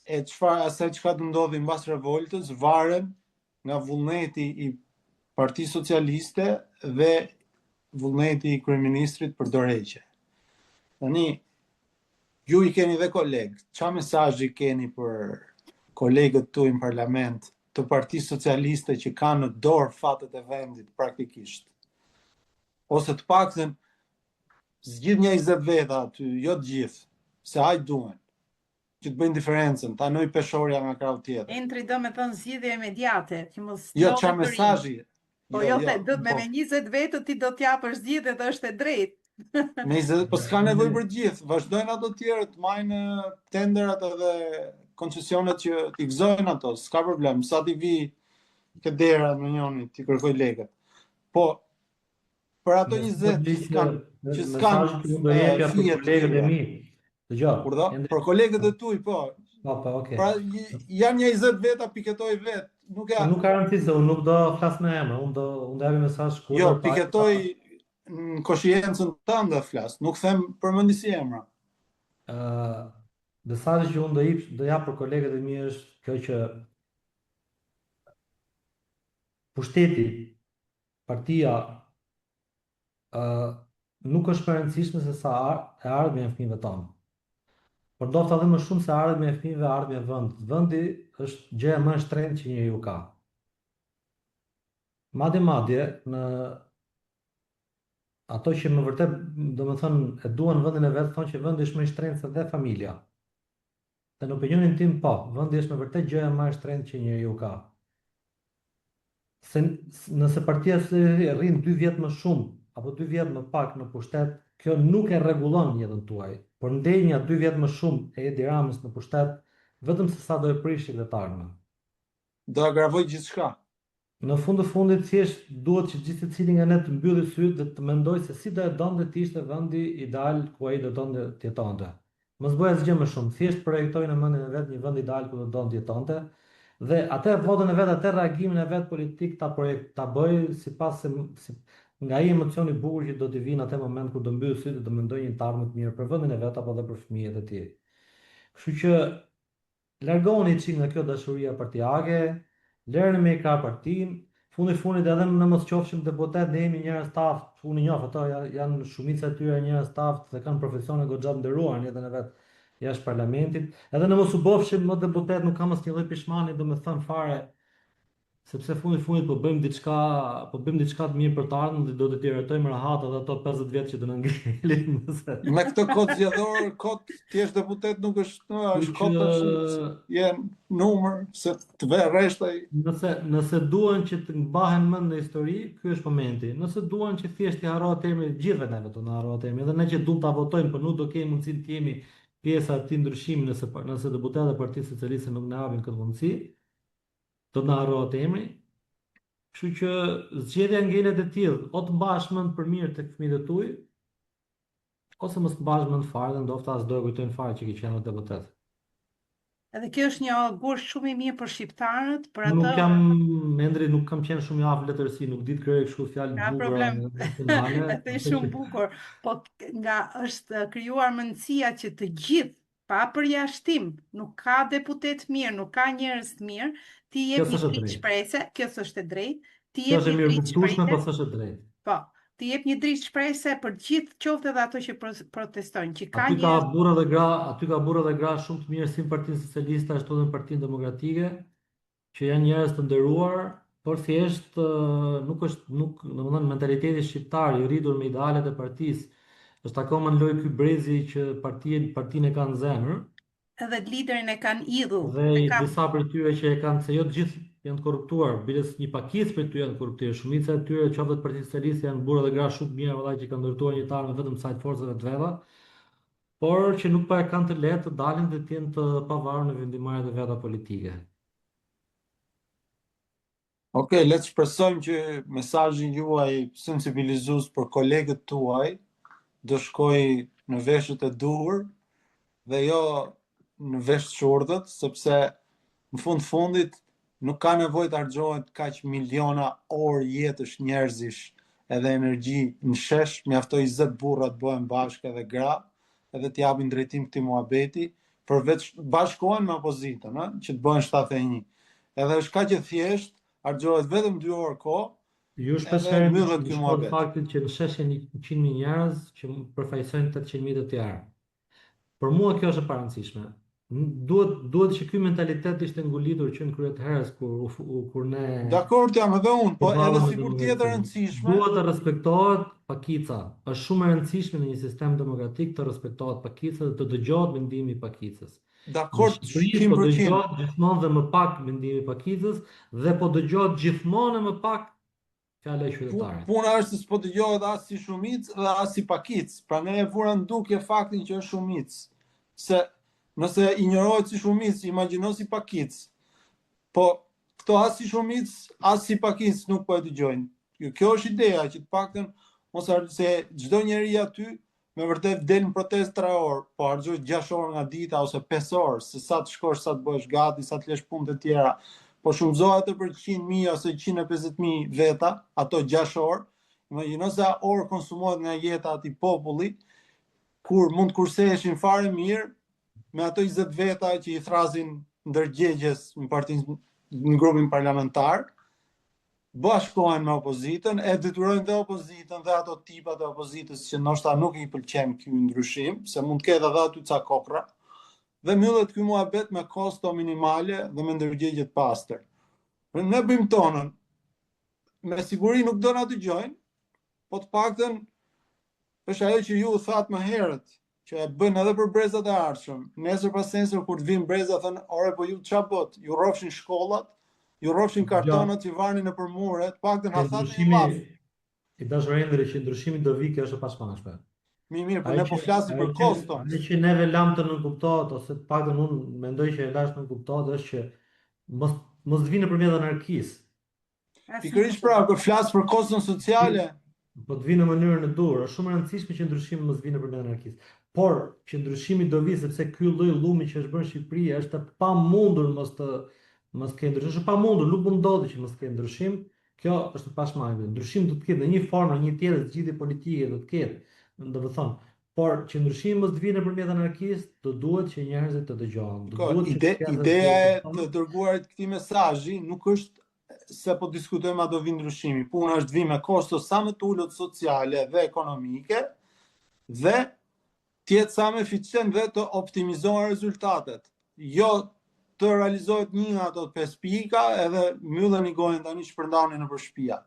e çfarë asaj çka të ndodhi mbas revoltës varen nga vullneti i Partisë Socialiste dhe vullneti i kryeministrit për dorëheqje. Tani ju i keni dhe kolegë, ça mesazhi keni për kolegët tuaj në parlament të Partisë Socialiste që kanë në dorë fatet e vendit praktikisht? Ose të paktën zgjidh një 20 veta aty, jo të gjithë, se aq duhen që të bëjnë diferencën, ta anojë peshorja nga krahu tjetër. Entri do me thënë zgjidhje imediate, që mos Jo, lodhe ça të rinj. mesazhi? Po Jo, jo, jo, the, do me po. me 20 vetë ti do t'japësh zgjidhje dhe është e drejtë. Me 20, po s'ka nevojë për të gjithë, vazhdojnë ato të tjerë të majnë tenderat edhe koncesionet që t'i gëzojnë ato, s'ka problem, sa t'i vi ke dera në njëri, t'i kërkoj lekët. Po për ato 20 që s'kan që s'kan Mesazhi që unë do jepja për fije të kolegët e tjera. mi. Dëgjoj, Urdhë, Endri, për kolegët e tuaj, po. Po, po, okay. Pra janë një 20 veta piketoj vet, nuk e Nuk ka rëndësi se unë nuk do flas me emra, unë do unë do jap mesazh shkurtër. Jo, piketoj në koshiencën tënde flas, nuk them përmendi si emra. Ë, uh, mesazhi që unë do jap do jap për kolegët e mi është kjo që pushteti, partia ë nuk është më e rëndësishme se sa e ardhmja e fëmijëve tanë. Por ndofta edhe më shumë se ardhmja e fëmijëve, ardhmja e vendit. Vendi është gjëja më e shtrenjtë që njeriu ka. Madje madje në ato që me vërtet, domethënë, e duan vendin e vet, thonë që vendi është më i shtrenjtë se dhe familja. Dhe në opinionin tim po, vendi është me vërtet gjëja më e shtrenjtë që njeriu ka. Se nëse Partia Socialiste rrin dy vjet më shumë apo dy vjet më pak në pushtet, kjo nuk e rregullon jetën tuaj, por ndenja dy vjet më shumë e Edi Ramës në pushtet, vetëm se sa do e prishë këtë të ardhme. Do agravojë gjithçka. Në fund të fundit thjesht duhet që gjithsecili nga ne të mbyllë sytë dhe të mendojë se si do e donte të ishte vendi ideal ku ai do donte të jetonte. Mos bëjë asgjë më shumë, thjesht të projektojë në mendjen e vet një vend ideal ku do donte të jetonte dhe atë votën e vet, atë reagimin e vet politik ta projekt ta bëjë sipas se nga ai emocion i bukur që do t'i vijë në atë moment kur do mbyllë sytë dhe do mendojë një të ardhme të mirë për vendin e vet apo edhe për fëmijët e tij. Kështu që Largohuni çik nga kjo dashuria partiake, lëreni me krah partinë, fundi fundit edhe në mos qofshim deputet ne jemi njerëz të aftë, unë i njoh ato janë shumica e tyre njerëz të aftë dhe kanë profesione goxha të nderuar në jetën e vet jashtë parlamentit, edhe në mos u bofshim më deputet nuk kam asnjë lloj pishmani domethënë fare Sepse fundi fundit po bëjmë diçka, po bëjmë diçka të mirë për të ardhmen dhe do të t'i jetojmë rahat edhe ato 50 vjet që do na ngelin, nëse. Me këtë kod zgjedhor, kot të jesh deputet nuk është, no, është kot tash, je numër se të vë rresht ai. Nëse nëse duan që të mbahen mend në histori, ky është momenti. Nëse duan që thjesht t'i harrohet emri të gjithëve neve do na harrohet emri, edhe ne që duam ta votojmë, por nuk do kemi mundësinë të jemi pjesë e atij ndryshimi nëse nëse deputetët e Partisë Socialiste nuk na japin këtë mundësi, Do të na harrohet emri. Kështu që zgjedhja ngelet e tillë, o të mbahesh mend për mirë tek fëmijët e tuaj, ose mos të mbahesh mend fare dhe ndofta as do e kujtojnë fare që ke qenë deputet. Edhe kjo është një augur shumë i mirë për shqiptarët, për atë Nuk jam Endri, nuk kam qenë shumë i aftë në letërsi, nuk di të krijoj kështu fjalë të bukura emocionale. Edhe shumë bukur, po nga është krijuar mendësia që të gjithë pa përjashtim, nuk ka deputet mirë, nuk ka njerëz të mirë, ti jep një dritë shprese, kjo s'është e drejtë, ti jep një dritë shprese. Po s'është e drejtë. Po, ti jep një dritë shprese për gjithë, qoftë edhe ato që protestojnë, që ka aty ka burra dhe gra, aty ka burra dhe gra shumë të mirë si në Partinë Socialiste ashtu edhe në Partinë Demokratike, që janë njerëz të nderuar, por thjesht nuk është nuk, domethënë mentaliteti shqiptar i rritur me idealet e partisë, është akoma në lojë ky brezi që partinë partinë e kanë në zemër. Edhe liderin e kanë idhull. Dhe e kanë... disa prej tyre që e kanë, se jo të gjithë janë të korruptuar, biles një pakicë prej tyre janë të korruptuar, shumica e tyre qoftë të Partisë Socialiste janë burra dhe gra shumë të mirë, vëllai që kanë ndërtuar një të ardhme vetëm në sajë të forcave të veta, por që nuk po e kanë të lehtë të dalin dhe të jenë të pavarur në vendimmarrjet e veta politike. Ok, le të shpresojmë që mesazhi juaj sensibilizues për kolegët tuaj do shkojë në veshët e duhur dhe jo në vesh të shurdhët, sepse në fund fundit nuk ka nevojë të harxhohet kaq miliona orë jetësh njerëzish edhe energji në shesh, mjaftoi 20 burra të bëhen bashkë edhe gra, edhe t'i japin drejtim këtij muhabeti, përveç bashkohen me opozitën, ë, që të bëhen 71. Edhe është kaq e thjeshtë, harxhohet vetëm 2 orë kohë, Ju shpesh herë mbyllet ky muhabet. Faktit që në shesh janë 100.000 njerëz që përfaqësojnë 800.000 të tjerë. Për mua kjo është e parëndësishme. Duhet duhet që ky mentalitet ishte ngulitur që në krye të herës kur u, u kur ne Dakord jam edhe unë, po edhe sikur të jetë e rëndësishme. Duhet të respektohet pakica. Është shumë e rëndësishme në një sistem demokratik të respektohet pakica dhe të dëgjohet mendimi i pakicës. Dakord, 100%. Po dëgjohet gjithmonë dhe më pak mendimi i pakicës dhe po dëgjohet gjithmonë e më pak Fjala e qytetarit. Puna është se s'po dëgjohet as si shumicë dhe as si pakicë. Prandaj e vura në dukje faktin që është shumicë. Se nëse injorohet si shumicë, imagjino si pakicë. Po këto as si shumicë, as si pakicë nuk po e dëgjojnë. Kjo është ideja që të paktën mos se çdo njeri aty Me vërtet del në protestë 3 orë, po harxhoj 6 orë nga dita ose 5 orë, se sa të shkosh, sa të bëhesh gati, sa të lesh punët e tjera. Po shumëzo atë për 100.000 ose 150.000 veta, ato 6 orë, imagjino sa orë konsumohet nga jeta e atij populli, kur mund të kurseheshin fare mirë me ato 20 veta që i thrasin ndërgjegjes në partinë në grupin parlamentar, bashkohen me opozitën, e detyrojnë dhe opozitën dhe ato tipat e opozitës që ndoshta nuk i pëlqen ky ndryshim, se mund të ketë edhe aty ca kokrra, dhe mbyllet ky muhabet me kosto minimale dhe me ndërgjegje të pastër. Ne bëjmë tonën. Me siguri nuk do na dëgjojnë, po të paktën është ajo që ju thatë më herët, që e bën edhe për brezat e ardhshëm. Nesër pasnesër kur të vinë breza thonë, "Ore po ju ça bëtë? Ju rrofshin shkollat, ju rrofshin kartonat që varni nëpër mure, të paktën ha thatë një llaf." I dashur Endri që ndryshimi do vijë, kjo është e pashmangshme. Mirë, mirë, po ne po flasim për koston. Ajo që neve lamë të nënkuptohet ose të paktën unë mendoj që e lashë të nënkuptohet është që mos mos të vijë nëpërmjet anarkisë. Pikërisht pra, po flas për koston sociale. Po të vijë në mënyrën e duhur, është shumë e rëndësishme që ndryshimi mos vijë nëpërmjet anarkisë. Por që ndryshimi do vijë sepse ky lloj llumi që është bërë në Shqipëri është e pamundur mos të mos ketë ndryshim. Është e pamundur, nuk mund ndodhi që mos ketë ndryshim. Kjo është e pashmangshme. Ndryshim do të ketë në një formë, në një tjetër zgjidhje politike do të ketë. Domethënë, por që ndryshimi mos të vijë nëpërmjet anarkisë, do duhet që njerëzit të dëgjohen. Do duhet që ide, ideja e të dërguarit këtij mesazhi nuk është se po diskutojmë a do vijë ndryshimi. Puna është të vijë me kosto sa më të ulët sociale dhe ekonomike dhe të jetë sa më eficient dhe të optimizohen rezultatet. Jo të realizohet një nga ato pesë pika edhe mbylleni gojën tani shpërndani nëpër shtëpia.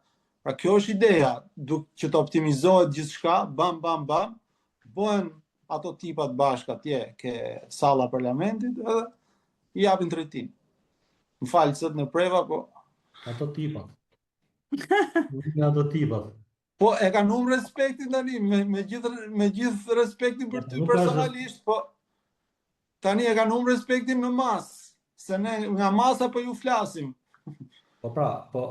Pra kjo është ideja, duk, që të optimizohet gjithçka, bam bam bam, bëhen ato tipat bashkë atje ke salla parlamentit edhe i japin drejtim. Më fal se të ndërpreva, po ato tipat. Nga ato tipat. Po e kanë humb respektin tani me me gjithë me gjithë respektin për ty personalisht, po tani e kanë humb respektin në masë, se ne nga masa po ju flasim. Po pra, po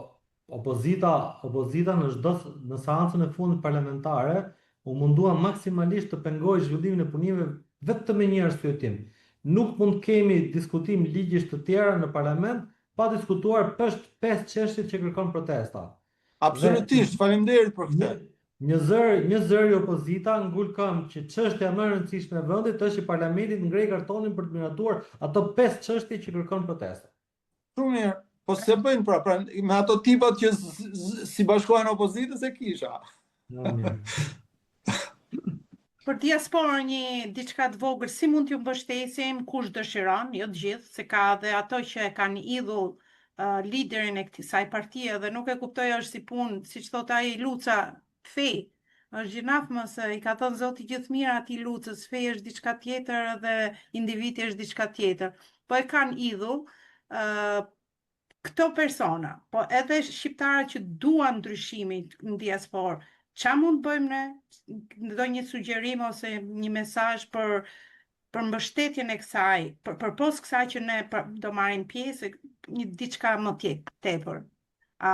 opozita, opozita në çdo në seancën e fundit parlamentare u mundua maksimalisht të pengojë zhvillimin e punimeve vetëm me një arsyetim. Nuk mund të kemi diskutim ligjesh të tjera në parlament pa diskutuar pesë çështjet që kërkon protesta. Absolutisht, faleminderit për këtë. Një zër, një zëri opozita ngul këmbë që çështja më e rëndësishme e vendit është që parlamenti të ngrejë kartonin për të miratuar ato pesë çështje që kërkon protesta. Shumë mirë. Po s'e bëjnë pra, pra me ato tipat që s'i bashkohen opozitës e kisha. Jo, mirë. Për diasporën një diçka të vogël, si mund t'ju mbështesim, kush dëshiron, jo të gjithë, se ka dhe ato që e kanë idhull uh, liderin e kësaj partie dhe nuk e kuptoj është si punë, siç thotë ai Luca, fe. Është gjynah më se i ka thënë Zoti gjithë mirë atij Lucës, fe është diçka tjetër dhe individi është diçka tjetër. Po e kanë idhull, uh, këto persona, po edhe shqiptarët që duan ndryshimin në diasporë, ça mund të bëjmë ne? Ndonjë sugjerim ose një mesazh për për mbështetjen e kësaj, për përpos kësaj që ne për, do marrim pjesë, një diçka më tepër. A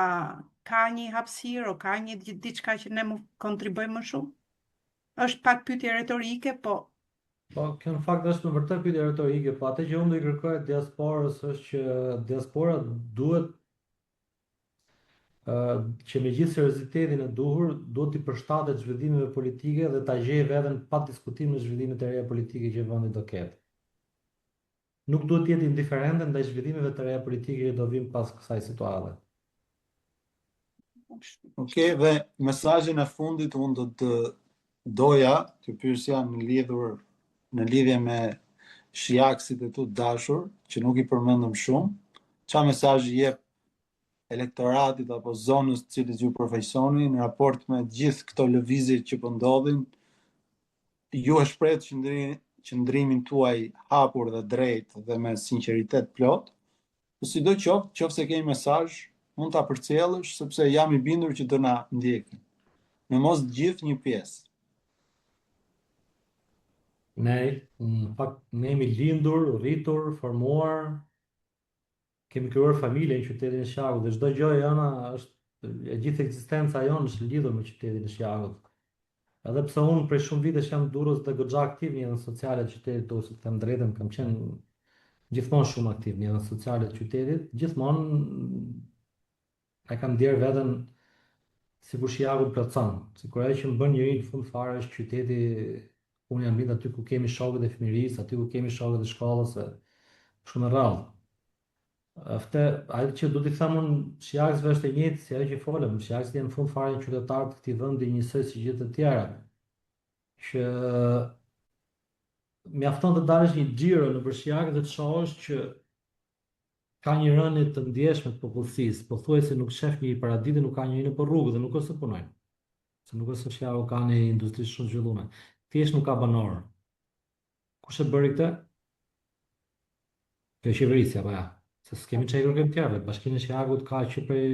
ka një hapësirë o ka një diçka që ne mund kontribuojmë më shumë? Është pak pyetje retorike, po Po, kjo në fakt është me vërtet pyetje retorike, po atë që unë do i kërkoja diasporës është që diaspora duhet që me gjithë seriozitetin e duhur duhet t'i përshtatet zhvillimeve politike dhe ta gjejë veten pa diskutim në zhvillimet e reja politike që vendi do ketë. Nuk duhet të jetë indiferente ndaj zhvillimeve të reja politike që do vijnë pas kësaj situate. Ok, dhe mesazhin e fundit unë do të doja të pyesja në lidhur në lidhje me shijaksit e tu të dashur, që nuk i përmendëm shumë, ça mesazhi jep elektoratit apo zonës të cilës ju përfaqësoni në raport me gjithë këto lëvizje që po ndodhin, ju e shprehët qëndrimin qëndrimin tuaj hapur dhe drejt dhe me sinqeritet plot, po sido qoftë, qoftë se ke një mesazh, mund ta përcjellësh sepse jam i bindur që do na ndjekin. Në mos të gjithë një pjesë. Ne, në fakt, ne jemi lindur, rritur, formuar, kemi krijuar familje në qytetin e Shijakut dhe çdo gjë jona është e gjithë ekzistenca jonë është lidhur me qytetin e Shijakut. Edhe pse unë prej shumë vitesh jam në Durrës dhe goxha aktiv në jetën sociale të qytetit të Durrësit, të them të drejtën, kam qenë gjithmonë shumë aktiv në jetën sociale të qytetit, gjithmonë e kam ndjerë veten sikur Shijaku më plotëson, sikur ajo që më bën njeri në fund fare është qyteti ku unë jam lindur, aty ku kemi shokët e fëmijërisë, aty ku kemi shokët e shkollës e kështu me radhë. Fte, ajo që do t'i them unë shijakësve është e njëjtë si ajo që folëm, shijakësit janë në fund fare një qytetar të këtij vendi njësoj si gjithë të tjerët, që mjafton të dalësh një xhiro nëpër Shijak dhe të shohësh që ka një rënie të ndjeshme të popullsisë, pothuajse nuk shef njeri paradite, nuk ka njeri nëpër rrugë dhe nuk është se punojnë. Se nuk është se Shijaku ka një industri shumë zhvillume. Thjesht nuk ka banorë. Kush e bëri këtë? Kjo qeverisja, apo ja? Se s'kemi ç'i kërkojmë të tjerëve. Bashkinë e Shijakut ka që prej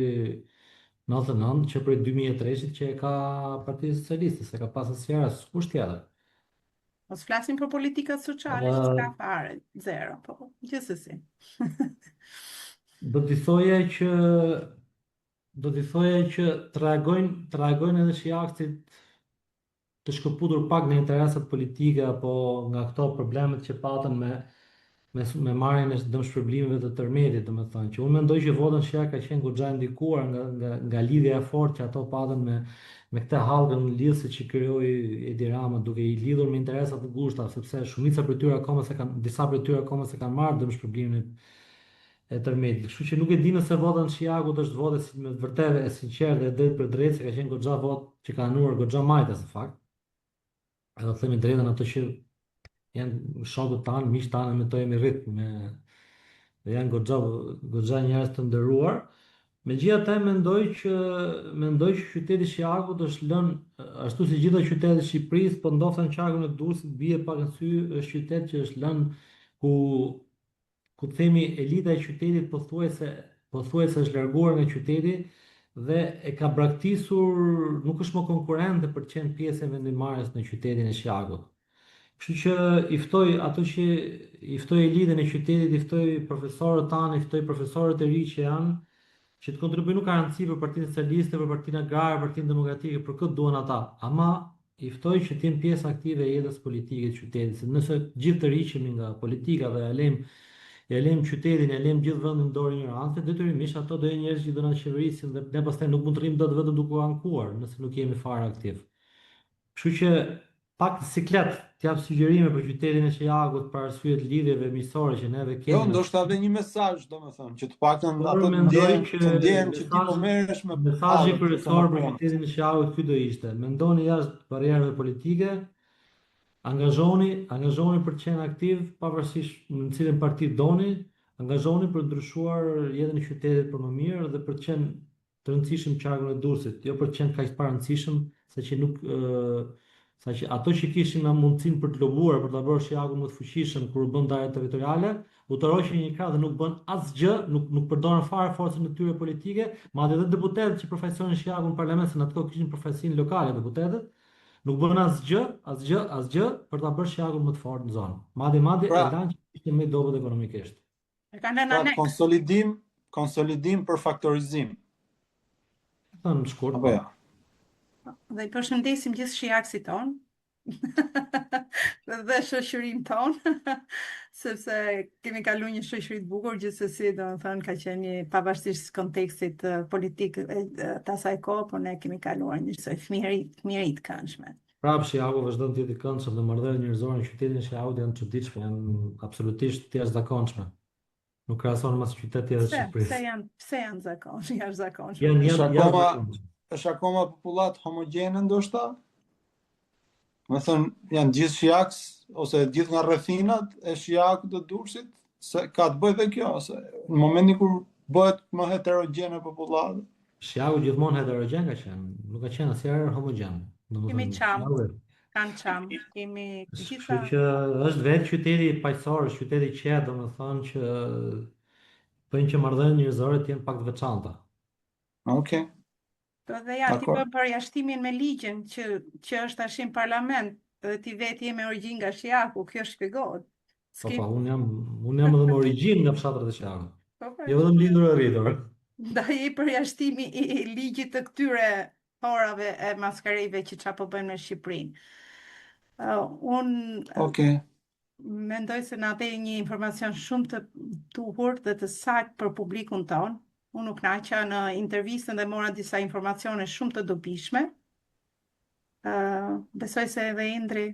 99, që prej 2003-shit që e ka Partia Socialiste, s'e ka pas asnjëherë askush tjetër. Mos flasim për politikat sociale që s'ka fare, zero, po gjithsesi. Do t'i thoja që do t'i thoja që të reagojnë, të reagojnë edhe shijaksit të shkëputur pak nga interesat politike apo nga këto problemet që patën me me me marrjen e dëmshpërblimeve të tërmetit, domethënë që unë mendoj që vota në Shijak ka qenë goxha e ndikuar nga nga nga lidhja e fortë që ato patën me me këtë hallkën lidhëse që krijoi Edi Rama duke i lidhur me interesa të ngushta, sepse shumica prej tyre akoma s'e kanë disa prej tyre akoma s'e kanë marrë dëmshpërblimin e e tërmetit. Kështu që nuk e di nëse vota në Shijakut është votë si me të vërtetë e sinqertë dhe e drejtpërdrejtë, se ka qenë goxha votë që ka anuar goxha majtas në fakt. Edhe të themi drejtën ato që janë shokët tanë, miqtë tanë, me to jemi rrit me dhe janë goxha goxha njerëz të nderuar. Megjithatë mendoj që mendoj që qyteti i Shijakut është lënë ashtu si gjitha qytetet e Shqipërisë, po ndofta në qarkun e Durrësit bie pak në sy, është qytet që është lënë ku ku të themi elita e qytetit pothuajse pothuajse është larguar nga qyteti dhe e ka braktisur, nuk është më konkurrente për të qenë pjesë e vendimmarrjes në qytetin e Shijakut. Kështu që i ftoj ato që i ftoj elitën e qytetit, i ftoj profesorët tanë, i ftoj profesorët e ri që janë, që të kontribuojnë nuk ka rëndësi për Partinë Socialiste, për Partinë Agrare, Partinë Demokratike, për kë duan ata. Ama i ftoj që të jenë pjesë aktive e jetës politike të qytetit, se nëse gjithë tërhiqemi nga politika dhe ja lejmë ja lejmë qytetin, ja lejmë gjithë vendin në dorë injorantëve, detyrimisht ato do jenë njerëz që do na qeverisin dhe ne pastaj nuk mund të rrimë dot vetëm duke u ankuar, nëse nuk jemi fare aktiv. Kështu që pak në siklet të jap sugjerime për qytetin e Shijakut për arsye të lidhjeve miqësore që neve kemi. Jo, ndoshta edhe një mesazh, domethënë, që të paktën ato të ndjehen, të ndjehen që ti po merresh me mesazhi kryesor për qytetin e Shijakut ky do ishte. Mendoni jashtë barrierave politike, angazhoni, angazhoni për të qenë aktiv, pavarësisht në cilën parti doni, angazhoni për të ndryshuar jetën e qytetit për më mirë dhe për të qenë të rëndësishëm në qarkun e Durrësit, jo për të qenë kaq të parëndësishëm, saqë nuk saqë ato që kishin mundësinë për të lobuar, për ta bërë Shijakun më të fuqishëm kur u bën ndarja territoriale, u tërhoqën një krah dhe nuk bënë asgjë, nuk nuk përdorën fare forcën e tyre politike, madje edhe deputetët që përfaqësonin Shijakun në parlament, se në atë kohë kishin përfaqësinë lokale deputetët, nuk bënë asgjë, asgjë, asgjë për ta bërë Shijakun më të fortë në zonë. Madje madje pra, e lanë që ishte më i dobët ekonomikisht. E kanë lënë pra, aneks. Konsolidim, konsolidim për faktorizim. Thënë në shkurt. Apo jo. Dhe i përshëndesim gjithë shijaksit tonë. dhe shoqërinë tonë, sepse kemi kalu një shoqëri të bukur, gjithsesi, domethënë, ka qenë një pavarësisht kontekstit politik të asaj kohë, por ne kemi kaluar një soj fëmijëri, fëmijëri të këndshme. Prapë Shijaku vazhdon të jetë i këndshëm dhe marrëdhëniet njerëzore në qytetin e Shijakut janë të çuditshme, janë absolutisht të jashtëzakonshme. Nuk krahasohen me asnjë qytet tjetër të Shqipërisë. Pse janë, pse janë zakon, jashtëzakonshme? Janë janë jashtëzakonshme. Është akoma popullatë homogjene ndoshta? Domethënë, janë gjithë shijaks, ose gjithë nga rrethinat e Shijakut të Durrësit, se ka të bëjë dhe kjo, se në momentin kur bëhet më heterogjene popullata. Shijaku gjithmonë heterogjen ka qenë, nuk ka qenë asnjëherë homogjen. Kemi çam, kanë çam, kemi gjitha. Kështu që është vetë qyteti paqësor, është qyteti i qetë, domethënë që bëjnë që marrëdhëniet njerëzore të jenë pak të veçanta. Okej. Okay. Po dhe ja, ti bën përjashtimin me ligjin që, që është tash në parlament dhe ti vetë je me origjinë nga Shijaku, kjo shpjegohet. Po po, unë jam, unë jam edhe me origjinë nga fshatrat e Shijakut. Po, po. Jo vetëm lindur e rritur. Ndaj i përjashtimi i, i ligjit të këtyre. horave e maskarejve që ça po bëjnë me Shqipërinë. Uh, unë okay. mendoj se na dhe një informacion shumë të duhur dhe të saktë për publikun tonë. Unë u kënaqa në intervistën dhe mora disa informacione shumë të dobishme. Uh, besoj se edhe Indri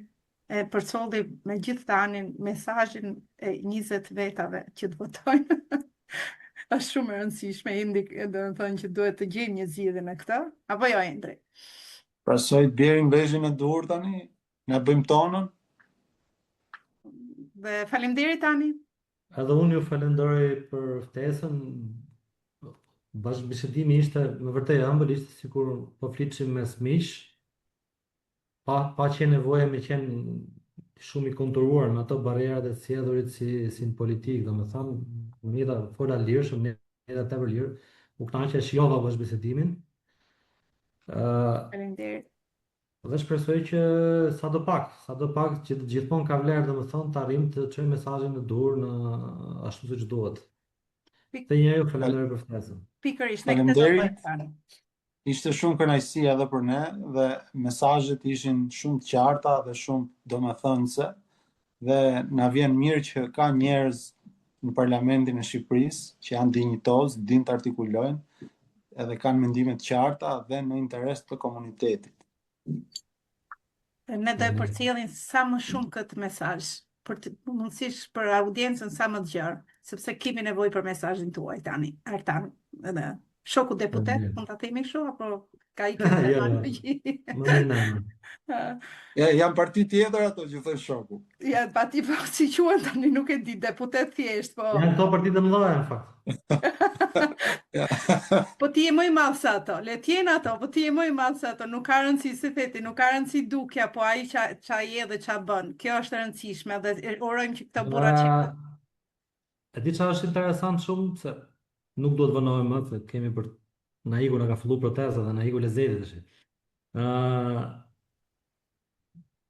e përcolli me gjithë tanin mesazhin e 20 vetave që të votojnë. është shumë e rëndësishme, Indri, domethënë që duhet të gjejmë një zgjidhje me këtë, apo jo, Indri? Pra sot të bjerim veshin e duhur tani, na bëjmë tonën. Dhe faleminderit tani. Edhe unë ju falenderoj për ftesën. Bashkëbisedimi ishte me vërtet i ëmbël, ishte sikur po flitshim mes miqsh. Pa pa qenë nevoja me qenë shumë i konturuar me ato barrierat e të sjellurit si si në politikë, domethënë, ndjeva fola lirshëm, ndjeva tepër lirë, u kënaqa e shijova bashkëbisedimin. Ë Faleminderit. Dhe shpresoj që sado pak, sado pak që gjithmonë ka vlerë domethënë të arrijmë të çojmë mesazhin e duhur në ashtu siç duhet. Pik... Dhe një ju falenderoj për ftesën. Pikërisht, ne këtë do bëjmë tani. Ishte shumë kënaqësi edhe për ne dhe mesazhet ishin shumë të qarta dhe shumë domethënëse dhe na vjen mirë që ka njerëz në Parlamentin e Shqipërisë që janë dinjitoz, dinë të artikulojnë edhe kanë mendime të qarta dhe në interes të komunitetit. Ne do e përcjellim sa më shumë këtë mesazh, për të mundësisht për audiencën sa më të gjerë, sepse kemi nevojë për mesazhin tuaj tani, Artan, edhe shoku deputet, mund ta themi kështu apo ka i këtë jo, jo. Më mirë në emër. Ja, janë parti tjetër ato që thonë shoku. Ja, parti po si quhen tani nuk e di, deputet thjesht, po. Janë këto partitë e mëdha në fakt. Ja. Po ti je më i madh se ato, le të jenë ato, po ti je më i madh se ato, nuk ka rëndësi si theti, nuk ka rëndësi dukja, po ai ça ça je dhe ça bën. Kjo është e rëndësishme dhe urojmë që këto burra që E di çfarë është interesant shumë se nuk duhet vonohem më se kemi për na iku na ka fillu protesta dhe na iku lezeti tash. Ë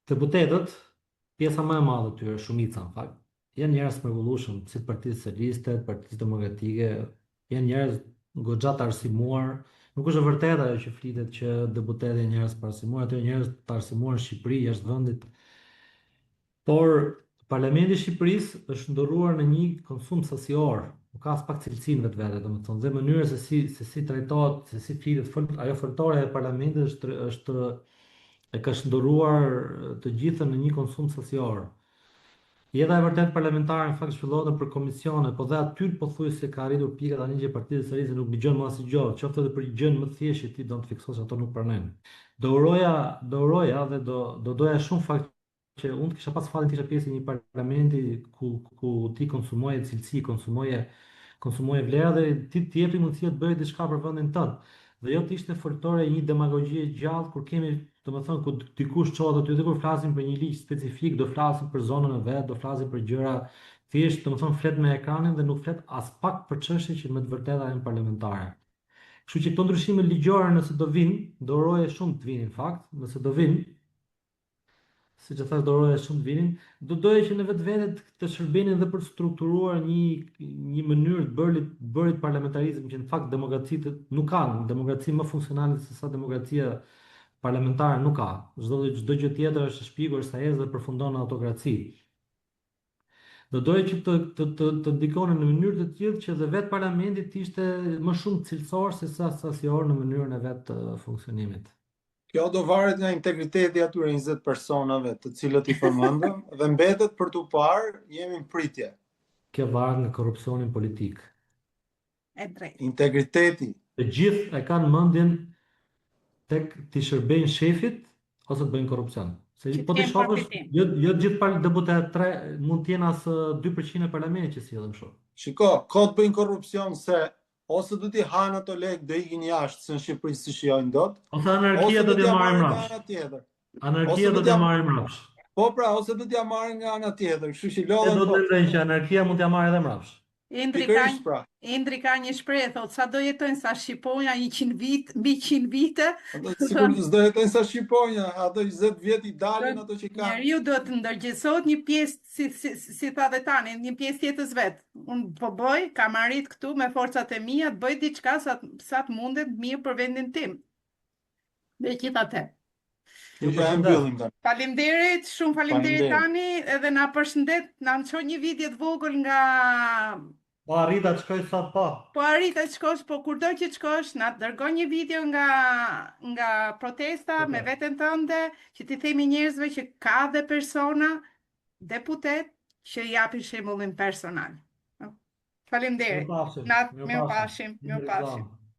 deputetët, pjesa më e madhe e tyre, shumica në fakt, janë njerëz të mrekullueshëm, si të Partisë Socialiste, të Partisë Demokratike, janë njerëz goxha të arsimuar. Nuk është e vërtetë ajo që flitet që deputetët janë njerëz të arsimuar, ato janë njerëz të arsimuar në Shqipëri, jashtë vendit. Por Parlamenti i Shqipërisë është shndërruar në një konsum sasior, nuk ka aspak cilësi në vetvete, domethënë, dhe mënyra se si se si trajtohet, se si flitet, fol, ajo foltore e parlamentit është është e ka shndërruar të gjithën në një konsum sasior. Jeta e vërtetë parlamentare në fakt zhvillohet nëpër komisione, po dhe aty pothuajse ka arritur pika tani që Partia Socialiste nuk dëgjon më asgjë, qoftë edhe për gjënë më të thjeshtë që ti don të fiksosh ato nuk pranojnë. Do uroja, do uroja dhe do do doja shumë fakt që unë të kisha pas fatin të isha pjesë e një parlamenti ku ku ti konsumoje cilësi, konsumoje konsumoje vlera dhe ti të jepej mundësia të bëje diçka për vendin tënd. Dhe jo të ishte foltore e një demagogjie e gjallë kur kemi, domethënë ku dikush çohet aty dhe kur flasim për një ligj specifik, do flasim për zonën e vet, do flasim për gjëra thjesht, domethënë flet me ekranin dhe nuk flet aspak për çështje që me të vërteta janë parlamentare. Kështu që këto ndryshime ligjore nëse do vinë, do uroja shumë të vinin në fakt, nëse do vinë, siç e thashë do uroja shumë të vinin, do doja që në vetvete të shërbenin dhe për të strukturuar një një mënyrë të bërit bërit parlamentarizëm që në fakt demokracitë nuk kanë, demokraci më funksionale se sa demokracia parlamentare nuk ka. Çdo çdo gjë tjetër është e shpikur, është sajesë dhe përfundon në autokraci. Do doja që të të të, të ndikonin në mënyrë të tillë që dhe vetë parlamenti të ishte më shumë cilësor se sa sasior në mënyrën e vet të funksionimit. Kjo do varet nga integriteti i atyre 20 personave të cilët i përmendëm dhe mbetet për t'u parë, jemi në pritje. Kjo varet nga korrupsioni në politikë. E drejtë. Integriteti. Të gjithë e kanë mendjen tek t'i shërbejnë shefit ose të bëjnë korrupsion. Se Që po të t'i kenë shohësh, përfitim. jo jo të gjithë par deputetët, tre mund të jenë as 2% e parlamentit që sillen kështu. Shiko, kot bëjnë korrupsion se ose do t'i hanë ato lekë do ikin jashtë se në Shqipëri s'i shijojnë dot, Ose anarkia ose do do t'ia t'ia marrin marrin nga mbrapsht. ana tjetër. Anarkia Ose do do t'ia t'ia marrin mbrapsht. Po pra, ose do t'ia marrin nga ana tjetër, kështu që E lodhen do të kot. mendojnë që anarkia mund t'ia marrë edhe mbrapsht. Indri ka Pikërisht pra. Indri ka një shprehje, thotë, sa do jetojnë sa shqiponja 100 vit, mbi 100 vite. Ato sikur s'do jetojnë sa shqiponja, ato 20 vjet i dalin ato që kanë. Njeriu duhet të ndërgjegjësohet një pjesë si si si tha dhe tani, një pjesë të jetës vet. Unë po bëj, kam arrit këtu me forcat e mia të bëj diçka sa sa të mundet mirë për vendin tim. Megjithatë. Ju që e mbyllim tani. Faleminderit, shumë faleminderit tani, edhe na përshëndet, na ço një video të vogël nga Po arrita të shkoj sot po. Po arrita të shkosh, po kurdo që të shkosh, na dërgo një video nga nga protesta me veten tënde, që t'i themi njerëzve që ka dhe persona deputet që japin shembullin personal. Faleminderit. Mirupafshim. Mirupafshim. Mirupafshim.